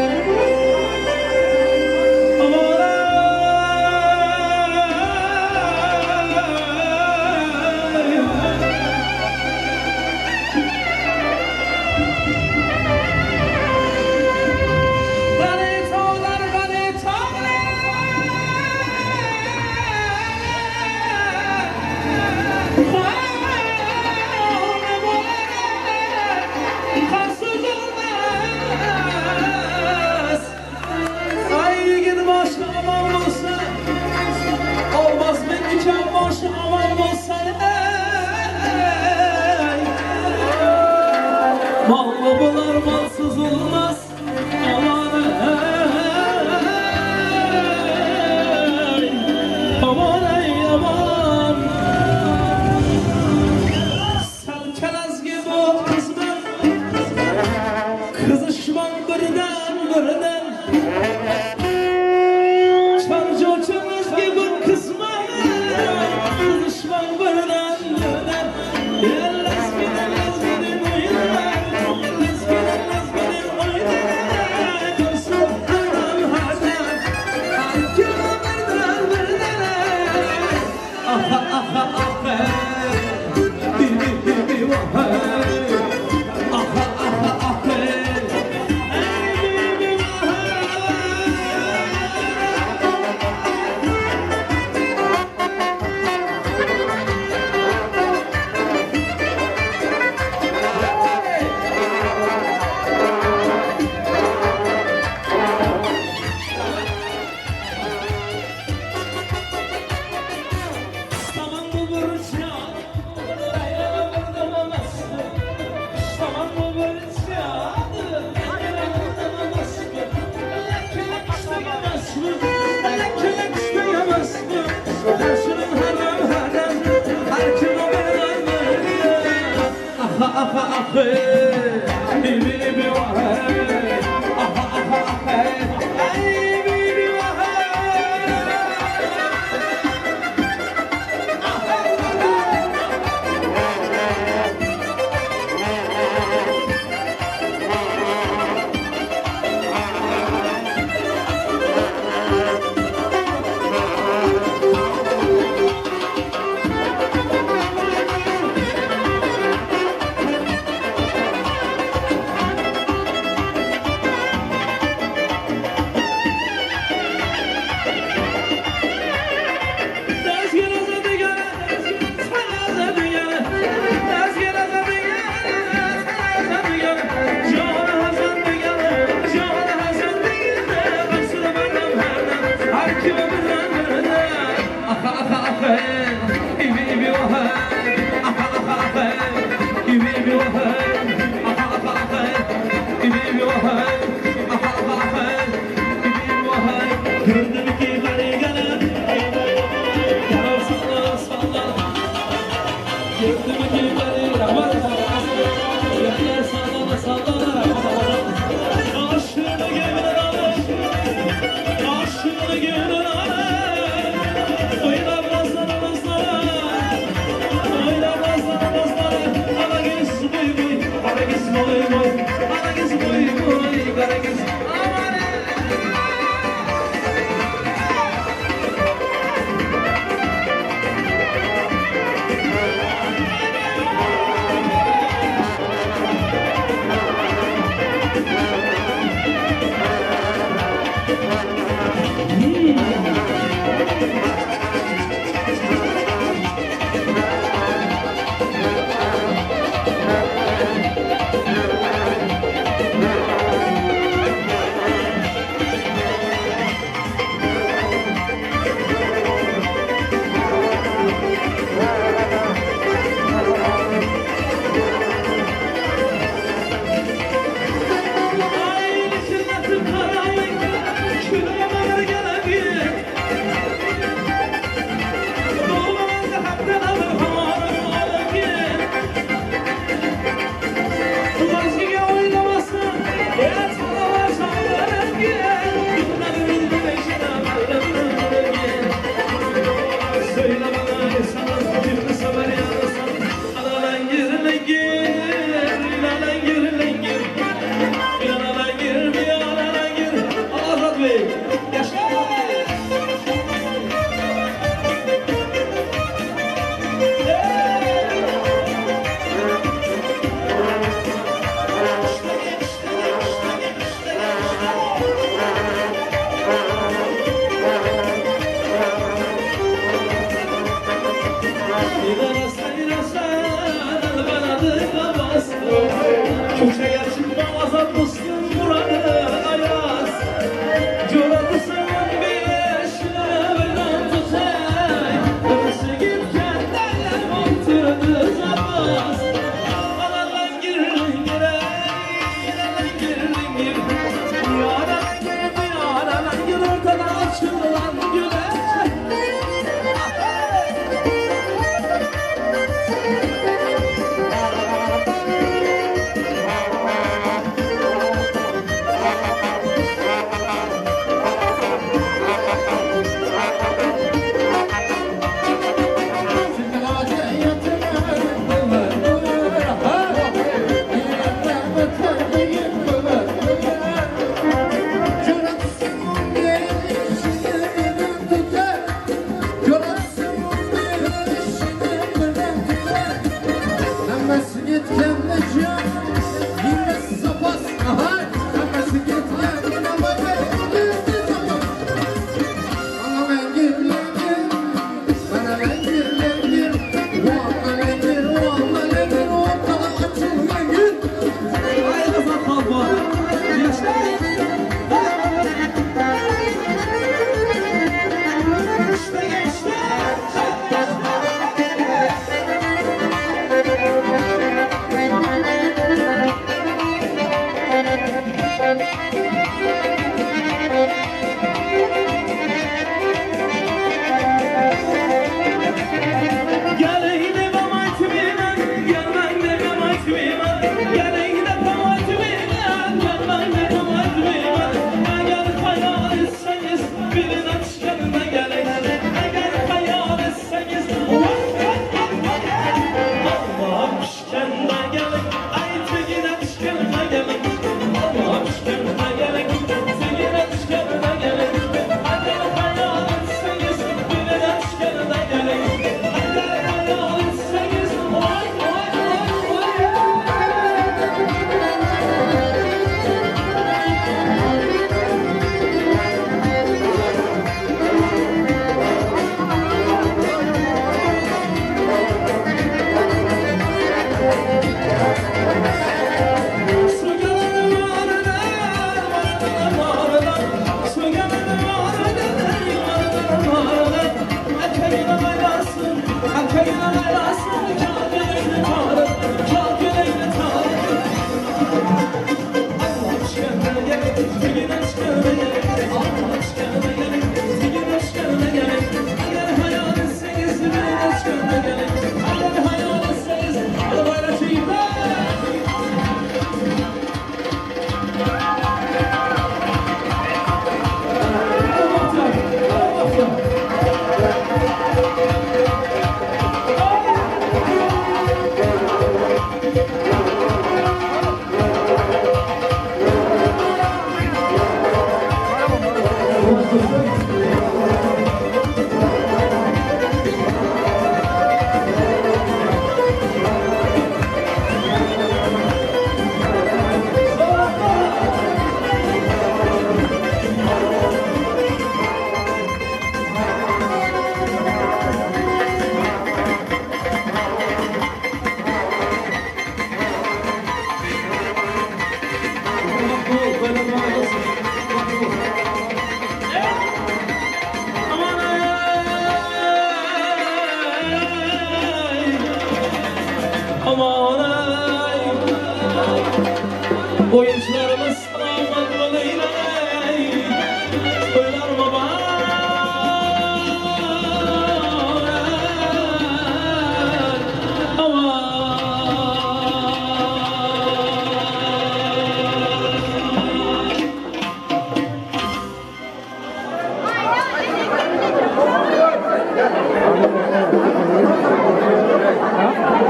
Mallı bular malsız olmaz. Aman ey, aman ey aman. Selkelez gibi kızma, kızışman birden birden. Çarcı gibi kızma, kızışman birden birden. Lezgiden lezgiden oynar, lezgiden lezgiden oynar. Dursun haram haram, herkese birden birden. Aha aha aha, bi bi bi bi vah. Aha aha aha, ey bi bi vah. Saman bu burçya, Saman bu burçya, Aha aha aha, bi bi bi vah. Aha aha aha, ay bi bi vah.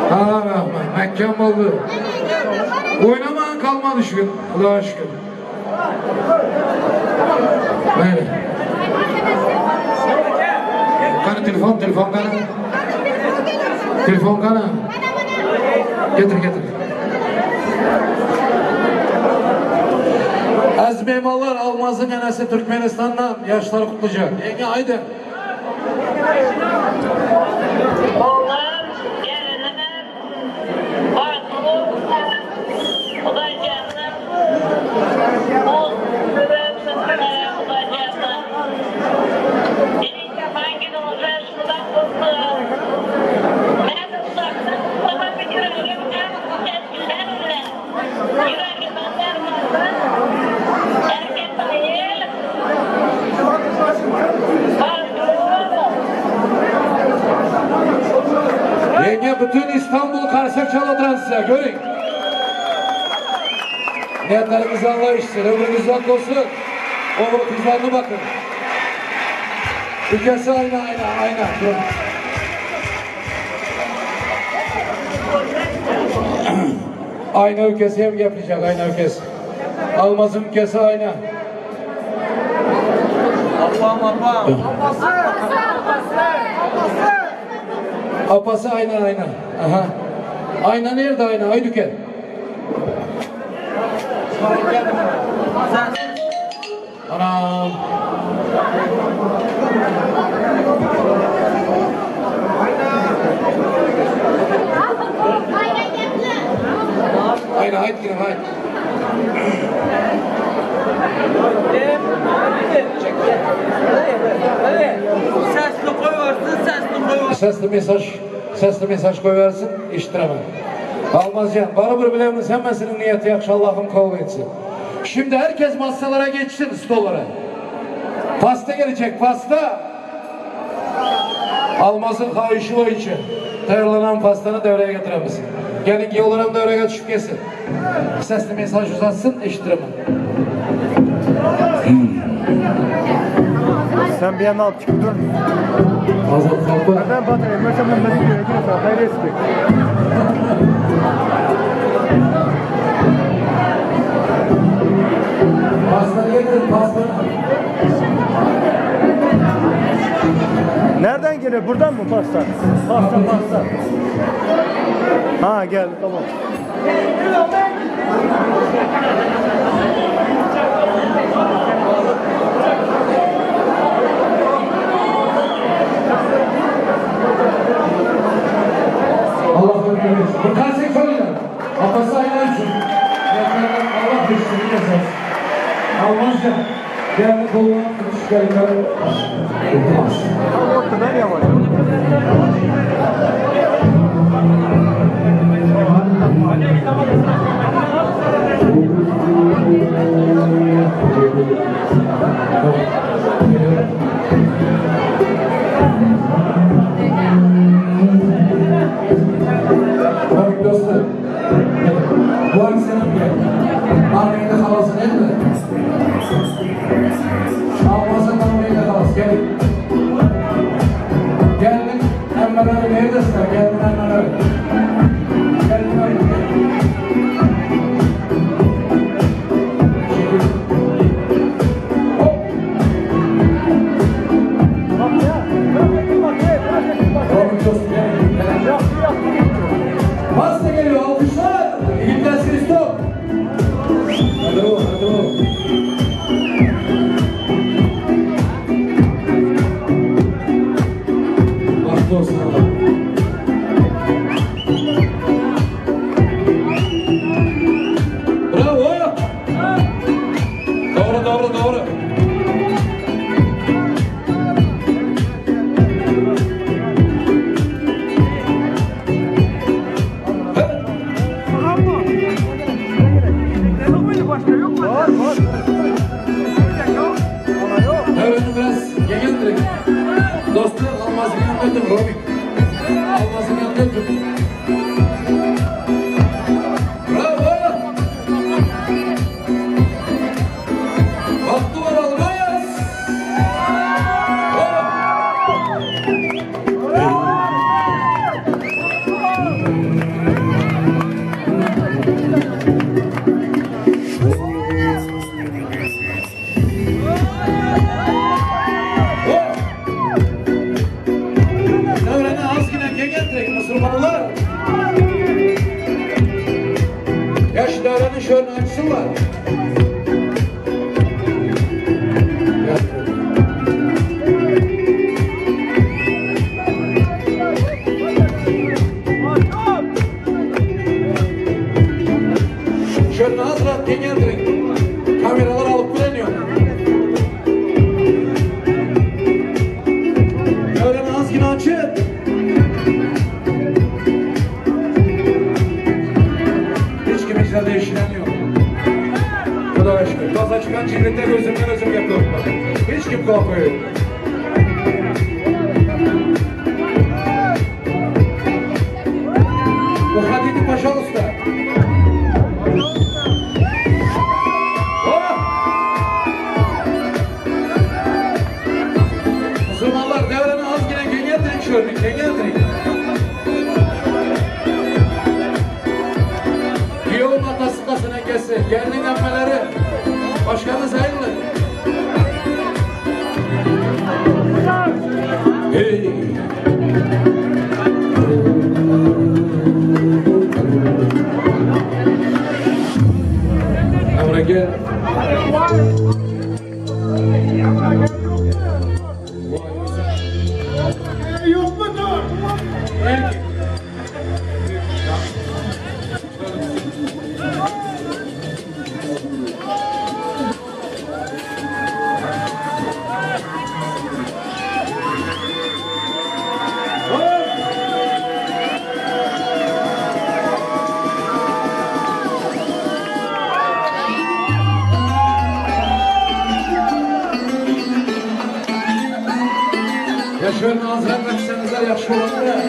Ha rahmet, məhkəm oldu. Oynamayan kalmadı şu gün, Allah'a şükür. Böyle. Qani telefon, telefon qani. Telefon qani. Getir, getir. Aziz mehmonlar, Almaz'ın enesi Türkmenistan'dan yaşları kutlayacak. Yenge haydi. Oğlum, gelinim, bagtly bolsun, Hudaýjandan bol ömrüne Hudaýjandan Emin günüňizde şundan bolsun. Men uzakdan gutlamak ýüregim eskiden bilen. Ýüregime dermandan Erkin daýy bagtly boluň. Yenge bütün İstanbul karşı çaldıran size, görün. Niyetlerimizi Allah işsin, ömrünüz uzak olsun. Oğul kızlarına bakın. Ülkesi ayna ayna ayna. Dur. Ayna ülkesi hem yapacak ayna ülkesi. Almaz'ın ülkesi ayna. Apam apam. Apası ayna ayna. Aha. Ayna nerede ayna? Aydüke. Anam. Ayna haydi gidelim haydi. Sesli koyvarsın, sesli koyvarsın. Sesli mesaj, sesli mesaj koyversin, iştiremem. Almazcan, barыбir bilemiz hemmesinin niyeti yaxşı, Allah'ım kabul etsin. Şimdi herkes masalara geçsin stollara. Pasta gelecek pasta. Almaz'ın xahişi boyunca tayyorlanan pastanı devreye getiremiz. Gelin ki olarak devreye düşüp gelsin. Sesli mesaj uzatsın, eşittiremem. Sen bir yana alıp çıkıp dur. Azat kalpa. Ben batırayım. Mesela ben beni diyor. Hayır eski. Pastanı getirin, pastanı. Nereden geliyor? Buradan mı pasta? Pasta pasta. Ha geldi tamam. Allah ömrünü versin. Bu kalsın söyle. Atası aylar için. Yaklardan Allah peşini yazar. Almazca. Geldi koluna tutuş gelinler. İltimas. Tam ortadan yavaş. Komik dostum. Bu ay senin gel. Armeni'de halasın değil mi? Almaz'ın Armeni'de halası. Gel. Gelin emmeleri neredesin? Gelin emmeleri. Gelin emmeleri. Çekil. Hop. Bak ya. Bırak bak ya. Bırak bak. Komik dostum gel. Gel. Yaptı yaptı gitti. Pasta geliyor alkışlar. Yiğitler stop. Hadi o, hadi o. Bahtlı olsun Allah. Bravo. Doğru, doğru, doğru. Var var. Ona yok. Öğrenin biraz geneldir. Dostu Almaz'ın yanına götür Robik. Almaz'ın yanına götür. Bravo. Baktı var Almaz. Hop. Hop. Devreni az yine geneldir Müslümanlar. Yaş devrenin şöyle açsınlar. Şöyle az rahat geneldir. Kameralar alıp bileniyor. Devreni az yine açın. Hiç kimse değişilen yok. Xudoya şükür. Toza çıkan çiğlikte gözümden özüm korkma. Hiç kim korkuyor. Уходите, пожалуйста. Oh! Musulmanlar devreni az yine geneldirin şöyle, geneldirin. Yolun atası kasına gelsin. Gelinin emmeleri. Başkanınız hayırlı. Hey! Emre gel. Yok mudur? Gel. Şöyle azrak açsanızlar yaxşı olur da.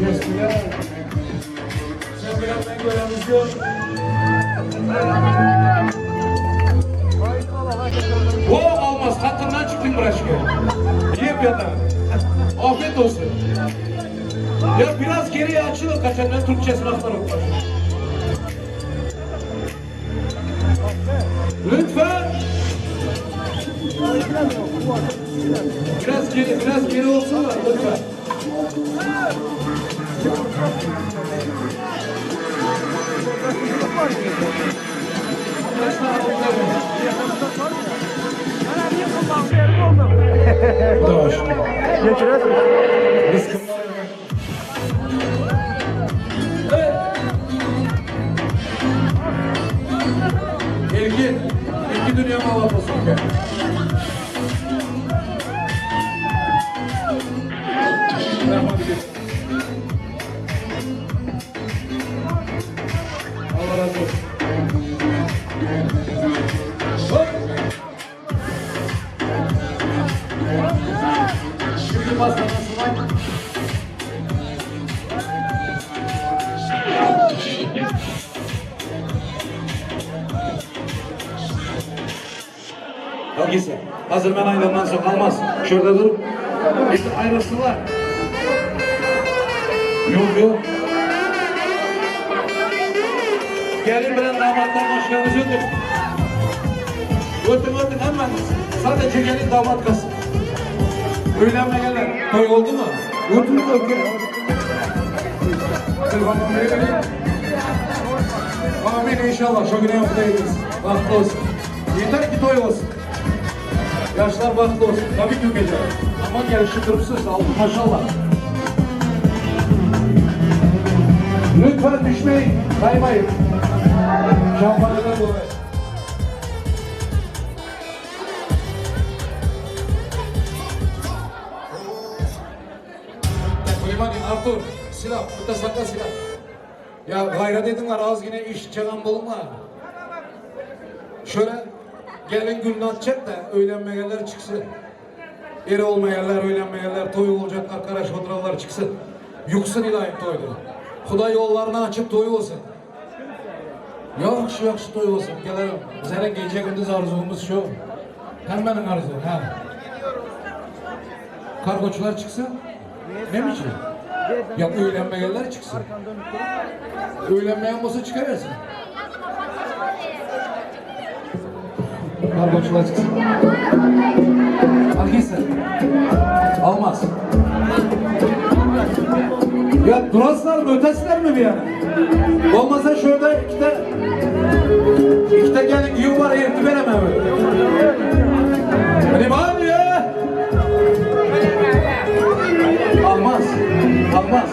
Kestiler. Sen bilen ben göremiz yok. O olmaz. Katından çıktın bıraşkı. Yiyip yatar. Afiyet olsun. Ya biraz geriye açılın kaçanların Türkçesini aktarın. Lütfen. Biraz geri, biraz geri olsunlar lütfen. Erkin, iki dünya malı olsun. Allah razı olsun. Hop! Şimdi pastanasına Hangisi? Hazır ben ayrılmam sonra kalmaz. Şurada durup işte ayrılsınlar. Yok yok. Gelin bilen damatlar başkanımız ötün. Ötün ötün hemen. Sadece gelin damat kalsın. Öylenmeyenler. Toy oldu mu? Ötün ötün. Telefonunu verelim. Amin inşallah. Çok önemli değiliz. Bahtlı olsun. Yeter ki toy olsun. Yaşlar bahtlı olsun. Tabii ki gece. Aman gelişi kırpsız. Aldı maşallah. Lütfen düşmeyin. Kaymayın. Şampanyadan dolayı. Süleyman, Artur, silah, burada sakla silah. Ya gayret edinler az yine iş çalan bulma. Şöyle gelin gününü atacak da öğlenmeyenler çıksın. Eri olmayanlar, öğlenmeyenler, toy olacaklar, kara şodralar çıksın. Yuksun ilahim toydu. Huday yollarını açıp toy olsun. Yaxşı yaxşı toy olsun. Gelelim. Senin gece gündüz arzumuz şu. Hem benim arzum. Ha. Kargoçular çıksın. Ne mi için? Ya öğlenmeyenler çıksın. Öğlenmeyen olsa çıkarırsın. Kargoçular çıksın. Hangisi? Almaz. Ya durasınlar mı ötesiler mi bir yana? Olmazsa şurada iki de iki de gelin güğüm var herifti veremem. Hani var ya? Almaz. Almaz.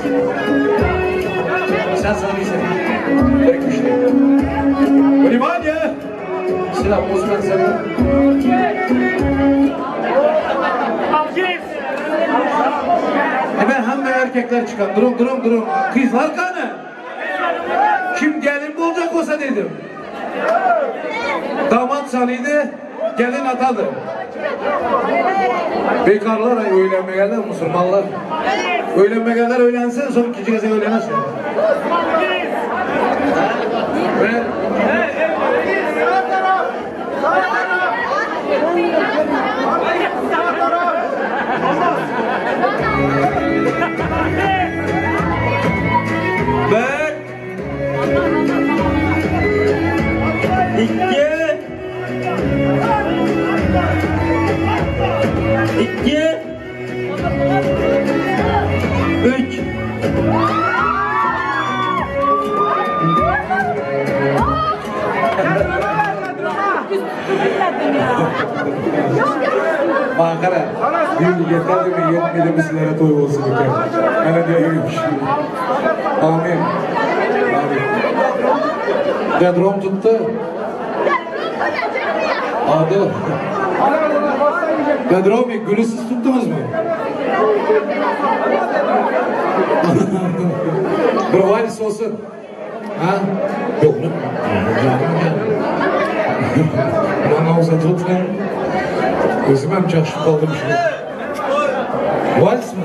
Sen sanıyorsun. Bırak işte. Hani var ya? Silah Osman sen. Hemen hem erkekler çıkan. Durun durun durun. Kızlar kanı. Kim gelin bulacak olsa dedim. Damat sanıydı, gelin atadı. Bekarlar ay öylenmeyenler, Müslümanlar. Öylenmeyenler öylensin, son ikinci kez öylenesin. Ve Bir, iki, iki, üç. Maňa gara, ýyl ýeterdimi, ýetmedimi sizlere toý bolsun eken. Ana diýýär. Amin. Amin. Bedrom tutdy. Adı. Bedromi, gülü siz tutdunuz mu? Bir vals olsun. Ha? Yok ne? Bana uzatıldı. Özüm hem çakışıp kaldım şimdi. Vals mı?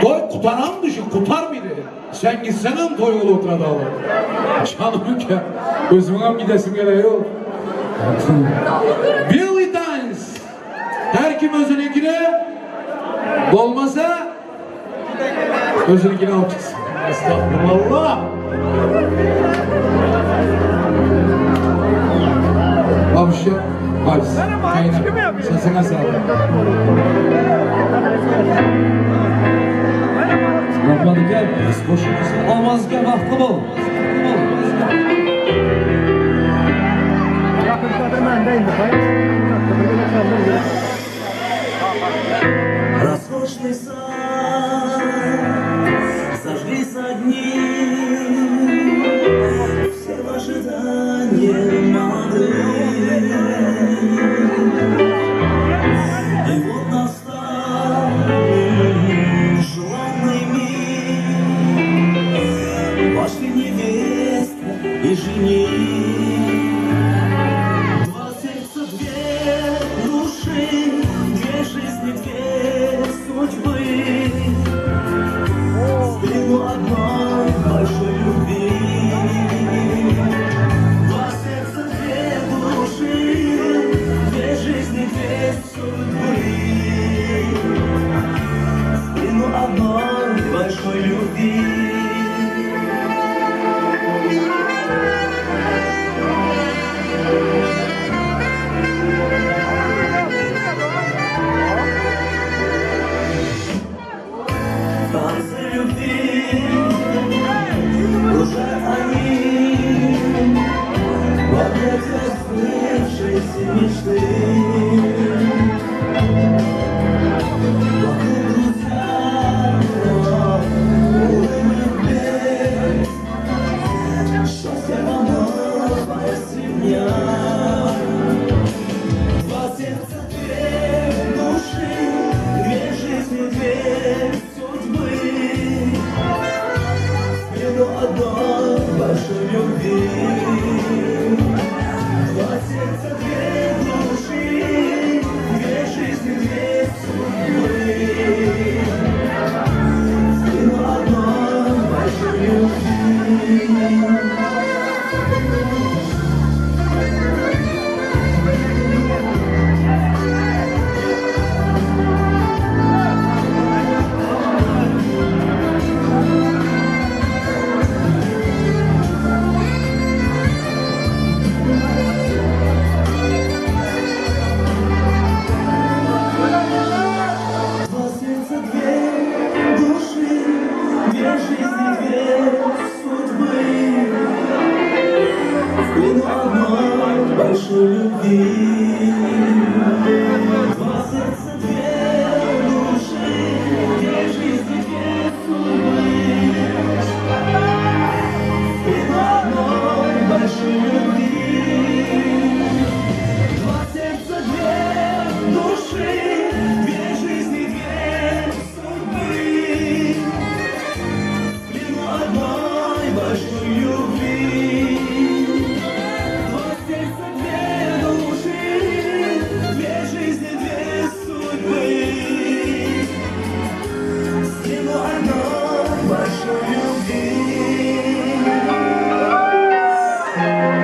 Toy kutaran dışı kutar mıydı? Sen gitsene mi toy olup oturada Canım ülke. Özümden gidesim geliyor. Белый танец. Her kim özüninkine bolmasa özüninkine alıp çıksın. Estağfurullah. Вообще, vals. Aynen. Sesine sağlık. Rahmat aka, Almaz aka baxtli bo'l. Yakın kadar məndə indi. Bir qədər səndən Роскошный сад, зажглись огни, Все в ожидании молодые. И вот настал желанный миг, Вошли невеста и жених. Два сердца, две души, две жизни, две судьбы. В плену одной большой любви. Два сердца, две души, две жизни, две судьбы. В плену одной большой любви. Танцы любви кружат они В объятиях сбывшейся мечты. Вокруг друзья, улыбок блеск, Счастье вам новая семья. Два сердца, две души, две жизни, две судьбы. В плену одной большой любви. Два сердца, две души, две жизни, две судьбы. В плену одной большой любви. Два сердца, две души, две жизни, две судьбы. В плену одной большой любви. Два сердца, две души, две жизни, две судьбы. В плену одной большой любви. Два сердца, две души, две жизни, две судьбы. В плену одной большой любви. Два сердца, две души, две жизни, две судьбы. В плену одной большой любви.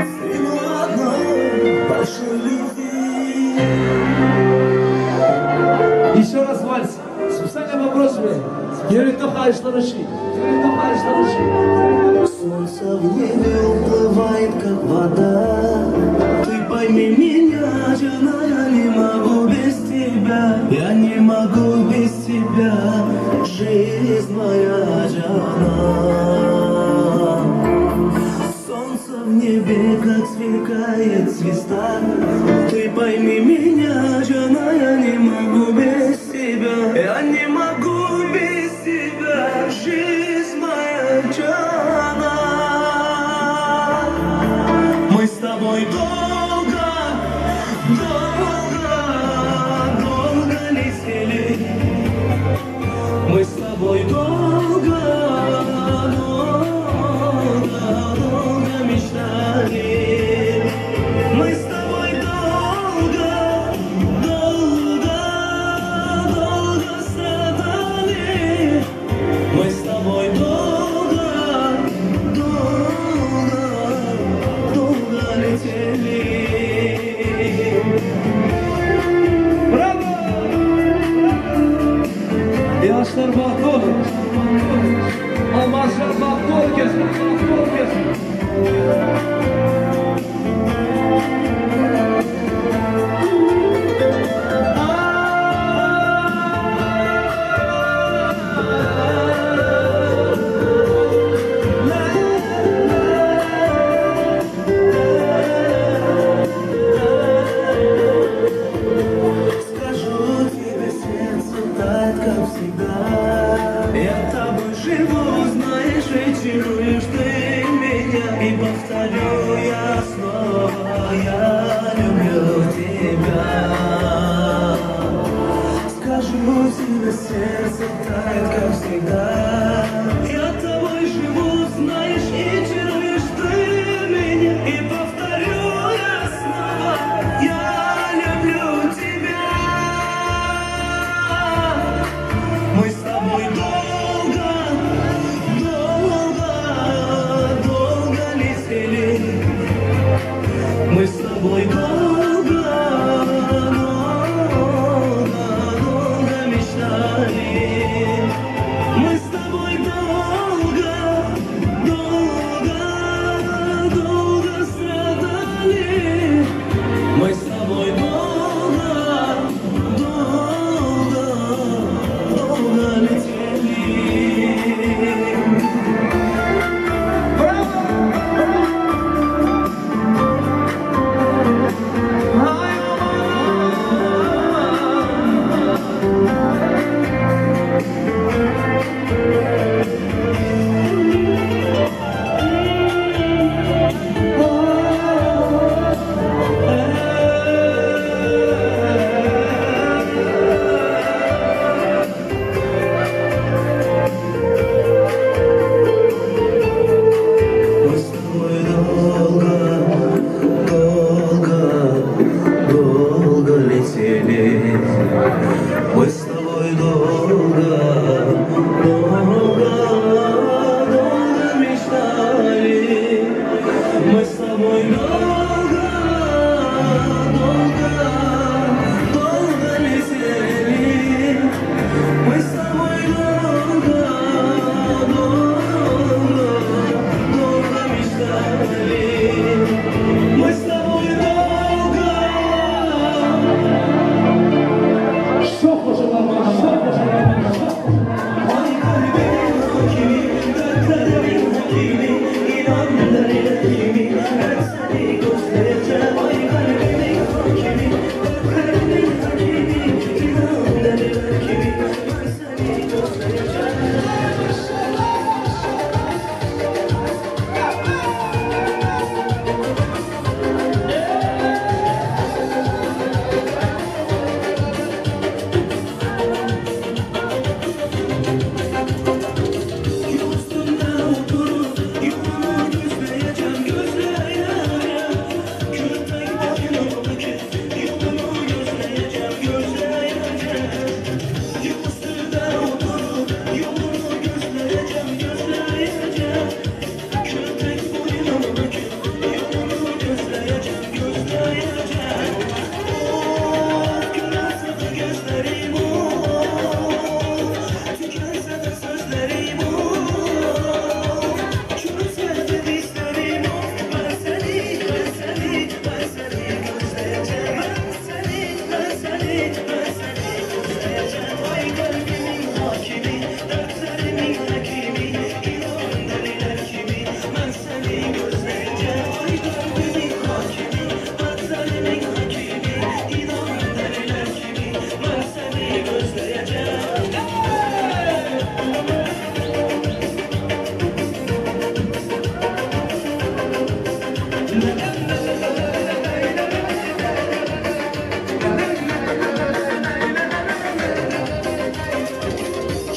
В плену одной большой любви. Еще раз вальс. Специально попросим. Ýörite haýyşlar üçin. Ýörite haýyşlar üçin. Солнце в небе уплывает, как вода. Ты пойми меня, жена, я не могу без тебя. Я не могу без тебя, жизнь моя жена. Солнце в небе, как сверкает. тает звезда. Ты пойми меня, жена, я не могу без тебя. Я не могу без тебя, жизнь моя, жена. Мы с тобой долго, долго, долго летели. Мы с тобой долго, долго, долго мечтали. Мы с тобой долго, долго, долго страдали. Мы с тобой долго, долго, долго летели. Bravo! Yaşlar bahtlı olur. Almazlar bahtlı olur kesin. Bahtlı olur kesin. Скажу тебе, сердце тает, как всегда. Я тобой живу, знаешь, и чаруешь ты меня. И повторю я снова, я люблю тебя. Скажу тебе, сердце тает, как всегда. Я тобой живу, знаешь, и чаруешь ты меня. И повторю я снова, я люблю тебя. Мы с тобой долго, долго, долго летели. Мы с тобой долго, долго, долго мечтали. Мы с тобой долго, долго, долго страдали. Мы с тобой долго, долго, долго летели. Мы с тобой долго, долго, долго летели. Мы с тобой долго, долго, долго мечтали. Мы с тобой долго, долго, долго летели. Мы с тобой долго, долго, долго мечтали. Мы с тобой долго. Çok hoşlanmaz, çok hoşlanmaz, çok Ay kalbimin hakimi, dertlerimin hakimi, inan dertlerimi, ben seni göstereceğim. Ay kalbimin hakimi, dertlerimin hakimi, inan dertlerimi, ben seni göstereceğim. Yol üstünde oturup yolunu gözleyeceğim.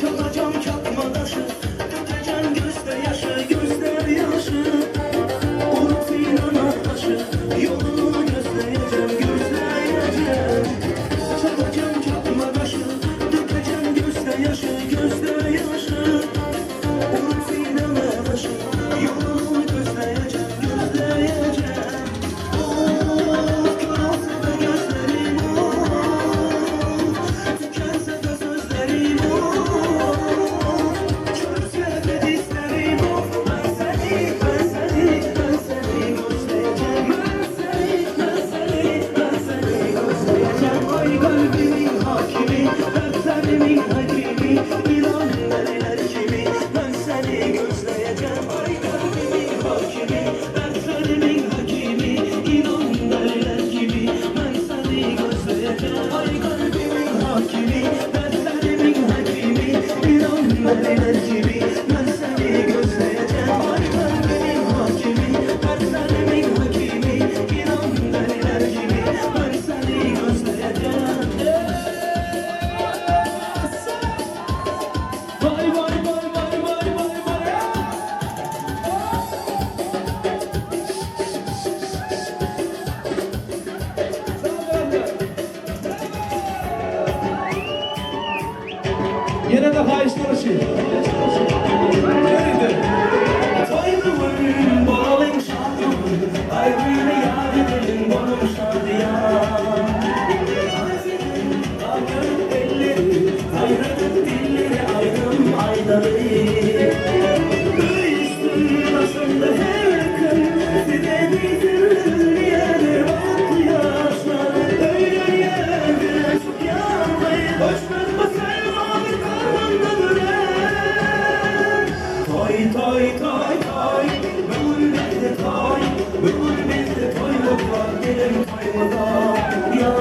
Çatacam çatma taşı, dökeceğim gözde yaşı, gözler yaşı. Unut inana taşı, yolunu gözleyeceğim, gözleyeceğim. Çatacam çatma taşı, dökeceğim gözde yaşı, gözler yaşı. Unut inana taşı, yolunu gözleyeceğim, gözleyeceğim. Of, kör olsa da gözlerim of, tükense de sözlerim of, çürüse de dizlerim of. Ben seni, ben seni, ben seni gözleyeceğim. Ben seni, ben seni, ben seni gözleyeceğim. Ay kalbimin hakimi, dertlerimin hakimi, inan deliler kimi. Ben seni gözleyeceğim. Ay kalbimin hakimi, dertlerimin hakimi, inan deliler kimi. Ben seni gözleyeceğim. Ay kalbimin hakimi, dertlerimin hakimi, inan deliler kimi. Ben seni gözleyeceğim. Ay kalbimin hakimi, dertlerimin hakimi, inan deliler kimi. Ben seni gözleyeceğim. Vay vay vay vay vay vay vay. Yine de haýyşlar üçin. Toýdumun, bolalyň şadymun, Aýbyny ýad edeliň, bolum şadyýan. Aýdyň elleri, gaýradyp dilleri, aýdym aýdaly. Üstün başynda her gün, size bitirýär bagtly ýaşlar. Öýlenýär çok ýagdaý, hoşmeň bu sevda bir karmanda dürer. Toy toy toy toy, bugün bizde toy, bugün bizde toy var, gelin toyumuza ya.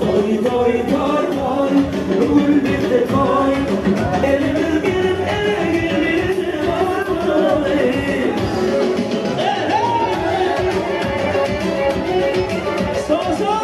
Toy toy toy toy, bugün bizde toy, elimiz gelip ele girmiş var. Sağ sağ.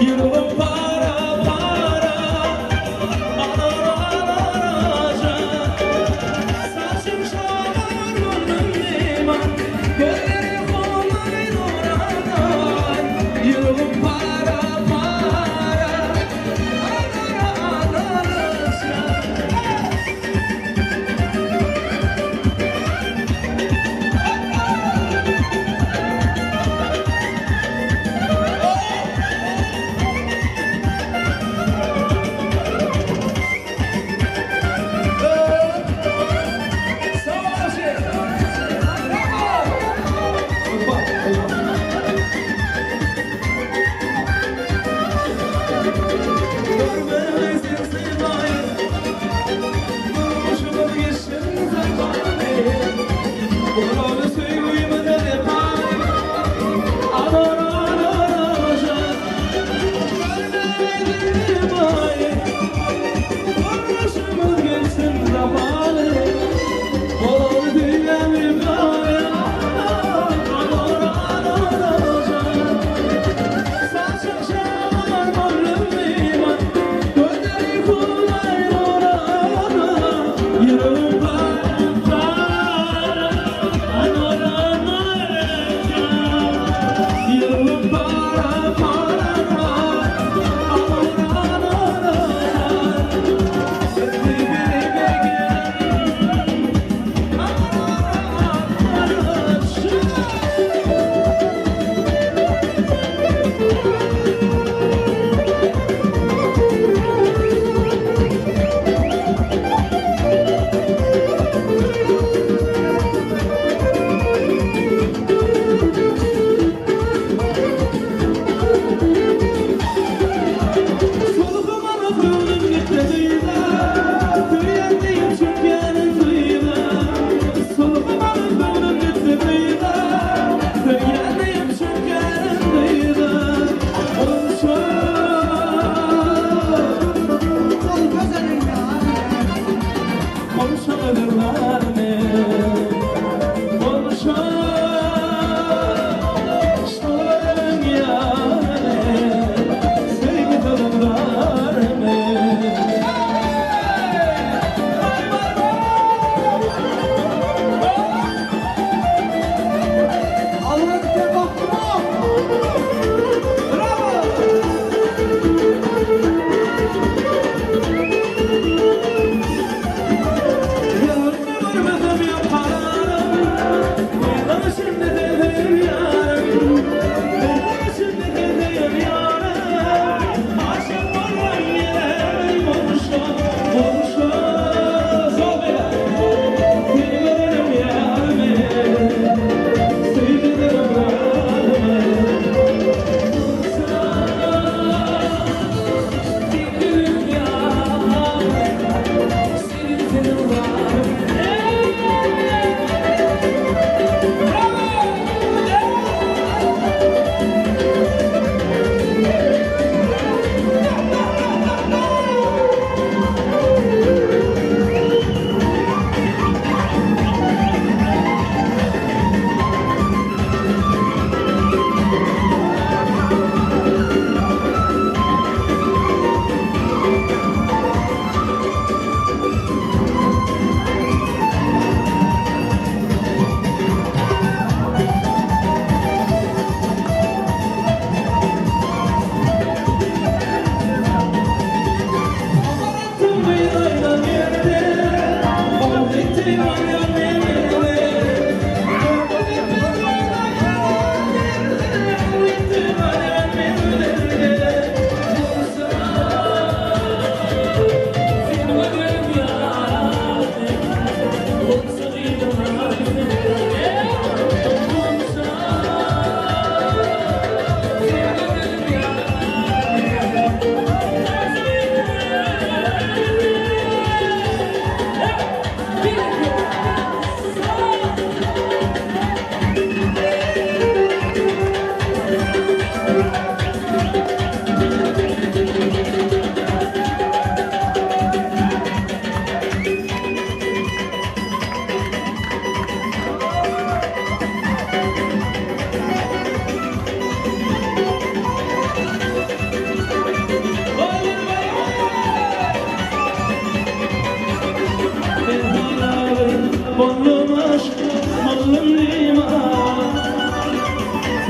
Ýüregim para-para, anar-anaraja. Saçym şagar göwnüm diman, Gözleri humaý nurana. Ýüregim para-para, anar-anaraja. Sag ol Aşyr! Bravo!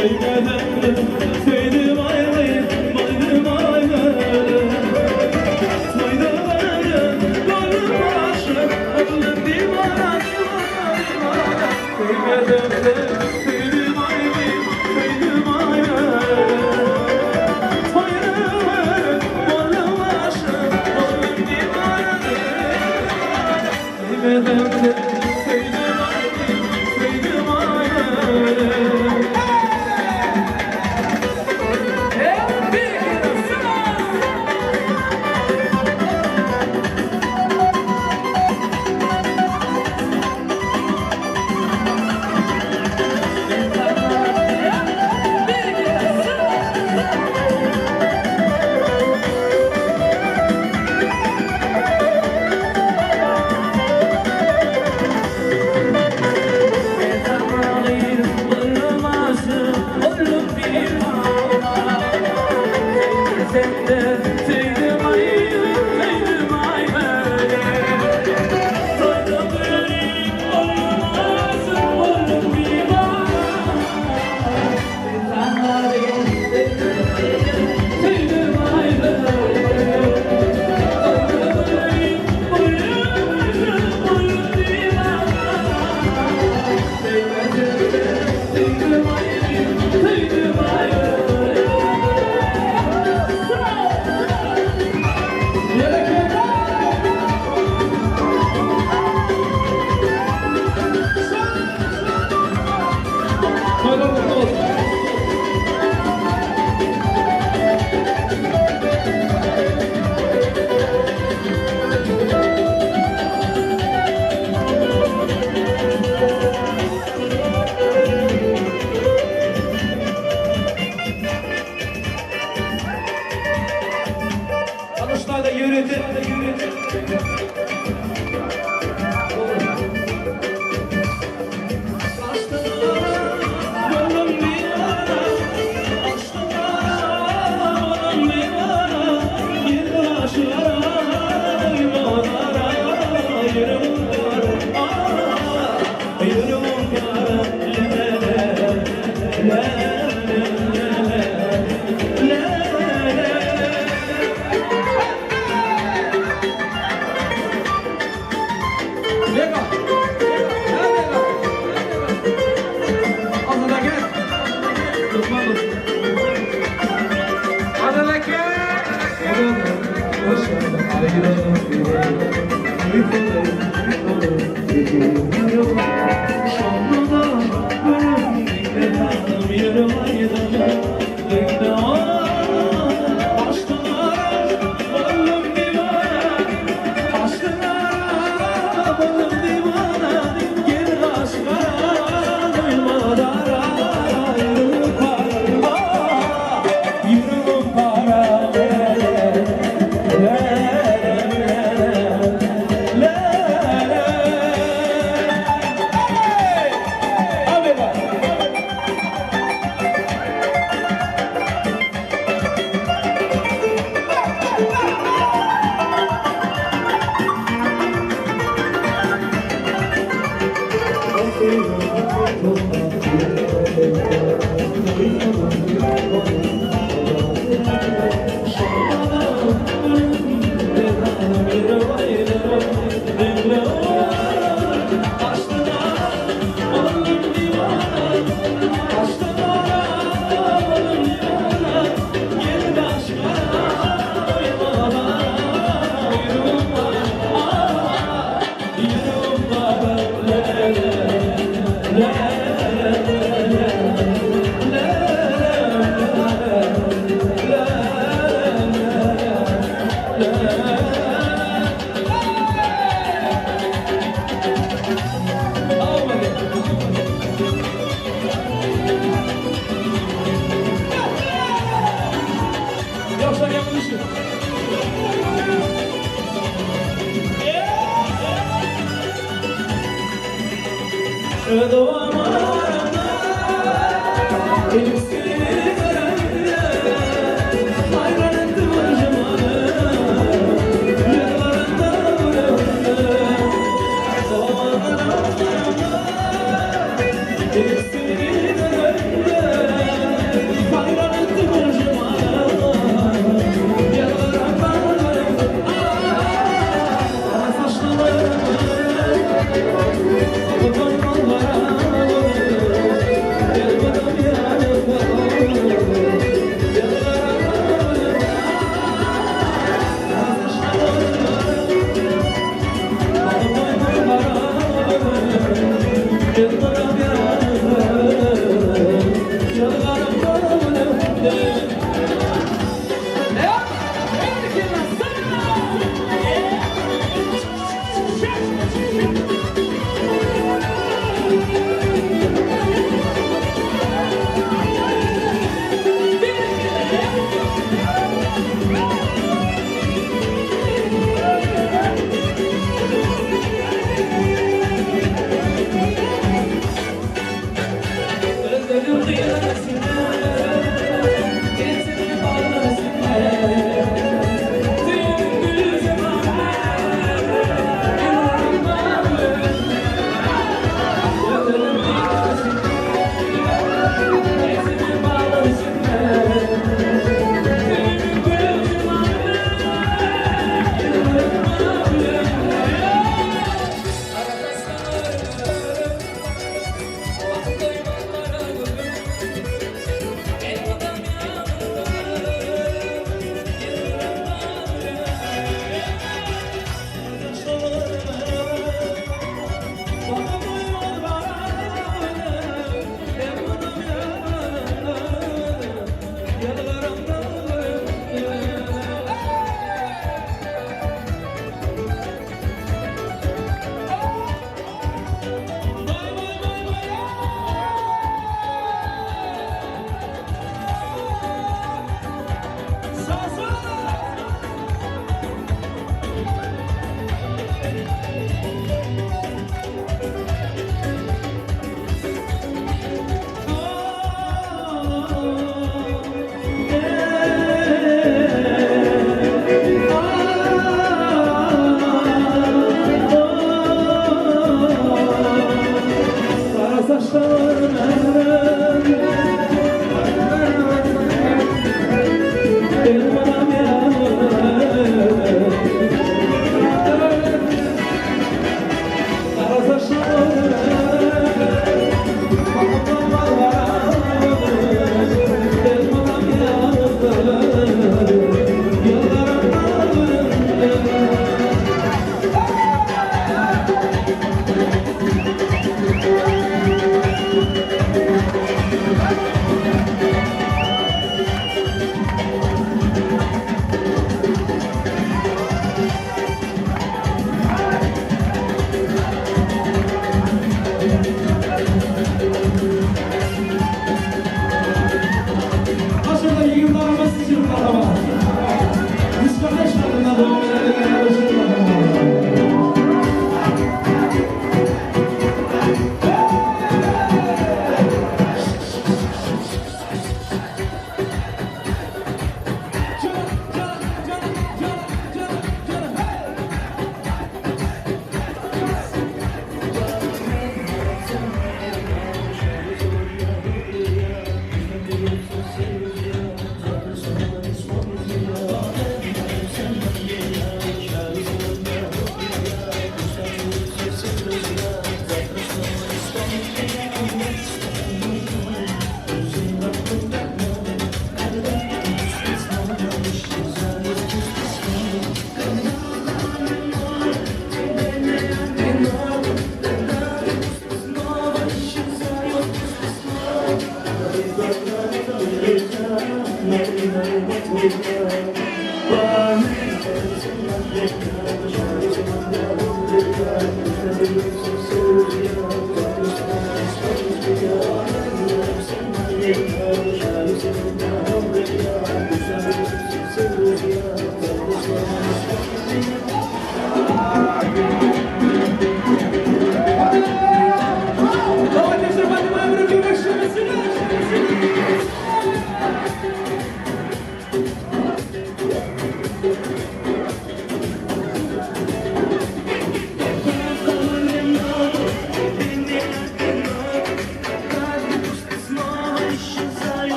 Söýmesem-de söýdüm aý boýdum aý Toýda beren boldum aşyk Oldum diwana diwana diwana Söýmesem-de söýdüm aý söýdüm aý Toýda beren boldum aşyk Oldum diwana diwana Söýmesem-de söýdüm aý söýdüm aý Toýlar gutly bolsun. Alışlarda ýörite.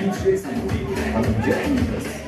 DJ Sandy and James.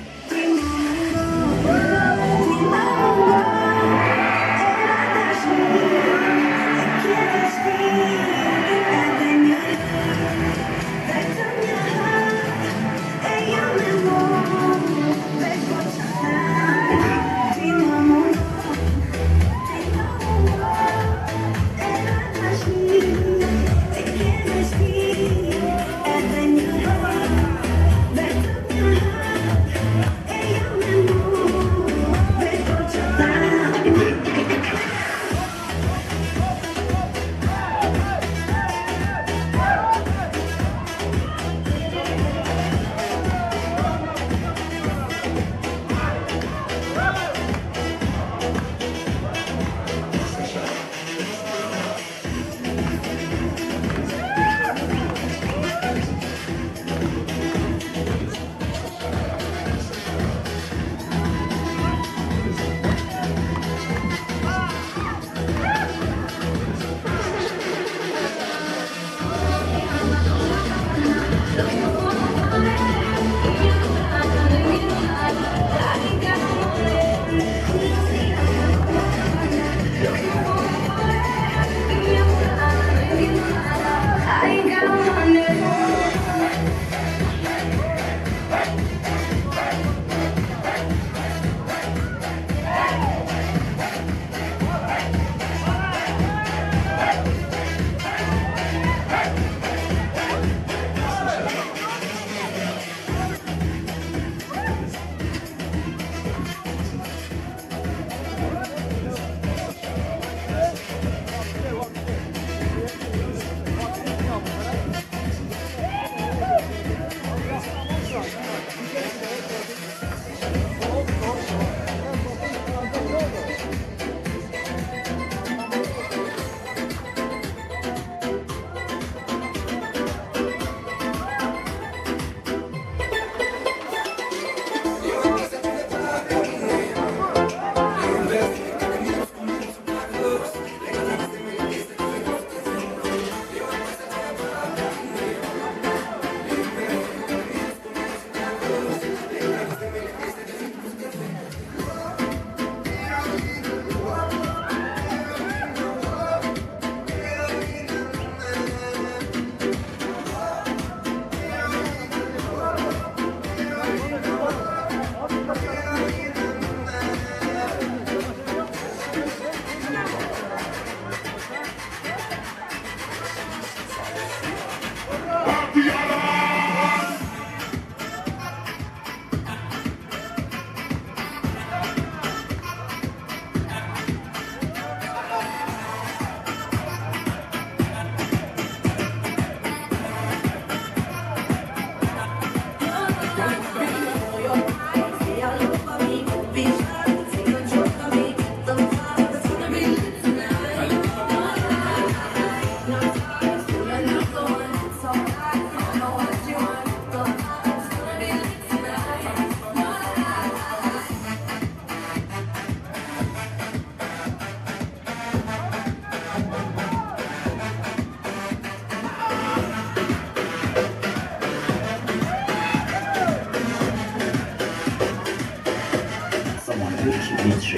Türk DJ.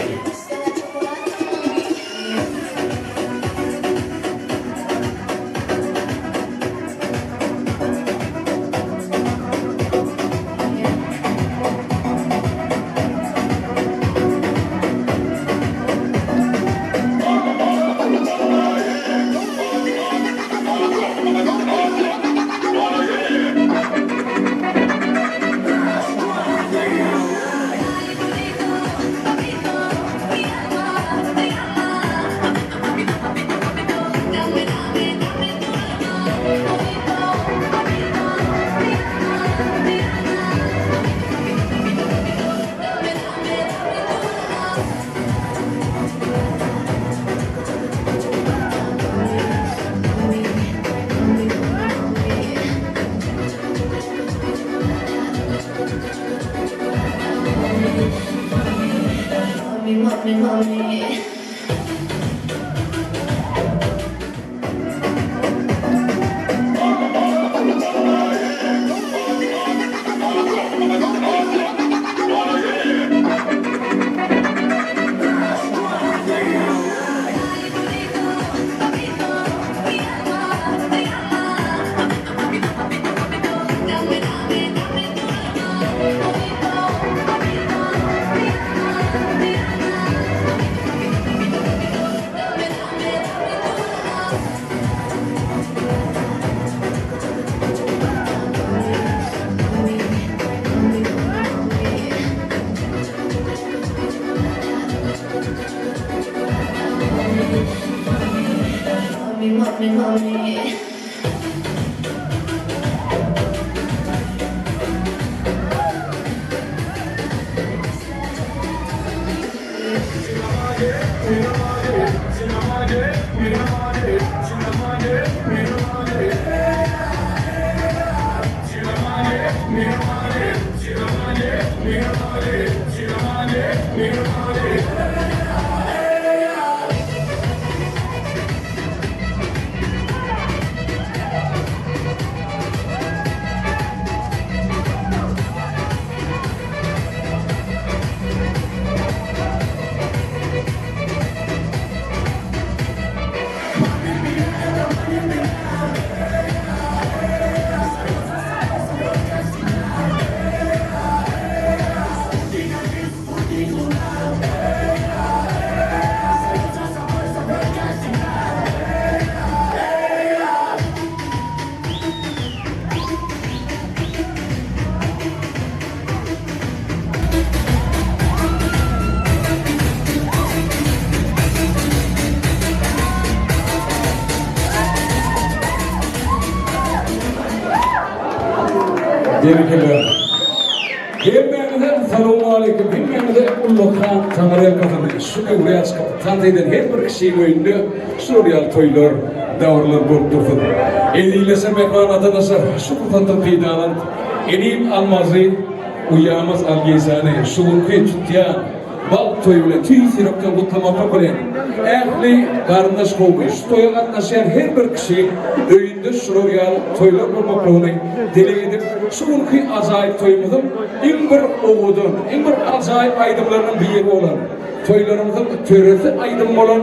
Berekella. Hemmäňize salowmaleýkim, hemmäňize ullakan Taňryýalkasyn. Şu öwrä çykyp tans eden her bir kişiň öýünde şular ýaly toýlar, dabaralar bolup dursun. Ezizleşen mähriban watandaşlar, şu pursatdan peýdalanyp, inim Almazy, uýamyz Algizany şu günki tutýan Bagt toýy bilen tüýs ýürekden gutlamaklyk bilen, ähli garyndaş kowmy, şu toýa gatnaşýan her bir kişi öýünde şular ýaly toýlar gurmaklygyny dileg edip, şu günki ajaýyp toýumyzyň iň bir owadan, iň bir ajaýyp aýdymlarynyň biri bolan, toýlarymyzyň töresi aýdym bolan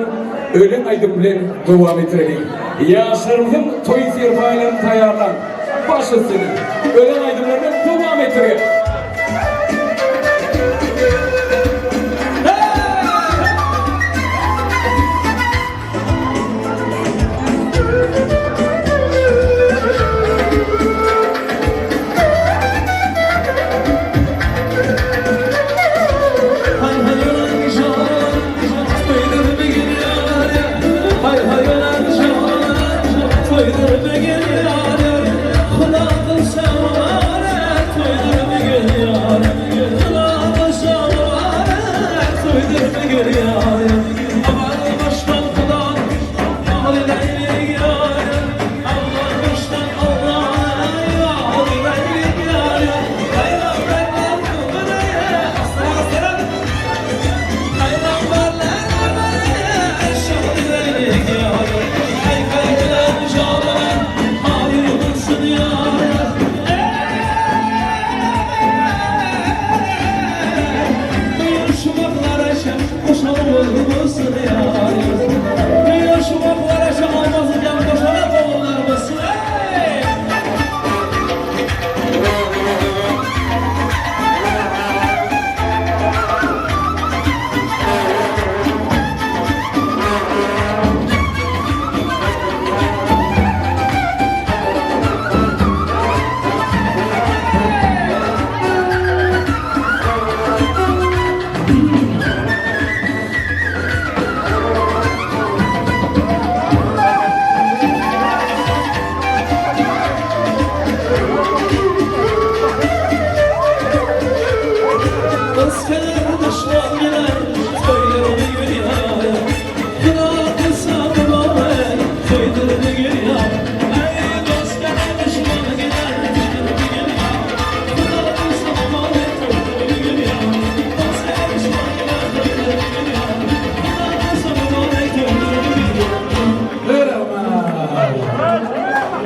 Ölen aýdym bilen dowam etdireliň. Ýaşlarymyzyň toý serpaýlaryny taýýarlan baş üstüne Ölen aýdymlary bilen dowam etdireliň.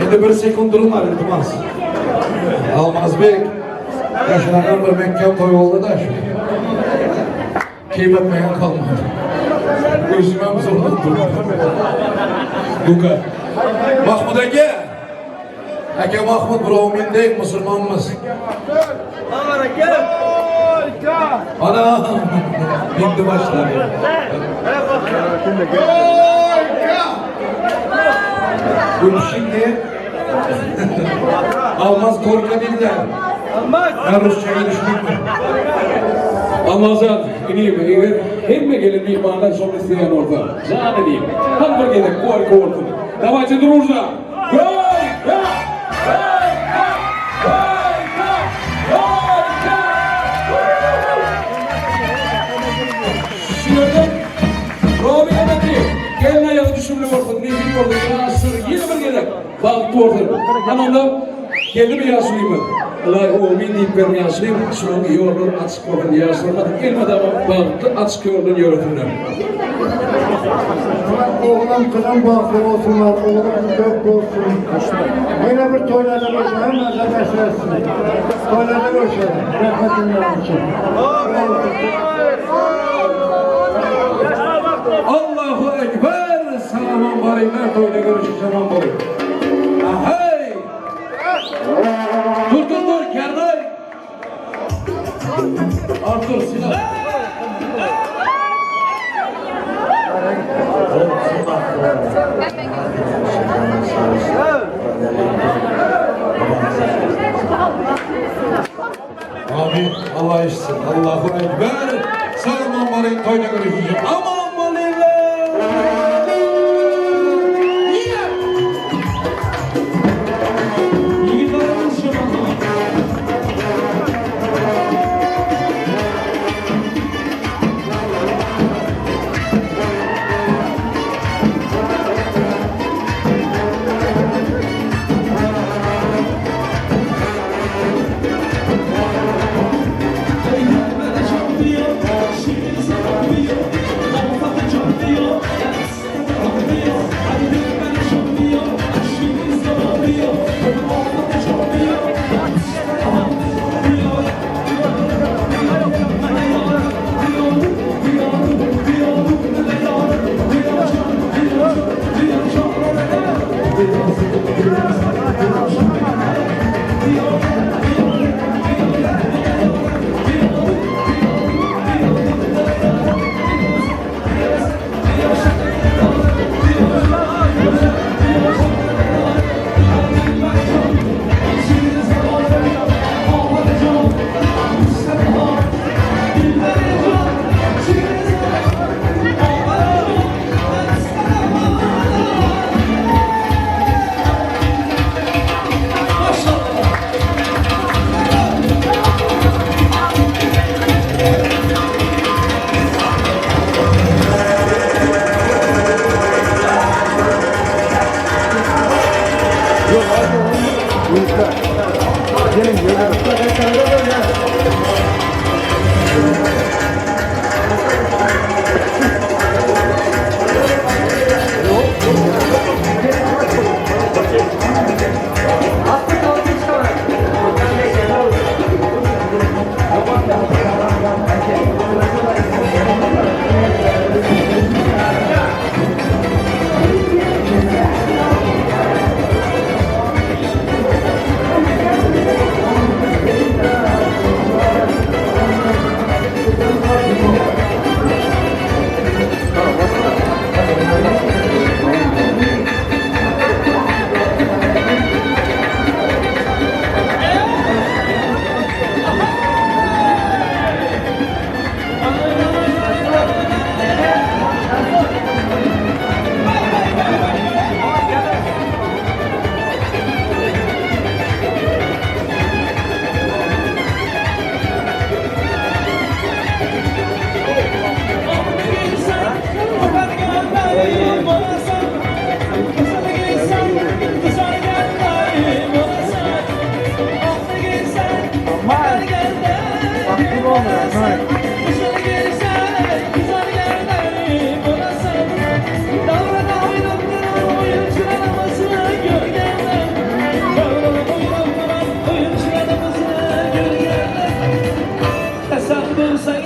Endi bir sekund duruňlar iltimas. Almazbek ýaşylanan bir mekgem toý boldy-da şu. Keýp etmeýän galmady. Özümem zordan durdum. Luka. Mahmud aka. Aka Mahmud birovmindek musulmonmiz. Ana endi boshladi. Öpüşing ne? Almaz korka dediler. Ben Rusçaga düşündüm. Almazjan, inim, eger hemme gelen myhmanlar şony isleýän bolsa, jan inim, hany bir gezek gorka bolsun. Dawayçe družno! Gorka! Gorka! Gorka! Gorka! Şu ýerden Robi Emeti, gelin aýagy düşümli bolsun, nesip bolsun, ýaşlar ýene bir gezek bagtly bolsun. Hany onda geldimi ýaşulymyz? Ylahy omyn diýip beriň ýaşulym, şularyň ýollary açyk bolsun, ýaşlarymyz elmydama bagtly açyk ýoldan ýöresinler. Oğlum kızım bagtly bolsunlar, oğlum kök bolsun. Yine bir toylarda görüşelim, hemen de meselesi. Toylarda görüşelim. Rahmetinle olsun. Allahu Ekber. Sag-aman baryňlar toýda görüşüp aman boluň. Aheý! Dur dur dur kernaý. Artur silah. Amin. Allah eşitsin. Allahu Ekber. Sag-aman baryň toýda görüşüp aman bolyňlar. Ýigitlerimiz şemal.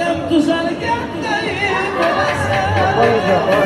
Görsem tuzarkenday bo'lasan.